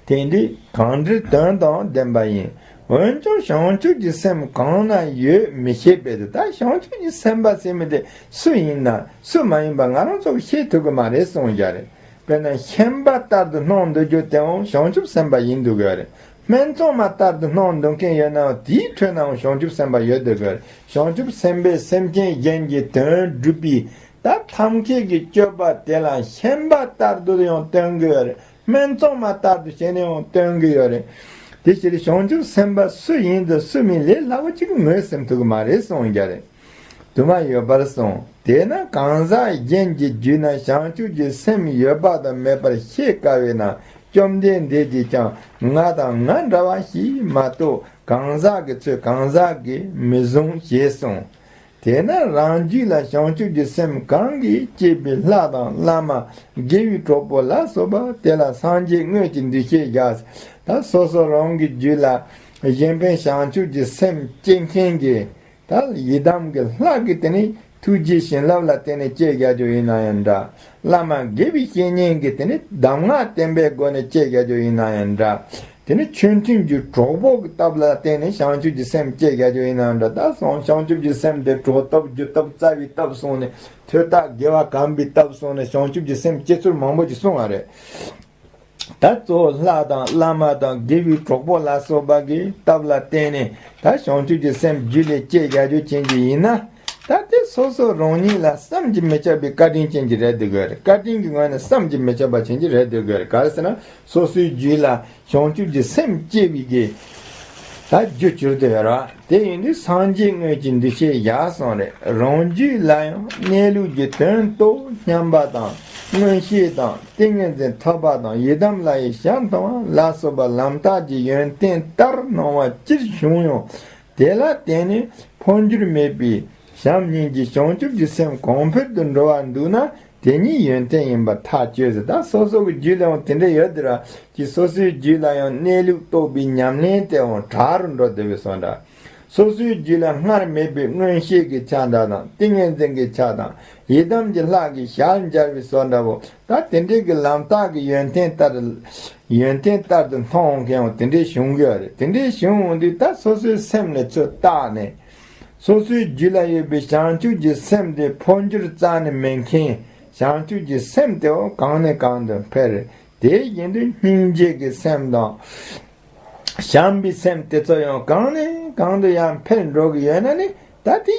དེ་འདི་གང་འབྲེལ་དོན་དང་ལྡན་པ་ཡིན། འོན་ཀྱང་བྱང་ཆུབ་ཀྱི་སེམས་གང་ན་ཡོད་མི་ཤེས་པས་ད་བྱང་ཆུབ་ཀྱི་སེམས་དཔའ་ཟེར་མི་དེ་སུ་ཡིན་ན་སུ་མ་ཡིན་པ་ང་རང་ཚོ་གིས་ཤེས་ཐུབ་ཀྱི་མ་རེད་གསུངས་རྒྱུ་རེད། དཔེར་ན་ཤན་པ་ལྟར་དུ་སྣང་འདོད་རྒྱུ་དེའང་བྱང་ཆུབ་སེམས་དཔའ་ཡིན་འདུག་གི་རེད། སྨད་འཚོང་མ་ལྟར་དུ་སྣང་འདོད་མཁན་ཡོད་ནའང་དེའི་ཁྲོད་ནའང་བྱང་ཆུབ་སེམས་དཔའ་ཡོད་འདུག་གི་རེད། བྱང་ཆུབ་སེམས་དཔས་སེམས་ཅན་གཞན་གྱི་དོན་སྒྲུབ་པའི་ད་ཐབས་མཁས་ཀྱི་སྤྱོད་པ་དེ་ལ་ཤན་པ་ལྟར་དུ་ཡང་སྟོན་གི་ཡོད་རེད། སྨད་འཚོང་མ་ལྟར་དུ་བྱས་ནས་ཡང་སྟོན་གི་ཡོད་རེད། དེ་ཕྱིར་བྱང་ཆུབ་སེམས་དཔའ་སུ་ཡིན་དང་སུ་མིན་ལས་སླ་པོ་གཅིག་ངོས་ཟིན་ཐུབ་ཀྱི་མ་རེད་གསུངས་རྒྱུ་རེད། དུ་མ་ཡོད་པར་གསུངས། དེས་ན་གང་ཟག་གཞན་གྱི་རྒྱུད་ན་བྱང་ཆུབ་ཀྱི་སེམས་ཡོད་པ་དང་མེད་པར་ཤེས་དཀའ་བས་ན་བཅོམ་ལྡན་འདས་ཀྱིས་ཀྱང་ང་དང་ང་འདྲ་བ་ཞིག་མ་གཏོགས་གང་ཟག་གི་ཚོད་གང་ཟག་གིས་མི་བཟུང་ཞེས་གསུངས། དེས་ན་རང་རྒྱུད་ལ་བྱང་ཆུབ་ཀྱི་སེམས་གང་གིས་བསྐྱེད་པའི་ལྷ་དང་བླ་མ་དགེ་བའི་གྲོགས་པོ་ལ་སོགས་པ་དེ་ལ་སངས་རྒྱས་དངོས་ཀྱི་འདུ་ཤེས་བཞག་ད་སོ་སོ་རང་གི་རྒྱུད་ལ་གཞན་ཕན་བྱང་ཆུབ་ཀྱི་སེམས་བསྐྱེད་མཁན་གྱི་ད་ཡི་དམ་གྱི་ལྷ་གིས་དེ་ནི་ཐུགས་རྗེ་བྱིན་རླབས་ལ་བརྟེན་ནས་བསྐྱེད་རྒྱག་རྒྱུ་ཡིན་ན་ཡང་འདྲ། བླ་མ་དགེ་བའི་བཤེས་གཉེན་གྱིས་དེ་ནི་གདམས་ངག་བསྟན་པའི་སྒོ་ནས་བསྐྱེད་རྒྱག་རྒྱུ་ཡིན་ན་ཡང་འདྲ། དེ་ནི་ཆོས་མཐུན་གྱི་གྲོགས་པོ་གི་སྟབས་ལ་བརྟེན་ནས་བྱང་ཆུབ་ཀྱི་སེམས་བསྐྱེད་རྒྱག་རྒྱུ་ཡིན་ན་ཡང་འདྲ། ད་སོང་བྱང་ཆུབ་ཀྱི་སེམས་དེ་གྲོགས་སྟོབས་རྒྱུ་སྟོབས་རྩ་བའི་སྟོབས་སོང་ནས་ཐོས་རྟགས་དགེ་བ་གོམས་པའི་སྟོབས་སོང་ནས་བྱང་ཆུབ་ཀྱི་སེམས་སྐྱེ་ཚུལ་མང་པོ་ཅིག་གསུངས་པ་རེད། ད་གཙོ་བོ་ལྷ་དང་བླ་མ་དང་དགེ་བའི་གྲོགས་པོ་ལ་སོགས་པ་གི་སྟབས་ལ་བརྟེན་ནས་ད་བྱང་ཆུབ་ཀྱི་སེམས་རྒྱུད་ལ་སྐྱེ་རྒྱ་རྒྱུ་ཅན་གྱི་ཡིན་ན། ད་དེ་སོ་སོ་རང་ཉིད་ལ་བསམ་གྱིས་མི་ཁྱབ་པའི་བཀའ་དྲིན་ཅན་གྱི་རེད་འདུག་གི་རེད། བཀའ་དྲིན་གྱི་ངོས་ནས་བསམ་གྱིས་མི་ཁྱབ་པ་ཅན་གྱི་རེད་འདུག་གི་རེད། ག་རེ་ཟེར་ན་སོ་སོའི་རྒྱུད་ལ་བྱང་ཆུབ་ཀྱི་སེམས་སྐྱེ་བའི་གི་ད་རྒྱུ་གྱུར་དུ་ཡོད་ར། དེ་ཡིན་དུས་སངས་རྒྱས་དངོས་ཀྱི་འདུ་ཤེས་བཞག་སོང་རེད། རང་རྒྱུད་ལ་ཡང་གནས་ལུགས་ཀྱི་དོན་རྟོགས་སྙམ་པ་དང་མངོན་ཤེས་དང་ཏིང་ངེ་འཛིན་ཐོབ་པ་དང་ཡི་དམ་ལྷ་ཡི་ཞལ་མཐོང་བ་ལ་སོགས་པ་ལམ་རྟགས་ཀྱི་ཡོན་ཏན་ལྟར་སྣང་བ་ཅིར་བྱུང་ཡང་དེ་ལ་བརྟེན་ནས་འཕོ་འགྱུར་མེད་པའི་བྱམས་སྙིང་རྗེ་བྱང་ཆུབ་ཀྱི་སེམས་གོང་འཕེལ་དུ་འགྲོ་བར་འདུག་ན། དེ་ཉིད་ཡོན་ཏན་ཡིན་པར་ཐག་ཆོད་ཟེར། ད་སོ་སོ་གི་རྒྱུད་ལ་ཡང་དེ་འདྲ་ཡོད་དེ་ར། ཀྱི་སོ་སོའི་རྒྱུད་ལ་ཡང་གནས་ལུགས་རྟོགས་པའི་ཉམས་ལེན་དེའང་དྲག་རུ་འགྲོ་བསྡད་པའི་སོང་འདྲ། སོ་སོའི་རྒྱུད་ལ་སྔར་མེད་པའི་མངོན་ཤེས་ཀྱི་ཆ་འདྲ་དང་ཏིང་ངེ་འཛིན་གྱི་ཆ་དང་ཡི་དམ་གྱི་ལྷ་གི་ཞལ་མཇལ་བའི་བཟོ་འདྲ་བོ། ད་དེ་འདྲའི་གི་ལམ་རྟགས་ཀྱི་ཡོན་ཏན་ལྟར། ཡོན་ཏན་ལྟར་དུ་མཐོང་འོང་མཁན་ཡང་དེ་འདྲའི་བྱུང་གི་ཡོད་རེད། དེ་འདྲའི་བྱུང་འོང་དུས་ད་སོ་སོའི་སེམས་ལ་ཚུར་བལྟས་ནས། སོ་སོའི་རྒྱུད་ལ་ཡོད་པའི་བྱང་ཆུབ་ཀྱི་སེམས་དེ་འཕོ་འགྱུར་རྩ་ནས་མེད་མཁན་བྱང་ཆུབ་ཀྱི་སེམས་དེའོ་གང་ནས་གང་དུ་འཕེལ། དེ་བཞིན་དུ་སྙིང་རྗེ་གི་སེམས་དང་། བྱམས་པའི་སེམས་དེ་ཚོ་ཡང་གང་ནས་གང་དུ་ཡང་འཕེལ་འགྲོ་གི་ཡོད་ན་ནི་ད་དེ་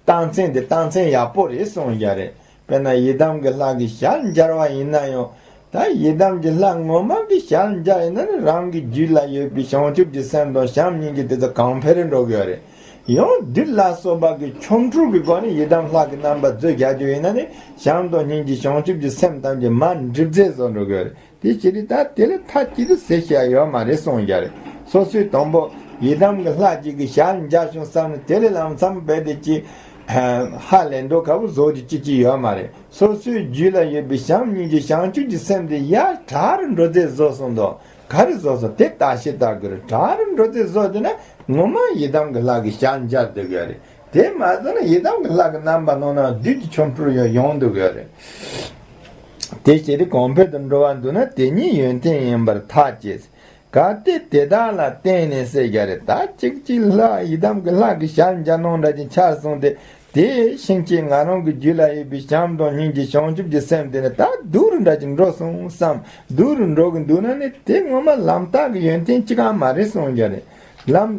རྟགས་མཚན་དེ་རྟགས་མཚན་ཡག་པོ་རེད་གསུངས་ཡ་རེད། དཔེར་ན་ཡི་དམ་གྱི་ལྷ་གི་ཞལ་མཇལ་བ་ཡིན་ན་ཡང་། ད་ཡི་དམ་གྱི་ལྷ་ངོ་མ་གི་ཞལ་མཇལ་ཡིན་ན་ནི་རང་གི་རྒྱུད་ལ་ཡོད་པའི་བྱང་ཆུབ་ཀྱི་སེམས་དང་བྱམས་སྙིང་རྗེ་དེ་ཚོ་གོང་འཕེལ་འགྲོ་གི་ཡོད་རེད། ཡང་བདུད་ལ་སོགས་པ་གི་ཆོ་འཕྲུལ་གྱི་སྒོ་ནས་ཡི་དམ་ལྷ་གི་རྣམ་པ་མཛོད་རྒྱག་རྒྱུ་ཡིན་ན་ནི་བྱམས་དང་སྙིང་རྗེ་བྱང་ཆུབ་ཀྱི་སེམས་ཐམས་ཅད་མར་འགྲིབ་རྫས་བཟོ་འགྲོ་གི་ཡོད་རེད། དེ་ཕྱིར་ད་དེ་ལ་མཐའ་གཅིག་ཏུ་ཟེར་བྱ་ཡོད་མ་རེད་གསུངས་ཡ་རེད། སོ་སོའི་དང་པོ་ཡི་དམ་གྱི་ལྷ་གཅིག་གི་ཞལ་མཇལ་བྱུང་བསམ་ནས་དེ་ལས་ལམ་མཚམས་རྦད་དེ་ཅིག་ཧ་ལས་འགྲོ་དཀའ་བོ་བཟོ་རྒྱུ་ཅི་ཅི་ཡོད་མ་རེད། སོ་སོའི་རྒྱུད་ལ་ཡོད་པའི་བྱམས་སྙིང་རྗེ་བྱང་ཆུབ་ཀྱི་སེམས་དེ་ཡར་དྲག་རུ་འགྲོ་རྫས་བཟོ་སོང་དོ། ག་རེ་བཟོ་སོང་དེ་བརྟག་ཞིབ་བལྟ་དགོས་རེད། དྲག་རུ་འགྲོ་རྫས་བཟོ་དེ་ན་ངོ་མ་ཡི་དམ་གྱི་ལྷ་གི་ཞལ་མཇལ་སྡོད་དགོས་རེད། དེ་མ་ཟད་ན་ཡི་དམ་གྱི་ལྷ་གི་རྣམ་པ་སྣང་ན་བདུད་ཀྱི་ཆོ་འཕྲུལ་ཡང་ཡོང་སྡོད་དགོས་རེད། དེ་ཕྱིར་གོང་འཕེལ་དུ་འགྲོ་བར་འདུག་ན་དེ་ཉིད་ཡོན་ཏན་ཡིན་པར་ཐག་བཅད། གལ་ཏེ་དེ་དག་ལ་བརྟེན་ནས་ཟེར་རྒྱུ་རེད། ད་གཅིག་གཅིག་ལྷ་ཡི་དམ་གྱི་ལྷ་གི་ཞལ་མཇལ་སྣང་འདྲ་ཅིག་འཆར་སོང་སྟེ། དེ་ཕྱིན་ཆད་ང་རང་གི་རྒྱུད་ལ་ཡོད་པའི་བྱམས་དང་སྙིང་རྗེ་བྱང་ཆུབ་ཀྱི་སེམས་དེ་ནི་ད་སྡུག་རུ་འདྲ་ཅིག་འགྲོ་སོང་བསམ། སྡུག་རུ་འགྲོ་གི་འདུག་ན་ནི་དེ་ངོ་མ་ལམ་རྟགས་ཀྱི་ཡོན་ཏན་གཅིག་ཀྱང་མ་རེད་གསུངས་རྒྱུ་རེད། ལམ།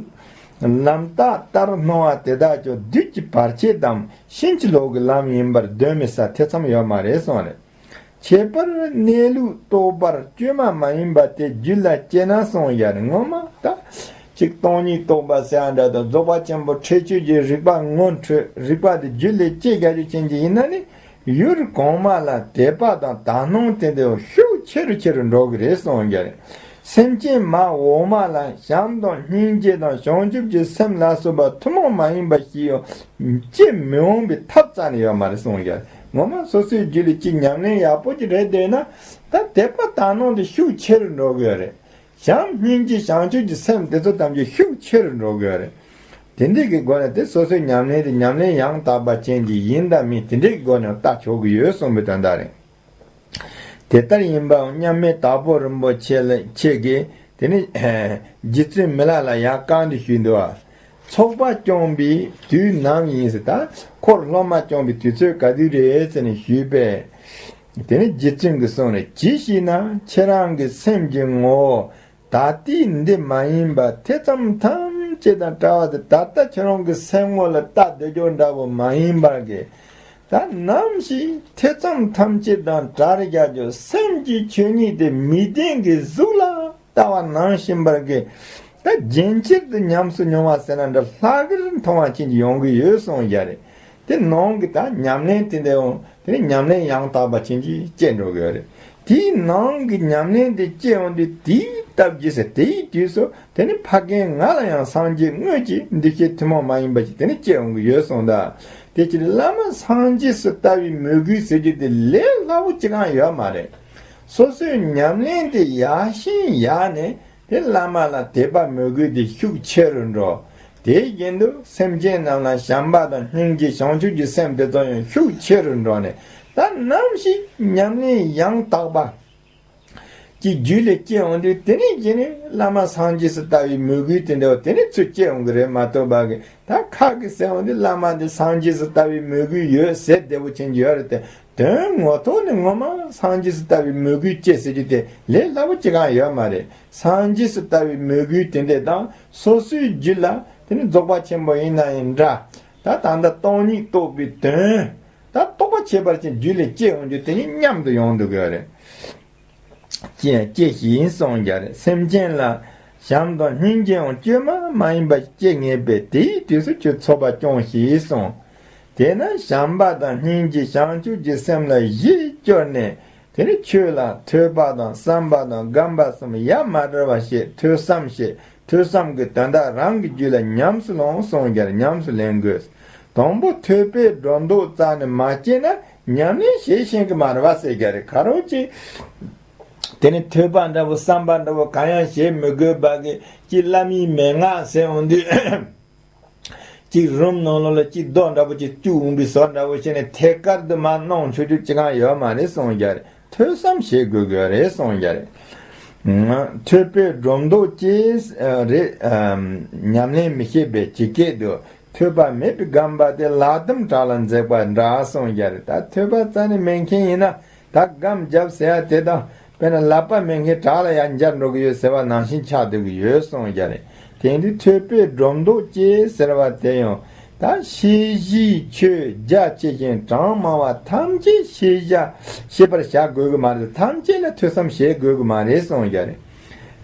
ལམ་རྟགས་ལྟར་སྣང་བ་དེ་དག་ཀྱང་བདུད་ཀྱི་བར་ཆད་དམ་ཕྱིན་ཅི་ལོག་གི་ལམ་ཡིན་པར་གདོན་མི་ཟ་ཐེ་ཚོམ་ཡོད་མ་རེད་གསུངས་རེད། ཁྱད་པར་གནས་ལུགས་རྟོགས་པར་བཅོས་མ་མ་ཡིན་པ་དེ་རྒྱུད་ལ་སྐྱེས་ན་གསུངས་ཡ་རེད། ངོ་མ་ད་ཅིག་སྟོང་ཉིད་རྟོགས་པ་ཟེར་ཡ་འདྲ་དང་རྫོགས་པ་ཆེན་པོ་ཁྲེགས་ཆོད་ཀྱི་རིག་པ་ངོ་འཕྲོད་རིག་པ་དེ་རྒྱུད་ལ་སྐྱེས་རྒྱ་ཆེ་ཅན་གྱི་ཡིན་ན་ནི། ཡུལ་གོང་མ་ལ་དད་པ་དང་དག་སྣང་དེ་འདྲ་ཤུགས་ཆེ་རུ་ཆེ་རུ་འགྲོ་གི་རེད་གསུངས་ཀྱི་རེད། སེམས་ཅན་མ་འོག་མ་ལ་བྱམས་དང་སྙིང་རྗེ་དང་བྱང་ཆུབ་ཀྱི་སེམས་ལ་སོགས་པ་ཐུན་མོང་མ་ཡིན་པ་ཞིག་ཡང་སྐྱེ་མི་འོང་བའི་ཐབས་རྩ་ནས་ཡོད་མ་རེད་གསུངས་ཀྱི་རེད། ངོ་མ་སོ་སོའི་རྒྱུད་ལ་ཅིག་ཉམས་ལེན་ཡག་པོ་ཅིག་རེད་བསྡད་ན་ད་དད་པ་དག་སྣང་དེ་ཤུགས་ཆེ་རུ་འགྲོ་གི་ཡོད་རེད། བྱམས་སྙིང་རྗེ་བྱང་ཆུབ་ཀྱི་སེམས་དེ་ཚོ་ཐམས་ཅད་ཤུགས་ཆེ་རུ་འགྲོ་གི་ཡོད་རེད། དེ་འདྲའི་གི་སྒོ་ནས་དེ་སོ་སོའི་ཉམས་ལེན་དེ་ཉམས་ལེན་ཡང་དག་པ་ཅན་གྱི་ཡིན་དང་མིན་དེ་འདྲའི་གི་སྒོ་ནས་ལྟ་ཆོག་གི་ཡོད་གསུངས་པའི་དོན་དག་རེད། དེ་ལྟར་ཡིན་པའང་མཉམ་མེད་དྭགས་པོ་རིན་པོ་ཆེ་ལ་ཆེ་གིས་དེ་ནི་རྗེ་བཙུན་མི་ལ་ལ་ཡང་བཀའ་འདི་ཞུས་འདུག་བ། ཚོགས་པ་སྐྱོང་བའི་དུས་ནམ་ཡིན་ཟེར། ད་འཁོར་སློབ་མ་སྐྱོང་བའི་དུས་ཚོད་ག་དུས་རེད་ཟེར་ནས་ཞུས་པས། དེ་ནི་རྗེ་བཙུན་གྱིས་གསུངས་ནས། ཇི་ཞིག་ན་ཁྱེད་རང་གི་སེམས་ཀྱི་ངོ་བོ་ད་ལྟའི་འདི་མ་ཡིན་པ་ཐེ་ཚོམ་ཐམས་ཅད་དང་བྲལ་བ་དེ་ད་ལྟ་ཁྱེད་རང་གི་སེམས་ངོ་ལ་ལྟ་སྡོད་རྒྱུ་འདྲ་བོ་མ་ཡིན་པར་གི། ད་ནམ་ཞིག་ཐེ་ཚོམ་ཐམས་ཅད་དང་བྲལ་རྒྱུ་སེམས་ཀྱི་ཆོས་ཉིད་དེ་མིག་ལྡན་གྱི་གཟུགས་ལ་ལྟ་བ་ནང་བཞིན་པར་གྱི། ད་རྒྱུན་ཆད་དུ་ཉམས་སུ་མྱོང་བ་ཟེར་ན་འདྲ་ལྷག་གིར་མཐོང་བ་ཅན་གྱི་ཡོང་གི་ཡོད་གསུངས་ཡ་རེད། དེ་ནང་གི་ད་ཉམས་ལེན་དེ་འདྲ་ཡང་དེ་ནི་ཉམས་ལེན་ཡང་དག་པ་ཅན་གྱིས་སྐྱེ་འགྲོ་གི་ཡོད་རེད། དེའི་ནང་གི་ཉམས་ལེན་དེ་སྐྱེ་ཡོང་དུས་དེའི་སྟབས་ཀྱིས་ཟེར་དེའི་དུས་སུ་དེ་ནི་ཕ་རྒན་ང་ལ་ཡང་སངས་རྒྱས་དངོས་ཀྱི་འདུ་ཤེས་ཐུན་མོང་མ་ཡིན་པ་ཞིག་དེ་ནི་སྐྱེ་ཡོང་གི་ཡོད་གསུངས་ད། དེ་ཕྱིར་བླ་མ་སངས་རྒྱས་སུ་ལྟ་བའི་མོས་གུས་ཟེར་རྒྱུ་དེ་ལས་སླ་བོ་ཅི་གང་ཡོད་མ་རེད། སོ་སོའི་ཉམས་ལེན་དེ་ཡག་ཤིང་ཡག་ནས་དེ་བླ་མ་ལ་དད་པ་མོས་གུས་དེ་ཤུགས་ཆེ་རུ་འགྲོ། དེ་བཞིན་དུ་སེམས་ཅན་རྣམས་ལ་བྱམས་པ་དང་སྙིང་རྗེ་བྱང་ཆུབ་ཀྱི་སེམས་དེ་ཚོ་ཡང་ཤུགས་ཆེ་རུ་འགྲོ་ནས་ད་ནམ་ཞིག་ཉམས་ལེན་ཡང་དག་པ་ཀྱི་རྒྱུད་ལ་སྐྱེ་འོང་དུས་དེ་ནས་རྗེས་ནས་བླ་མ་སངས་རྒྱས་སུ་ལྟ་བའི་མོས་གུས་དེ་འདྲ་བ་དེ་ནས་ཚུར་སྐྱེ་འོང་གི་རེད་མ་གཏོགས་པ་གི། ད་ཁ་གི་ཟེར་འོང་དུས་བླ་མ་འདི་སངས་རྒྱས་སུ་ལྟ་བའི་མོས་གུས་ཡོད་ཟེར་བདེ་བོ་ཅན་གྱི་ཡོད་རེད་དེ། དོན་ངོ་ཐོག་ནས་ངོ་མ་སངས་རྒྱས་སུ་ལྟ་བའི་མོས་གུས་སྐྱེ་ཟེར་རྒྱུ་དེ་ལས་སླ་བོ་ཅི་གང་ཡོད་མ་རེད། སངས་རྒྱས་སུ་ལྟ་བའི་མོས་གུས་དེ་འདྲ་དང་སོ་སོའི་རྒྱུད་ལ་དེ་ནི་རྫོགས་པ་ཆེན་པོ་ཡིན་ན་ཡང་འདྲ། ད་ད་ལྟ་སྟོང་ཉིད་རྟོགས་པའི་དོན་ད་རྟོགས་པ་ཁྱད་པར་ཅན་རྒྱུད་ལ་སྐྱེ་འོང་རྒྱུ་དེ་ནི་མཉམ་དུ་ཡོང་འདུག་གི་ཡོད་རེད། ཅེས་ཅེས་ཤིག་གསུངས་ཀྱང་སེམས་ཅན་ལ་བྱམས་དང་སྙིང་རྗེའང་བཅོས་མ་མ་ཡིན་པ་སྐྱེ་ངེས་པས་དེའི་དུས་སུ་ཁྱོད་ཚོགས་པ་སྐྱོངས་ཤིག་གསུངས། དེས་ན་བྱམས་པ་དང་སྙིང་རྗེ་བྱང་ཆུབ་ཀྱི་སེམས་ལ་གཞི་བཅོལ་ནས་དེ་ནི་ཆོས་ལ་ཐོས་པ་དང་བསམ་པ་དང་སྒོམ་པ་གསུམ་ཡ་མ་བྲལ་བ་བྱེད། ཐོས་བསམ་བྱེད། ཐོས་བསམ་གྱི་དོན་དག་རང་གི་རྒྱུད་ལ་ཉམས་སུ་ལོངས་གསུངས་ཀྱང་ཉམས་སུ་ལེན་དགོས། དང་པོ་ཐོས་པས་སྒྲོ་འདོགས་རྩ་ནས་མ་བཅད་ན་ཉམས་ལེན་བྱེད་ཤེས་ཀྱི་མ་རེད་བ་ཟེར་གྱི་རེད། ག་རེ་ཅིག་དེ་ནི་ཐོས་པ་འདྲ་བོ་བསམ་པ་འདྲ་བོ་གང་ཡང་བྱེད་མི་དགོས་པ་གི་ཅིག་བླ་མའི་མན་ངག་ཟེར་འོང་དུས། གཅིག་རུམ་ནང་ལོགས་ལ་གཅིག་རྡོ་འདྲ་པོ་གཅིག་བཅུག་འོང་པའི་བཟོ་འདྲ་པོ་བྱས་ནས་ཐད་ཀར་དུ་མར་གནང་ཆོག་རྒྱུ་ཅི་གང་ཡོད་མ་རེད་གསུངས་རྒྱུ་རེད། ཐོས་བསམ་བྱེད་དགོས་ཀྱི་རེད་གསུངས་རྒྱུ་རེད། ཐོས་པས་སྒྲོ་འདོགས་བཅད་རེད། ཉམས་ལེན་མི་བྱེད་པའི་ཇི་སྐད་དུ། ཐོས་པ་མེད་པའི་རྒན་པ་དེ་ལག་རྡུམ་བྲག་ལ་འཛེགས་པ་འདྲ་གསུངས་རྒྱུ་རེད། ད་ཐོས་པ་རྩ་ནས་མེད་མཁན་ཡིན་ན། ད་སྒམ་རྒྱབ་ཟེར་ཡ་དེ་དང་དཔེར་ན་ལག་པ་མེད་མཁན་བྲག་ལ་ཡར་འབྱར་འགྲོ་གི་ཡོད་ཟེར་བ་ནང་བཞིན་ཆགས་བསྡད་ཀྱི་ཡོད་གསུངས་རྒྱུ་རེད། དེ་འདི་ཐོས་པས་སྒྲོ་འདོགས་བཅད་ཟེར་བ་དེ་ཡང་ད་ཤེས་བཞིའི་ཆོས་རྒྱ་ཆེ་ཞིང་གྲངས་མང་བ་ཐམས་ཅད་ཤེས་བྱ་ཤེས་པར་བྱ་དགོས་ཀྱི་མ་རེད། ཐམས་ཅད་ལ་ཐོས་བསམ་བྱེད་དགོས་ཀྱི་མ་རེད་གསུངས་རྒྱུ་རེད།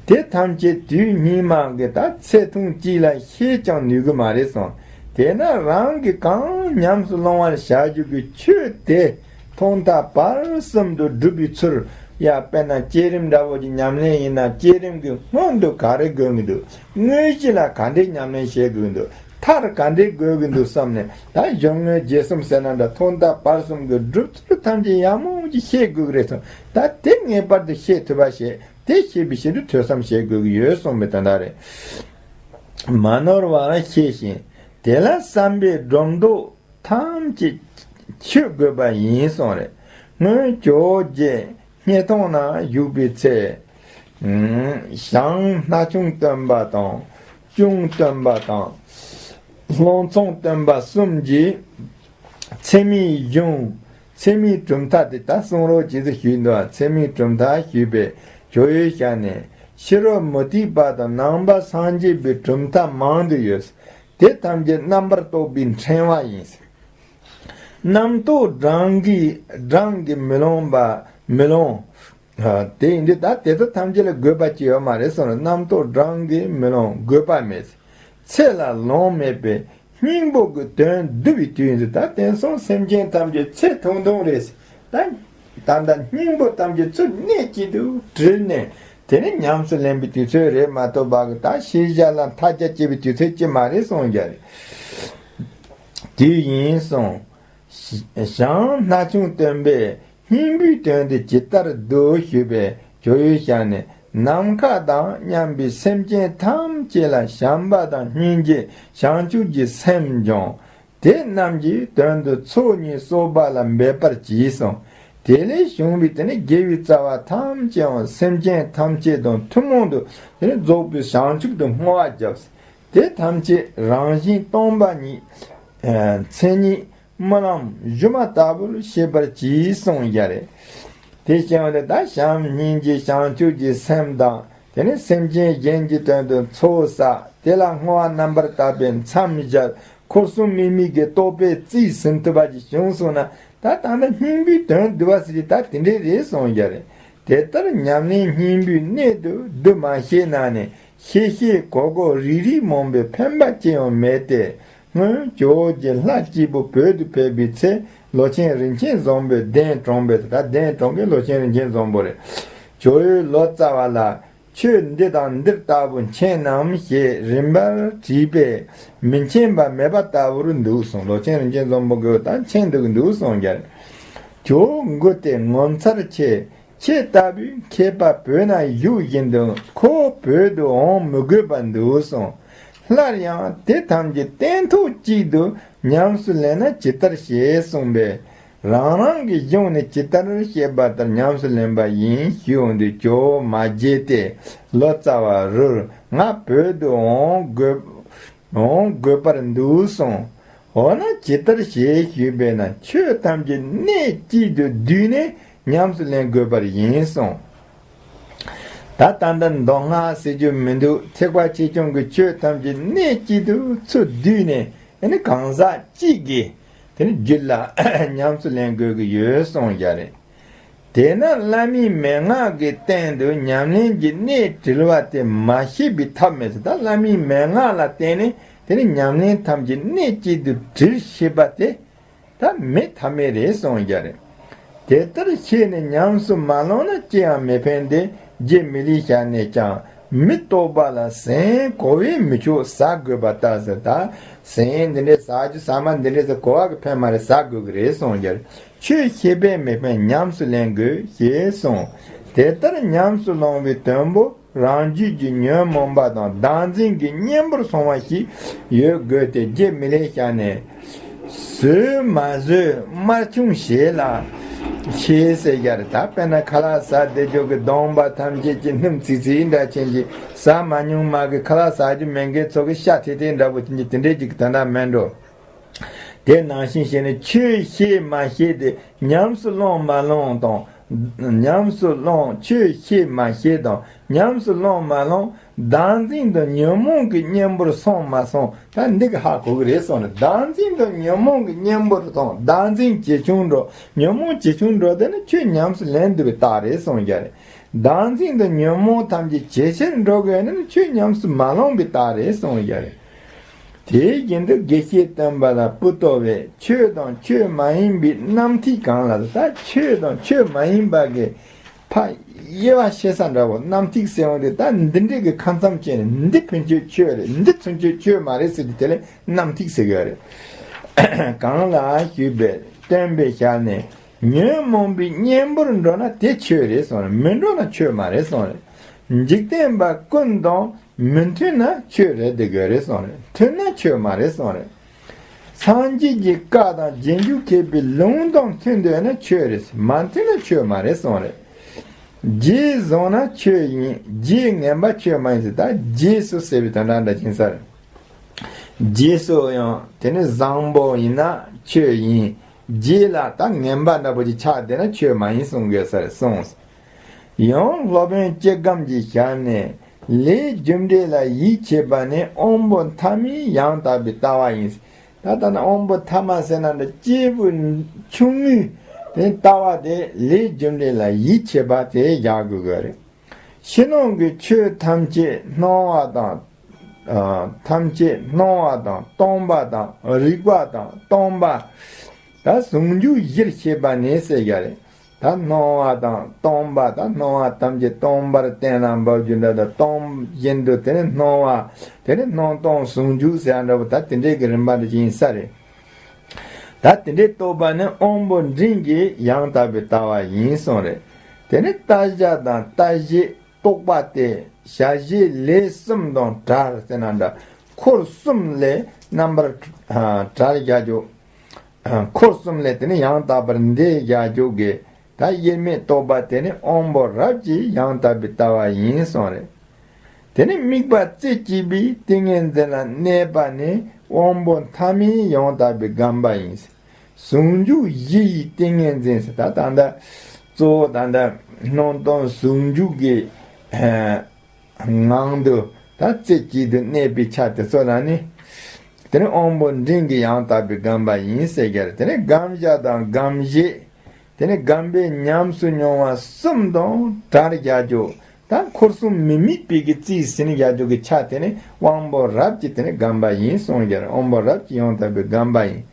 དེ་ཐམས་ཅད་དུས་སྙིགས་མ་གི་ད་ཚེ་ཐུང་གཅིག་ལ་ཤེས་ཀྱང་ནུས་ཀྱི་མ་རེད་གསུངས། དེས་ན་རང་གིས་གང་ཉམས་སུ་སློང་བར་བྱ་རྒྱུ་གི་ཆོས་དེ་ཐོག་མཐའ་བར་གསུམ་དུ་སྒྲུབ་པའི་ཚུལ་ཡ། དཔེར་ན་བསྐྱེད་རིམ་འདྲ་བོ་ཅིག་ཉམས་ལེན་ཡིན་ན་བསྐྱེད་རིམ་གྱི་སྔོན་དུ་ག་རེ་དགོས་ཀྱི་འདུག་དངོས་གཞི་ལ་ག་འདྲའི་ཉམས་ལེན་བྱེད་དགོས་ཀྱི་འདུག་མཐར་ག་འདྲའི་དགོས་ཀྱི་འདུག་བསམ་ནས་ད་གཞུང་དངོས་རྗེས་གསུམ་ཟེར་ན་འདྲ་ཐོག་མཐའ་བར་གསུམ་གྱི་སྒྲུབ་ཚུལ་ཐམས་ཅད་ཡག་མོ་ཅིག་ཤེས་དགོས་ཀྱི་རེད་གསུངས། ད་དེ་ངེས་པར་དུ་ཤེས་ཐུབ་པ་བྱེད། དེ་ཤེས་པའི་ཕྱིར་དུ་ཐོས་བསམ་བྱེད་དགོས་ཀྱི་ཡོད་གསུངས་པའི་དོན་དག་རེད། མ་ནོར་བར་ཤེས་ཤིང་དེ་ལ་བསམ་པའི་སྒྲོ་འདོགས་ཐམས་ཅད་ཆོད་དགོས་པ་ཡིན་གསུངས་རེད། སྔོན་ཇོ་བོ་རྗེ་སྙེ་ཐང་ན་བཞུགས་པའི་ཚེ། ཞང་སྣ་ཆུང་སྟོན་པ་དང་གཅུང་སྟོན་པ་དང་། ལྷོ་མཚུངས་སྟོན་པ་གསུམ་གྱིས་ཚད་མའི་གཞུང་། ཚད་མའི་གྲུབ་མཐའ་དེ་ད་གསུང་རོགས་ཅེས་སུ་ཞུས་འདུག་ཚད་མའི་གྲུབ་མཐའ་ཞུས་པས་ཇོ་བོའི་ཞལ་ནས། ཕྱི་རོལ་མུ་སྟེགས་པ་དང་ནང་པ་སངས་རྒྱས་པའི་གྲུབ་མཐའ་མང་དུ་ཡོད། དེ་ཐམས་ཅད་རྣམ་པར་རྟོག་པའི་ཕྲེང་བ་ཡིན། རྣམ་རྟོག་སྦྲང་གི་སྦྲང་གིས་མི་ལོང་པ་མི་ལོང་། དེ་ཡིན་དུས་ད་དེ་ཚོ་ཐམས་ཅད་ལ་དགོས་པ་ཅི་ཡོད་མ་རེད་གསུངས་ན། རྣམ་རྟོག་སྦྲང་གིས་མི་ལོང་དགོས་པ་མེད། ཚེ་ལ་ལོང་མེད་པའི་སྙིང་པོ་གི་དོན་བསྡུ་བའི་དུས་ཡིན་ཟེར། ད་དེང་སང་སེམས་ཅན་ཐམས་ཅད་ཚེ་ཐུང་ཐུང་རེད། ད་ད་ལྟ་སྙིང་པོ་ཐམས་ཅད་ཚུར་གནད་གཅིག་ཏུ་དྲིལ་ནས་དེ་ནས་ཉམས་སུ་ལེན་པའི་དུས་ཚོད་རེད་མ་གཏོགས་པ་གི་ད་ཤེས་བྱ་ལ་མཐའ་རྒྱ་བཅད་པའི་དུས་ཚོད་ཅི་མ་རེད་གསུངས་རྒྱུ་རེད། དུས་ཡིན་གསུངས། ཞང་སྣ་ཆུང་སྟོན་པས་སྙིང་པོའི་དོན་དེ་ཇི་ལྟར་བསྡུ་ཞུས་པས་ཇོ་བོའི་ཞལ་ནས། ནམ་མཁའ་དང་མཉམ་པའི་སེམས་ཅན་ཐམས་ཅད་ལ་བྱམས་པ་དང་སྙིང་རྗེ་བྱང་ཆུབ་ཀྱི་སེམས་སྦྱོང་། དེ་རྣམས་ཀྱི་དོན་དུ་ཚོགས་གཉིས་གསོག་པ་ལ་འབད་པར་གྱིས་གསུངས། དེ་ལས་བྱུང་བའི་དེ་ནི་དགེ་བའི་རྩ་བ་ཐམས་ཅད་ཡང་སེམས་ཅན་ཐམས་ཅད་དང་ཐུན་མོང་དུ་དེ་ནི་རྫོགས་པའི་བྱང་ཆུབ་ཏུ་བསྔོ་བ་བརྒྱབ། དེ་ཐམས་ཅད་རང་བཞིན་སྟོང་པ་ཉིད། མཚན་ཉིད་སྨོན་ལམ་སྒྱུ་མ་ལྟ་བུར་ཤེས་པར་གྱིས་གསུངས་རྒྱུ་རེད། དེ་བྱས་པ་ནི་ད་བྱམས་སྙིང་རྗེ་བྱང་ཆུབ་ཀྱི་སེམས་དང་དེ་ནི་སེམས་ཅན་གཞན་གྱི་དོན་དུ་ཚོགས་བསགས། དེ་ལ་བསྔོ་བ་རྣམ་པར་དག་པས་མཚམས་སྦྱར། འཁོར་གསུམ་དམིགས་མེད་ཀྱི་རྟོགས་པས་རྩིས་ཟིན་ཐུབ་པ་ཞིག་བྱུང་སོང་ན། ད་ད་ནི་སྙིང་པོའི་དོན་བསྡུ་བ་ཟེར་གྱི་ད་དེ་འདྲས་རེད་གསུངས་རྒྱུ་རེད། དེ་ལྟར་ཉམས་ལེན་སྙིང་པོའི་གནད་དུ་བསྡུ་མ་ཤེས་ན་ནི་ཤེས་ཤེས་གོ་གོ་རིག་རིག་རྨོངས་པའི་ཕན་པ་ཅི་ཡང་མེད་དེ། སྔོན་ཇོ་བོ་རྗེ་ལྷ་སྐྱེས་བུ་བོད་དུ་ཕེབས་པའི་ཚེ་ལོ་ཆེན་རིན་ཆེན་བཟང་པོའི་གདན་དྲངས་པའི་ད་གདན་དྲངས་མཁན་ལོ་ཆེན་རིན་ཆེན་བཟང་པོ་རེད། ཇོ་བོས་ལོ་ཙཱ་བ་ལ། ཆོས་འདི་དང་འདིར་ལྟ་བུ་མཁྱེན་ནམ་ཞེས་རིམ་པར་དྲིས་པས་མི་མཁྱེན་པ་མེད་པ་ལྟ་བུར་འདུག་གསུངས། ལོ་ཆེན་རིན་ཆེན་བཟང་པོ་གིས་ད་མཁྱེན་འདུག་འདུག་གསུངས་རྒྱུ་རེད། ཇོ་བོ་མགུ་དེ་ངོ་མཚར་ཆེ། ཁྱེད་ལྟ་བུའི་མཁས་པ་བོད་ན་བཞུགས་བཞིན་དུ་ཁོ་བོད་དུ་འོང་མི་དགོས་པར་འདུག་གསུངས། སླར་ཡང་དེ་ཐམས་ཅད་སྟན་ཐོག་གཅིག་ཏུ་ཉམས་སུ་ལེན་ན་ཇི་ལྟར་ཞེས་གསུངས་པས། རང་རང་གི་གཞུང་ནས་ཇི་ལྟར་བཤད་པ་ལྟར་ཉམས་སུ་ལེན་པ་ཡིན་ཞུ་འོང་དུས་ཇོ་བོ་མ་བརྗེད་དེ་ལོ་ཙཱ་བ་རུར་ང་བོད་དུ་འོང་དགོས་འོང་དགོས་པར་འདུག་གསུངས། འོ་ན་ཇི་ལྟར་ཞེས་ཞུས་པས་ན་ཆོས་ཐམས་ཅད་གནད་གཅིག་ཏུ་བསྡུས་ནས་ཉམས་སུ་ལེན་དགོས་པར་ཡིན་གསུངས། ད་ལྟ་འདི་མདོ་སྔགས་ཟེར་རྒྱུ་མི་འདུག་ཐེག་པ་ཆེ་ཆུང་གི་ཆོས་ཐམས་ཅད་གནད་གཅིག་ཏུ་ཚུར་བསྡུས་ནས་ཨ་ནི་གང་ཟག་གཅིག་གིས་དེ་ནི་རྒྱུད་ལ་ཉམས་སུ་ལེན་དགོས་ཀྱི་ཡོད་གསུངས་ཡ་རེད། དེས་ན་བླ་མའི་མན་ངག་གི་སྟེང་དུ་ཉམས་ལེན་གྱི་གནད་དྲིལ་བ་དེ་མ་ཤེས་པའི་ཐབས་མེད་ཟེར། ད་བླ་མའི་མན་ངག་ལ་བརྟེན་ནས་དེ་ནི་ཉམས་ལེན་ཐམས་ཅད་གནད་གཅིག་ཏུ་དྲིལ་ཤེས་པ་དེ་ད་མེད་ཐབས་མེད་རེད་གསུངས་ཡ་རེད། དེ་ལྟར་ཤེས་ནས་ཉམས་སུ་མ་བླངས་ན་ཅི་ཡང་མི་ཕན་ཏེ། རྗེ་མི་ལའི་ཞལ་ནས་ཀྱང་མི་རྟོག་པ་ལ་ཟན་གོ་བས་མི་ཆོག་ཟ་དགོས་པ་ལྟར་ཟེར། ད་ཟན་འདི་འདྲས་ཟ་རྒྱུ་ཟ་མ་འདི་འདྲས་ཟེར་གོ་བ་གི་ཕན་མ་རེད། ཟ་དགོས་ཀྱི་རེད་གསུངས་ཡ་རེད། ཆོས་ཤེས་པས་མི་ཕན་ཉམས་སུ་ལེན་དགོས་ཞེས་གསུངས། དེ་ལྟར་ཉམས་སུ་བླང་བའི་དོན་པོ་ རང་རྒྱུད་ཀྱི་ཉོན་མོངས་པ་དང་བདག་འཛིན་གྱི་གཉེན་པོར་སོང་བ་ཞིག་ཡོད་དགོས་ཏེ། རྒྱུ་མི་ལེགས་བྱས་ནས། ཟོས་མ་ཟོས་དམར་ཆུང་བྱས་ལ་ཤེས་ཟེར་ཡ་རེད། ད་དཔེར་ན་ཁ་ལག་ཟ་བསྡད་རྒྱུ་གི་གདོང་པ་ཐམས་ཅད་ཀྱི་སྣུམ་ཚིག་ཚིག་འདྲ་ཅན་གྱི་ཟ་མ་མྱོང་མ་གི་ཁ་ལག་ཟ་རྒྱུ་མེད་མཁན་ཚོ་གི་ཤ་ཐིག་ཐིག་འདྲ་པོ་ཅན་གྱི་དེ་འདྲའི་ཅིག་དོན་དག་མེད་འགྲོ། དེ་ནང་བཞིན་བྱས་ནས་ཆོས་ཤེས་མ་ཤེས་ཏེ་ཉམས་སུ་བླང་མ་བླང་དང་། ཉམས་སུ་བླང་ཆོས་ཤེས་མ་ཤེས་དང་ཉམས་སུ་བླང་མ་བླང་བདག་འཛིན་དང་ཉོན་མོངས་ཀྱི་གཉེན་པོར་སོང་མ་སོང་ད་འདི་གི་ཧ་གོ་གི་རེད་གསུངས་ནས། བདག་འཛིན་དང་ཉོན་མོངས་ཀྱི་གཉེན་པོར་སོང་བདག་འཛིན་ཇེ་ཆུང་འགྲོ། ཉོན་མོངས་ཇེ་ཆུང་འགྲོ་དེ་ནི་ཆོས་ཉམས་སུ་ལེན་ཐུབ་པའི་རྟགས་རེད་གསུངས་ཡ་རེད། བདག་འཛིན་དང་ཉོན་མོངས་ཐམས་ཅད་ཇེ་ཆེར་འགྲོ་དགོས་ན་ནི་ཆོས་ཉམས་སུ་མ་བླངས་པའི་རྟགས་རེད་གསུངས་ཡ་རེད། དེའི་རྒྱུན་དུ་དགེ་བཤེས་སྟོན་པ་ལ་བུ་ལྟོ་བས་ཆོས་དང་ཆོས་མ་ཡིན་པའི་རྣམ་ཐིག་གང་ལ། ད་ཆོས་དང་ཆོས་མ་ཡིན་པ་གི་ཕ་དབྱེ་བ་ཕྱེ་ས་འདྲ་བོ་རྣམ་ཐིག་ཟེར་བ་དེ་ད་འདི་འདྲའི་གི་ཁ་མཚམས་བཅད་ནས་འདི་ཕན་ཆོད་ཆོས་རེད། འདི་ཚུན་ཆོད་ཆོས་མ་རེད་ཟེར་དུས་དེ་ལས་རྣམ་ཐིག་ཟེར་གི་ཡོད་རེད། གང་ལ་ཞུས་པས་སྟོན་པའི་ཞལ་ནས་ཉོན་མོངས་པའི་གཉེན་པོར་འགྲོ་ན་དེ་ཆོས་རེད་གསུངས་རེད། མི་འགྲོ་ན་ཆོས་མ་རེད་གསུངས་རེད། འཇིག་རྟེན་པ་ཀུན་དང་མི་མཐུན་ན་ཆོས་རེད་དེ་དགོས་རེད་གསུངས་རེད། མཐུན་ན་ཆོས་མ་རེད་གསུངས་རེད། སངས་རྒྱས་ཀྱི་བཀའ་དང་རྗེས་འཇུག་མཁས་པའི་ལུང་དང་མཐུན་འདོད་ན་ཆོས་རེད། མ་མཐུན་ན་ཆོས་མ་རེད་གསུངས་རེད། རྗེས་བཟུང་ན་ཆོས་ཡིན། རྗེས་ངན་པ་ཆོས་མ་ཡིན་ཟེར། ད་རྗེས་སུ་ཟེར་བའི་དོན་དག་འདྲ་ཅིག་ཡིན་ས་རེད། རྗེས་སུ་ཡང་དེ་ནི་བཟང་པོ་ཡིན་ན་ཆོས་ཡིན། རྗེས་ལ་ད་ངན་པ་འདྲ་པོ་ཅིག་ཆགས་བསྡད་ན་ཆོས་མ་ཡིན་གསུང་དགོས་ས་རེད་གསུངས། ཡང་སློབ་དཔོན་སྐྱེ་སྒམ་གྱི་ཞལ་ནས། ལས་རྒྱུ་འབྲས་ལ་ཡིད་ཆེས་པ་ནི་དབང་པོ་མཐའ་མའི་ཡང་དག་པའི་ལྟ་བ་ཡིན། ད་ལྟ་ན་དབང་པོ་ཐ་མ་ཟེར་ན་འདྲ་སྐྱེས་བུ་ཆུང་ངུའི་དེ་ལྟ་བ་དེ་ལས་རྒྱུ་འབྲས་ལ་ཡིད་ཆེས་པ་དེ་བཞག་དགོས་ཀྱི་རེད། ཕྱི་ནང་གི་ཆོས་ཐམས་ཅད་སྣང་བ་དང་། ཨ། ཐམས་ཅད་སྣང་བ་དང་སྟོང་པ་དང་རིག་པ་དང་སྟོང་པ། ད་ཟུང་འཇུག་གཞིར་བྱེད་པ་ནི་ཟེར་ཡ་རེད། ད་སྣང་བ་དང་སྟོང་པ། ད་སྣང་བ་ཐམས་ཅད་སྟོང་པར་བསྟན་ལ་འབབ་རྒྱུ་འདྲ། ད་སྟོང་བཞིན་དུ་དེ་ནི་སྣང་བ། དེ་ནི་སྣང་སྟོང་ཟུང་འཇུག་ཟེར་ཡ་འདྲ་པོ་ད་དེ་འདྲའི་གི་རིམ་པ་འདྲ་ཅིག་ཡིན་ས་རེད། ད་དེ་འདྲའི་རྟོགས་པ་ནི་དབང་པོ་འབྲིང་གི་ཡང་དག་པའི་ལྟ་བ་ཡིན་གསུངས་རེད། དེ་ནི་ལྟ་བྱ་དང་ལྟ་བྱེད་རྟོག་པ་སྟེ། བྱ་བྱེད་ལས་གསུམ་དང་བྲལ་ཟེར་ན་འདྲ། འཁོར་གསུམ་ལས་རྣམ་པར་བྲལ་བྱ་རྒྱུ། འཁོར་གསུམ་ལས་དེ་ནི་ཡང་དག་པར་འདས་བྱ་རྒྱུ་གི་ད་དབྱེར་མེད་རྟོགས་པ་དེ་ནི་དབང་པོ་རབ་ཀྱི་ཡང་དག་པའི་ལྟ་བ་ཡིན་གསུངས་རེད། དེ་ནི་དམིགས་པ་རྩེ་གཅིག་པའི་ཏིང་ངེ་འཛིན་ལ་གནས་པ་ནི་དབང་པོ་ཐ་མའི་ཡང་དག་པའི་སྒོམ་པ་ཡིན། ཟུང་འཇུག་བཞི་ཡི་ཏིང་ངེ་འཛིན་ཟེར། ད་ད་ལྟ་གཙོ་བོ་ད་ལྟ་སྣང་སྟོང་ཟུང་འཇུག་གི་ངང་དུ་ད་རྩེ་གཅིག་ཏུ་གནས་པའི་ཆ་དེ་ཚོ་ལ་ནི། དེ་ནི་དབང་པོ་འབྲིང་གི་ཡང་དག་པའི་སྒོམ་པ་ཡིན་ཟེར་གྱི་རེད། དེ་ནི་སྒོམ་བྱ་དང་སྒོམ་བྱེད། དེ་ནི་སྒོམ་པས་ཉམས་སུ་མྱོང་བ་གསུམ་དང་བྲལ་བྱ་རྒྱུ། ད་འཁོར་གསུམ་མི་དམིགས་པའི་གི་རྩིས་ཟིན་བྱ་རྒྱུ་གི་ཆ་དེ་ནི་དབང་པོ་རབ་ཀྱི་དེ་ནི་སྒོམ་པ་ཡིན་གསུངས་ཀྱི་རེད། དབང་པོ་རབ་ཀྱི་ཡང་དག་པའི་སྒོམ་པ་ཡིན།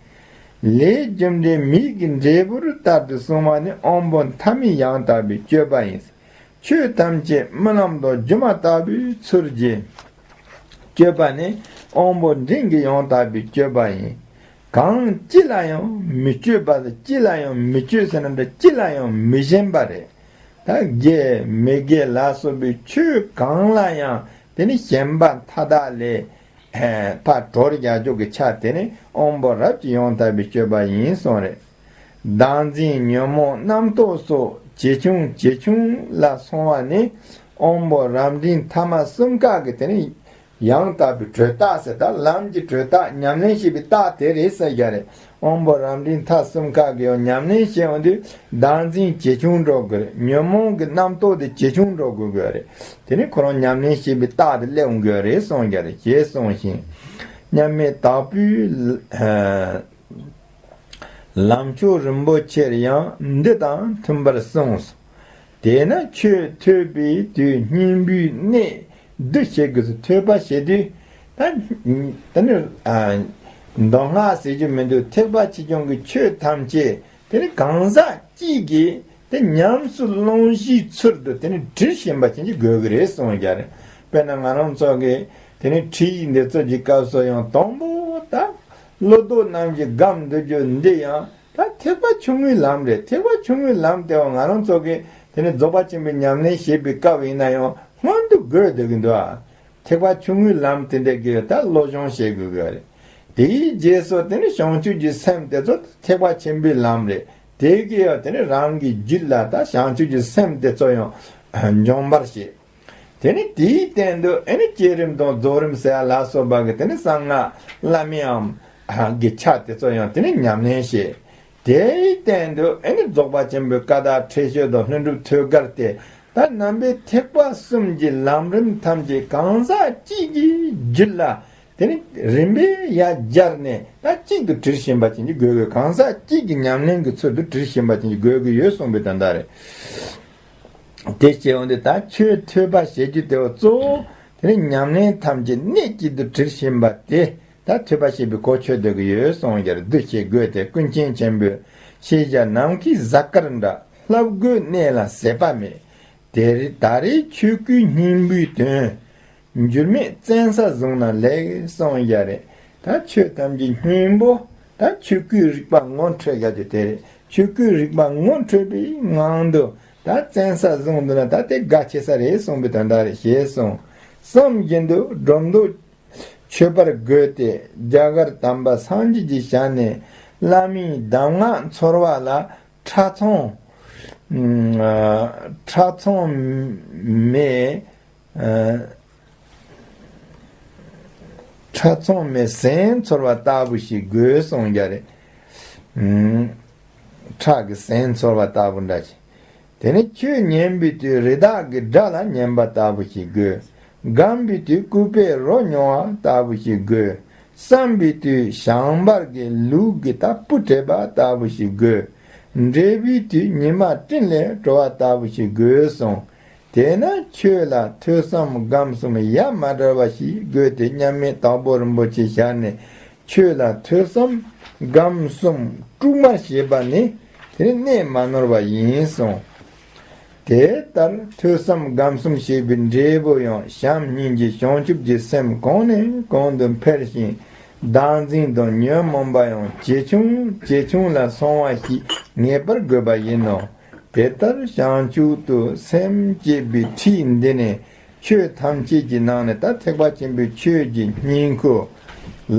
ལས་རྒྱུ་འབྲས་མིག་གི་འབྲས་བུར་ལྟར་དུ་གསུངས་པ་ནི་དབང་པོ་མཐའ་མའི་ཡང་དག་པའི་སྤྱོད་པ་ཡིན། ཆོས་ཐམས་ཅད་རྨི་ལམ་དང་སྒྱུ་མ་ལྟ་བུའི་ཚུལ་གྱིས་སྤྱོད་པ་ནི་དབང་པོ་འབྲིང་གི་ཡང་དག་པའི་སྤྱོད་པ་ཡིན། གང་ཅི་ལ་ཡང་མི་སྤྱོད་པ། ཅི་ལ་ཡང་མི་སྤྱོད་ཟེར་ན་འདྲ་ཅི་ལ་ཡང་མི་ཞེན་པ་རེད། ད་དགེ་མི་དགེ་ལ་སོགས་པའི་ཆོས་གང་ལ་ཡང་དེ་ནི་ཞེན་པ་མཐའ་དག་ལས་ཕར་གྲོལ་བྱ་རྒྱུ་གི་ཆ་དེ་ནི་དབང་པོ་རབ་ཀྱི་ཡང་དག་པའི་སྤྱོད་པ་ཡིན་གསུངས་རེད། བདག་འཛིན་ཉོན་མོངས་རྣམ་རྟོག་སོགས་ཇེ་ཆུང་ཇེ་ཆུང་ལ་སོང་བ་ནི་དབང་པོ་རབ་འབྲིང་ཐ་མ་གསུམ་ཀ་གི་དེ་ནི་ཡང་དག་པའི་གྲོལ་རྟགས་ཟེར། ད་ལམ་གྱི་གྲོལ་རྟགས་ཉམས་ལེན་བྱེད་པའི་རྟགས་དེ་རེད་ཟེར་རྒྱུ་རེད། དབང་པོ་རབ་འབྲིང་ཐ་གསུམ་ཀ་གི་ཡང་ཉམས་ལེན་བྱེད་འོང་དུས་བདག་འཛིན་ཇེ་ཆུང་འགྲོ་དགོས་རེད། ཉོན་མོངས་ཀྱི་རྣམ་རྟོག་དེ་ཇེ་ཆུང་འགྲོ་དགོས་དགོས་རེད། དེ་ནི་ཁོ་རང་ཉམས་ལེན་བྱེད་པའི་རྟགས་དེ་སླེབས་འོང་དགོས་རེད་གསུངས་རྒྱུ་རེད། ཞེས་གསུངས་ཤིང་། མཉམ་མེད་དྭགས་པོའི་ལམ་མཆོག་རིན་པོ་ཆེར་ཡང་འདི་དང་མཐུན་པར་གསུངས། དེས་ན་ཆོས་ཐོས་པའི་དུས་སྙིང་པོའི་གནད་བསྡུ་བྱེད་དགོས་སོ། ཐོས་པ་བྱེད་དུས་ད་ད་ནི་མདོ་སྔགས་ཟེར་རྒྱུ་མི་འདུག་ཐེག་པ་ཆེ་ཆུང་གི་ཆོས་ཐམས་ཅད་དེ་ནི་གང་ཟག་གཅིག་གིས་དེ་ཉམས་སུ་བླང་གཞིའི་ཚུལ་དུ་དེ་ནི་འབྲི་ཤེས་པ་ཅན་གྱི་དགོས་ཀྱི་རེད་གསུངས་རྒྱུ་རེད། དཔེར་ན་ང་རང་ཚོ་གི་དེ་ནི་ཁྲིད་ཡིག་འདི་ཚོ་གི་སྐབས་སུ་ཡང་དང་པོ་ད་བློ་ལྡོག་རྣམས་ཀྱི་སྒོམ་འདུ་རྒྱུ་འདི་ཡང་ད་ཐེག་པ་ཆུང་ངུའི་ལམ་རེད། ཐེག་པ་ཆུང་ངུའི་ལམ་དེ་བ་ང་རང་ཚོ་གི་དེ་ནི་རྫོགས་པ་ཆེན་པོའི་ཉམས་ལེན་བྱེད་པའི་སྐབས་ཡིན་ན་ཡང་ སྔོན་དུ་དགོས་བསྡད་ཀྱི་འདུག་ཨ། ཐེག་པ་ཆུང་ངུའི་ལམ་དེ་འདྲ་གི་ད་སློབ་སྦྱོང་བྱེད་དགོས་ཀྱི་རེད། དེའི་རྗེས་སུ་དེ་ནི་བྱང་ཆུབ་ཀྱི་སེམས་དེ་ཚོ་ཐེག་པ་ཆེན་པོའི་ལམ་རེད། དེ་གི་ཡང་དེ་ནི་རང་གི་རྒྱུད་ལ་ད་བྱང་ཆུབ་ཀྱི་སེམས་དེ་ཚོ་ཡང་འབྱོངས་པར་བྱེད། དེ་ནི་དེའི་སྟེང་དུ་ཨེ་ནི་བསྐྱེད་རིམ་དང་རྫོགས་རིམ་ཟེར་ཡ་ལ་སོགས་པ་གི་དེ་ནི་གསང་སྔགས་བླ་མེད་ཨམ་གི་ཆ་དེ་ཚོ་ཡང་དེ་ནི་ཉམས་ལེན་བྱེད། དེའི་སྟེང་དུ་ཨེ་ནི་རྫོགས་པ་ཆེན་པོའི་བཀའ་རྟགས་ཁྲེགས་ཆོད་དང་ལྷུན་གྲུབ་ཐོད་རྒལ་ཏེ། ད་རྣམ་པའི་ཐེག་པ་གསུམ་གྱི་ལམ་རིམ་ཐམས་ཅད་གང་ཟག་གཅིག་གི་རྒྱུད་ལ་དེ་ནི་རིམ་པས་ཡར་སྦྱར་ནས་ད་གཅིག་ཏུ་དྲིལ་བཞིན་པ་ཅན་གྱི་དགོས་དགོས། གང་ཟག་གཅིག་གི་ཉམས་ལེན་གྱི་ཚུལ་དུ་དྲིལ་བཞིན་པ་ཅན་གྱི་དགོས་ཀྱི་ཡོད་གསུངས་པའི་དོན་དག་རེད། དེ་སྐྱེ་བོ་འདི་ད་ཆོས་ཐོས་པ་བྱེད་རྒྱུ་དེ་བ་གཙོ་བོ་དེ་ནི་ཉམས་ལེན་ཐམས་ཅད་གནད་གཅིག་ཏུ་དྲིལ་བཞིན་པ་དེ། ད་ཐོས་པ་བྱེད་པའི་གོ་ཆོད་སྡོད་ཀྱི་ཡོད་གསུངས་ཀྱང་། འདུ་བྱེད་དགོས་ཏེ་ཀུན་མཁྱེན་ཆེན་པོས། ཤེས་བྱ་ནམ་མཁའི་གཟའ་སྐར་འདྲ། ལྷབ་དགོས་གནས་ལ་ཟད་པ་མེད། དེ་རེ་ད་རེས་ཆོས་སྐུའི་སྙིང་པོའི་དོན། འགྱུར་མེད་བཙན་ས་བཟུང་ན་ལེགས་གསུངས་ཀྱང་རེད། ད་ཆོས་ཐམས་ཅད་སྙིང་པོ་ད་ཆོས་སྐུའི་རིག་པ་ངོ་འཕྲོད་ཡ་དེ་དེ་རེད། ཆོས་སྐུའི་རིག་པ་ངོ་འཕྲོད་པའི་ངང་དུ་ད་བཙན་ས་བཟུང་འདུག་ན་ད་དེ་དགའ་ཆེ་ས་རེད་གསུངས་པའི་དོན་དག་རེད་ཞེས་གསུངས། བསམ་བཞིན་དུ་སྒྲོ་འདོགས་ཆོད་པར་དགོས་ཏེ། རྒྱ་གར་དམ་པ་སངས་རྒྱས་ཀྱི་ཞལ་ནས་བླ་མའི་གདམས་ངག་འཚོལ་བ་ལ་ཕྲ་ཚོང་ཨ་ཕྲ་ཚོང་མེད་ཨ་ཕྲ་ཚོང་མེད་ཟན་འཚོལ་བ་ལྟ་བུ་ཞིག་དགོས་གསུངས་ཀྱང་རེད། ཨ་ཁྲག་གི་ཟན་འཚོལ་བ་ལྟ་བུ་འདྲ་ཞིག་དེ་ནས་ཆོས་ཉན་པའི་དུས་རི་དྭགས་ཀྱི་སྒྲ་ལ་ཉན་པ་ལྟ་བུ་ཞིག་དགོས། སྒོམ་པའི་དུས་ལྐུགས་པའི་རོ་མྱོང་བ་ལྟ་བུ་ཞིག་དགོས། བསམ་པའི་དུས་བྱང་འབར་གྱི་ལུག་གི་ད་སྤུ་བྲེགས་པ་ལྟ་བུ་ཞིག་དགོས། འབྲས་བུའི་དུས་ཉི་མ་སྤྲིན་ལས་གྲོལ་བ་ལྟ་བུ་ཞིག་དགོས་གསུངས། དེས་ན་ཆོས་ལ་ཐོས་བསམ་སྒོམ་གསུམ་ཡ་མ་བྲལ་བ་ཞིག་དགོས་ཏེ། མཉམ་མེད་དྭགས་པོ་རིན་པོ་ཆེའི་ཞལ་ནས། ཆོས་ལ་ཐོས་བསམ་སྒོམ་གསུམ་དཀྲུག་མར་བྱེད་པ་ནི་དེ་ནི་གནད་མ་ནོར་བ་ཡིན་གསུངས། དེ་ལྟར་ཐོས་བསམ་སྒོམ་གསུམ་བྱེད་པའི་འབྲས་བུ་ཡང་བྱམས་སྙིང་རྗེ་བྱང་ཆུབ་ཀྱི་སེམས་གོང་ནས་གོང་དུ་འཕེལ་ཞིང་། བདག་འཛིན་དང་ཉོན་མོངས་པ་ཡང་ཇེ་ཆུང་ཇེ་ཆུང་ལ་སོང་བ་ཞིག་ངེས་པར་དགོས་པ་ཡིན་ནོ། དེ་ལྟར་བྱང་ཆུབ་ཏུ་སེམས་བསྐྱེད་པའི་ཁྲིད་འདི་ནི། ཆོས་ཐམས་ཅད་ཀྱི་ནང་ནས་ད་ཐེག་པ་ཆེན་པོའི་ཆོས་ཀྱི་སྙིང་ཁུ།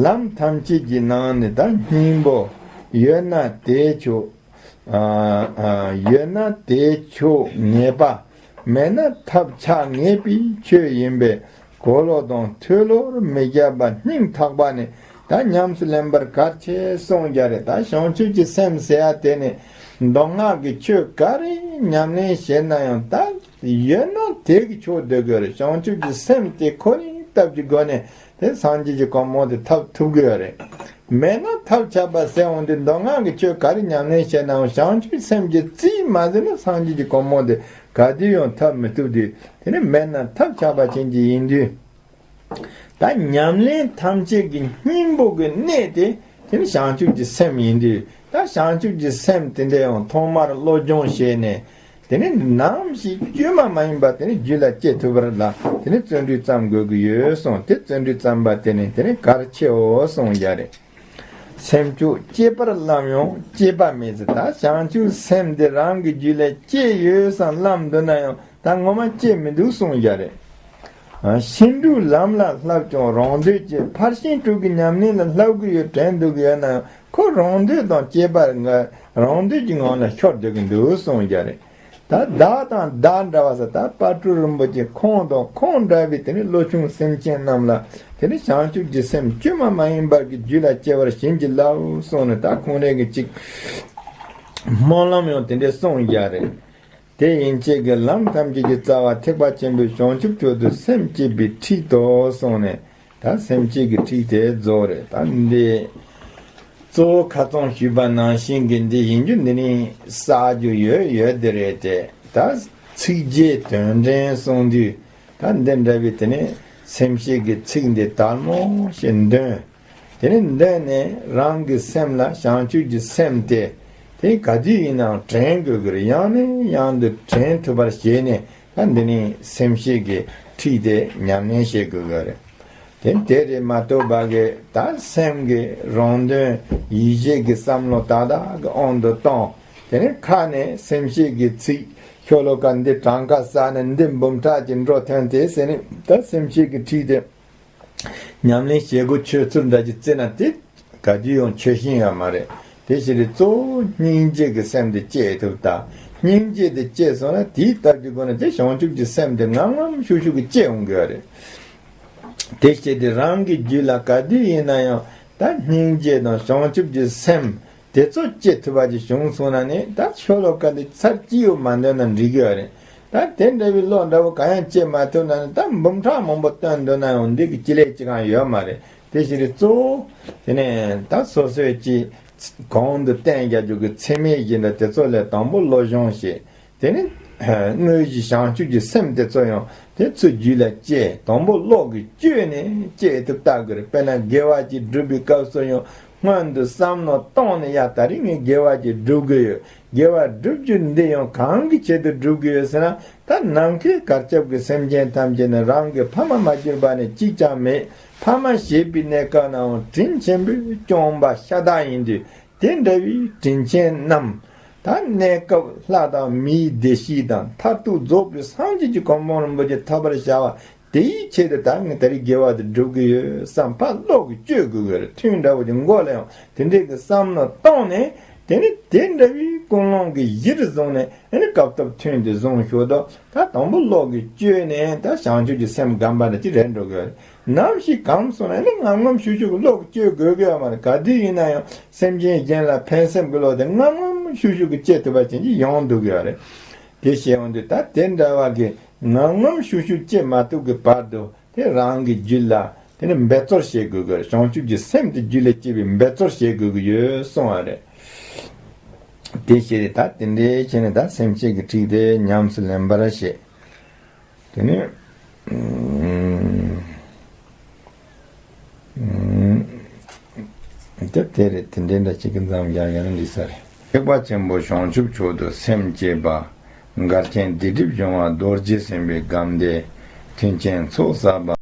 ལམ་ཐམས་ཅད་ཀྱི་ནང་ནས་ད་སྙིང་པོ། ཡོད་ན་དེས་ཆོག་ཨ་ཨ་ཡོད་ན་དེས་ཆོག་ངེས་པ། མེད་ན་ཐབས་ཆག་ངེས་པའི་ཆོས་ཡིན་པས། གོ་ལོག་དང་མཐོལ་ལོག་མི་རྒྱབ་པ་སྙིང་ཐག་པ་ནས། ད་ཉམས་སུ་ལེན་པར་གལ་ཆེ་གསུངས་ཀྱང་རེད། ད་བྱང་ཆུབ་ཀྱི་སེམས་ཟེར་ཡ་དེ་ནི་མདོ་སྔགས་ཀྱི་ཆོས་ག་རེ་ཉམས་ལེན་བྱེད་ན་ཡང་ད་ཡོད་ན་དེ་གི་ཆོག་སྡོད་དགོས་རེད། བྱང་ཆུབ་ཀྱི་སེམས་དེ་ཁོ་ནའི་སྟབས་ཀྱི་སྒོ་ནས་དེ་སངས་རྒྱས་ཀྱི་གོ་འཕང་དེ་ཐོབ་ཐུབ་དགོས་རེད། མེད་ན་ཐབས་ཆག་པ་ཟེར་འོང་དུས་མདོ་སྔགས་ཀྱི་ཆོས་ག་རེ་ཉམས་ལེན་བྱེད་ནའང་བྱང་ཆུབ་སེམས་ཀྱི་རྩིས་མ་ཟིན་ན་སངས་རྒྱས་ཀྱི་གོ་འཕང་དེ་ག་དུས་ཡང་ཐོབ་མི་ཐུབ་དུས། དེ་ནི་མེད་ན་ཐབས་ཆག་པ་ཅན་གྱི་ཡིན་དུས། ད་ཉམས་ལེན་ཐམས་ཅད་ཀྱི་སྙིང་པོ་གི་གནད་དེ་དེ་ནི་བྱང་ཆུབ་ཀྱི་སེམས་ཡིན་དུས། ད་བྱང་ཆུབ་ཀྱི་སེམས་དེ་འདྲ་ཡང་ཐོག་མར་བློ་སྦྱོང་བྱས་ནས། དེ་ནི་ནམ་ཞིག་བཅོས་མ་མ་ཡིན་པ་དེ་ནི་རྒྱུད་ལ་སྐྱེ་ཐུབ་པར་ལ་དེ་ནི་བརྩོན་འགྲུས་བརྩམ་དགོས་ཀྱི་ཡོད་གསུངས་ཏེ། བརྩོན་འགྲུས་བརྩམས་པ་དེ་ནི་དེ་ནི་གལ་ཆེའོ་གསུངས་ཡ་རེད། སེམས་མཆོག་སྐྱེས་པར་ལམ་ཡང་སྐྱེས་པ་མེད་ཟེར། ད་བྱང་ཆུབ་སེམས་འདི་རང་གི་རྒྱུད་ལ་སྐྱེས་ཡོད་བསམ་ལམ་འདུག་ན་ཡང་ད་ངོ་མ་སྐྱེས་མི་འདུག་གསུངས་ཡ་རེད། ཨ་ཤིན་ཏུ་ལམ་ལ་བསླབ་ཀྱང་རང་འདོད་ཀྱི། ཕར་ཕྱིན་དྲུག་གི་ཉམས་ལེན་ལ་བསླབ་ཀྱི་ཡོད་དྲན་འདུག་གི་ཡོད་ན་ཡང་ཁོ་རང་འདོད་དང་བཅས་པར་ང་རང་འདོད་ཀྱི་ངང་ལ་ཤོར་སྡོད་ཀྱི་འདུག་གསུངས་ཡ་རེད། ད་བདག་དང་བདག་འདྲ་བ་ཟེར། ད་དཔལ་སྤྲུལ་རིན་པོ་ཆེ་ཁོང་དང་ཁོང་འདྲ་བའི་དེ་ནི་བློ་ཆུང་སེམས་ཆེན་རྣམས་ལ་དེ་ནི་བྱང་ཆུབ་ཀྱི་སེམས་བཅོས་མ་མ་ཡིན་པར་གྱི་རྒྱུད་ལ་སྐྱེ་བར་བྱིན་གྱིས་བརླབས་གསུངས་ནས། ད་ཁོང་རང་གི་ཅིག་སྨོན་ལམ་ཡང་དེ་འདྲས་གསུངས་ཡ་རེད། དེ་ཡན་ཆད་ཀྱི་ལམ་ཐམས་ཅད་ཀྱི་རྩ་བ་ཐེག་པ་ཆེན་པོའི་བྱང་ཆུབ་མཆོག་ཏུ་སེམས་བསྐྱེད་པའི་ཁྲིད་དོ་གསུངས་ནས། ད་སེམས་བསྐྱེད་ཀྱི་ཁྲིད་དེ་རྫོགས་རེད། ད་འདི་གཙོ་བོ་ཁ་སང་ཞུས་པ་ནང་བཞིན་གྱི་འདི་ཡིན་རྒྱུ་འདི་ནི་གསལ་རྒྱུ་ཡོད་ཡོད་དེ་རེད་དེ། ད་ཚིགས་བཅད་དོན་འགྲེལ་གསུང་དུས་ད་འདི་འདྲ་བའི་དེ་ནི་སེམས་བསྐྱེད་ཀྱི་ཚིག་འདི་དལ་མོ་ཞིག་འདོན། དེ་ནི་འདོན་ནས་རང་གི་སེམས་ལ་བྱང་ཆུབ་ཀྱི་སེམས་དེ་དེ་ག་དུས་ཡིན་ནའང་དྲན་དགོས་ཀྱི་རེད། ཡང་ནས་ཡང་དུ་དྲན་ཐུབ་པར་བྱས་ནས་ད་འདི་ནི་སེམས་བསྐྱེད་ཀྱི་ཁྲིད་དེ་ཉམས་ལེན་བྱེད་དགོས་ཀྱི་རེད། དེ་དེ་རེད་མ་གཏོགས་པ་གི་ད་སེམས་ཀྱི་རང་དོན་ཡིད་བྱེད་ཀྱི་བསམ་བློ་ཏག་ཏག་གི་དབང་དུ་བཏང་། དེ་ནས་ཁ་ནས་སེམས་བསྐྱེད་ཀྱི་ཚིག་ ཤོ་ལོ་ཀ་འདི་གྲངས་ཀ་བསགས་ནས་འདི་འབུམ་ཕྲག་གཅིག་འགྲོ་ཐོན་ཏེ་ཟེར་ནས། ད་སེམས་བསྐྱེད་ཀྱི་ཁྲིད་དེ་ཉམས་ལེན་བྱེད་དགོས་ཆོད་ཚུལ་འདྲ་ཅིག་བརྩིས་ན། དེ་ག་དུས་ཡང་ཆོད་ཤེས་ཡོད་མ་རེད། དེ་ཕྱིར་གཙོ་བོ་སྙིང་རྗེ་གི་སེམས་དེ་སྐྱེ་ཐུབ་ད། སྙིང་རྗེ་དེ་སྐྱེས་སོང་ན། དེའི་སྟབས་ཀྱིས་སྒོ་ནས་དེ་བྱང་ཆུབ་ཀྱི་སེམས་དེ་ངམ་ངམ་ཤུགས་ཤུགས་ཀྱིས་སྐྱེ་འོང་གི་ཡོད་རེད། དེ་བྱས་ཏེ་རང་གི་རྒྱུད་ལ་ག་དུས་ཡིན་ན་ཡང་ད་སྙིང་རྗེ་དང་བྱང་ཆུབ་ཀྱི་སེམས་དེ་ཚོ་སྐྱེ་ཐུབ་པ་ཅིག་བྱུང་སོང་ན་ནི། ད་ཤོ་ལོ་ཀ་འདི་ཚར་གཅིག་ཡང་མ་འདོན་ན་འགྲིག་གི་ཡོད་རེད། ད་དེ་འདྲ་བའི་བློ་འདྲ་བོ་གང་ཡང་སྐྱེ་མ་ཐུབ་ན་ནི། ད་འབུམ་ཕྲག་མང་པོ་བཏོན་འདོན་ན་ཡང་འདི་གི་སྤྱི་ལས་ཅི་གང་ཡོད་མ་རེད། དེ་ཕྱིར་གཙོ་བོ་དེ་ནས་ད་སོ་སོའི་ཀྱི་གོང་དུ་བསྟན་རྒྱག་རྒྱུ་གི་ཚད་མེད་བཞི་འདྲ་དེ་ཚོ་ལས་དང་པོ་བློ་སྦྱོང་བྱེད། དེ་ནི་དངོས་གཞི་བྱང་ཆུབ་ཀྱི་སེམས་དེ་ཚོ་ཡང་དེ་ཚོ་རྒྱུད་ལ་སྐྱེ། དང་པོ་བློ་གིས་བཅོས་ནས་སྐྱེ་ཐུབ་ལྟ་དགོས་རེད། དཔེར་ན་དགེ་བ་ཅིག་སྒྲུབ་པའི་སྐབས་སུ་ཡང་སྔོན་དུ་བསམ་མནོ་བཏང་ནས། ཡ་ད་རིང་ངས་དགེ་བ་ཅིག་སྒྲུབ་གི་ཡོད། དགེ་བ་སྒྲུབ་རྒྱུ་འདི་ཡང་གང་གི་ཆེད་དུ་སྒྲུབ་གི་ཡོད་ཟེར་ན། ད་ནམ་མཁའི་གར་ཁྱབ་ཀྱི་སེམས་ཅན་ཐམས་ཅད་ནི་རང་གི་ཕ་མ་མ་གྱུར་པ་ནི་གཅིག་ཀྱང་མེད། ཕ་མ་བྱས་པའི་གནས་སྐབས་ནའང་དྲིན་ཆེན་པོས་སྐྱོང་བ་ཤ་སྟག་ཡིན་དུས། དེ་འདྲ་བའི་དྲིན་ཆེན་རྣམས་ད་གནས་སྐབས་ལྷ་དང་མིའི་བདེ་སྐྱིད་དང་མཐར་ཐུག་རྫོགས་པའི་སངས་རྒྱས་ཀྱི་གོ་འཕང་རིན་པོ་ཆེ་ཐོབ་པར་བྱ་བ་དེའི་ཆེད་དུ། ད་ངས་ད་རེས་དགེ་བ་དེ་སྒྲུབ་ཀྱི་ཡོད་བསམ་ཕར་བློ་གིས་བཅོས་དགོས་ཀྱི་རེད། ཐུན་འདྲ་བོ་ཅིག་མགོ་ལ་ཡང་དེ་འདྲའི་གི་བསམ་མནོ་བཏང་ནས། དེ་ནི་དེ་འདྲ་བའི་ཀུན་སློང་གི་གཞིར་བཟུང་ནས། ཨ་ནི་སྐབས་ཐོབ་ཐུན་དེ་བཟུང་ཞོར་དུ། ད་དང་པོ་བློ་གིས་བཅོས་ནས་ད་བྱང་ཆུབ་ཀྱི་སེམས་སྒོམ་པ་འདྲ་ཅིག་རེད་འགྲོ་གི་ཡོད་རེད། ནམ་ཞིག་སྒོམ་སོང་ན་ནི་ངམ་ངམ་ཤུགས་ཤུགས་ཀྱིས་བློ་གིས་བཅོས་དགོས་ཀྱི་ཡོད་མ་རེད། ག་དུས་ཡིན་ན་ཡང་སེམས་ཅན་གཞན་ལ་ཕན་སེམས་ཀྱི་བློ་དེ་ངམ་ངམ་ཤུགས་ཤུགས་ཀྱིས་སྐྱེ་ཐུབ་པ་ཅན་ཅིག་ཡོང་འདུག་གི་ཡོད་རེད། དེ་བྱས་ཡོང་དུས་ད་དེ་འདྲ་བ་གི་ངམ་ངམ་ཤུགས་ཤུགས་སྐྱེ་མ་ཐུབ་ཀྱི་བར་དུ། དེ་རང་གི་རྒྱུད་ལ་དེ་ནི་འབད་རྩོལ་བྱེད་དགོས་ཀྱི་རེད། བྱང་ཆུབ་ཀྱི་སེམས་དེ་རྒྱུད་ལ་སྐྱེ་བའི་འབད་རྩོལ་བྱེད་དགོས་ཀྱི་ཡོད་གསུང་བ་རེད། དེ་བྱས་ཏེ་ད་དེ་འདྲའི་བྱས་ནས་ད་སེམས་བསྐྱེད་ཀྱི་ཁྲིད་དེ་ཉམས་སུ་ལེན་པར་བྱེད། དེ་ནི་ཨུམ། ཨུམ། དེ་དེ་རེད། དེ་འདྲའི་འདྲ་ཅིག་གི་མཚམས་སྦྱར་ཡང་འགྲིག་ས་རེད། ཐེག་པ་ཆེན་པོ་བྱང་ཆུབ་མཆོག་ཏུ་སེམས་བསྐྱེད་པ། འགལ་རྐྱེན་སྡིག་སྒྲིབ་སྦྱོང་བ་རྡོ་རྗེ་སེམས་དཔའི་སྒོམ་བཟླས། མཐུན་རྐྱེན་ཚོགས་བསགས་པ།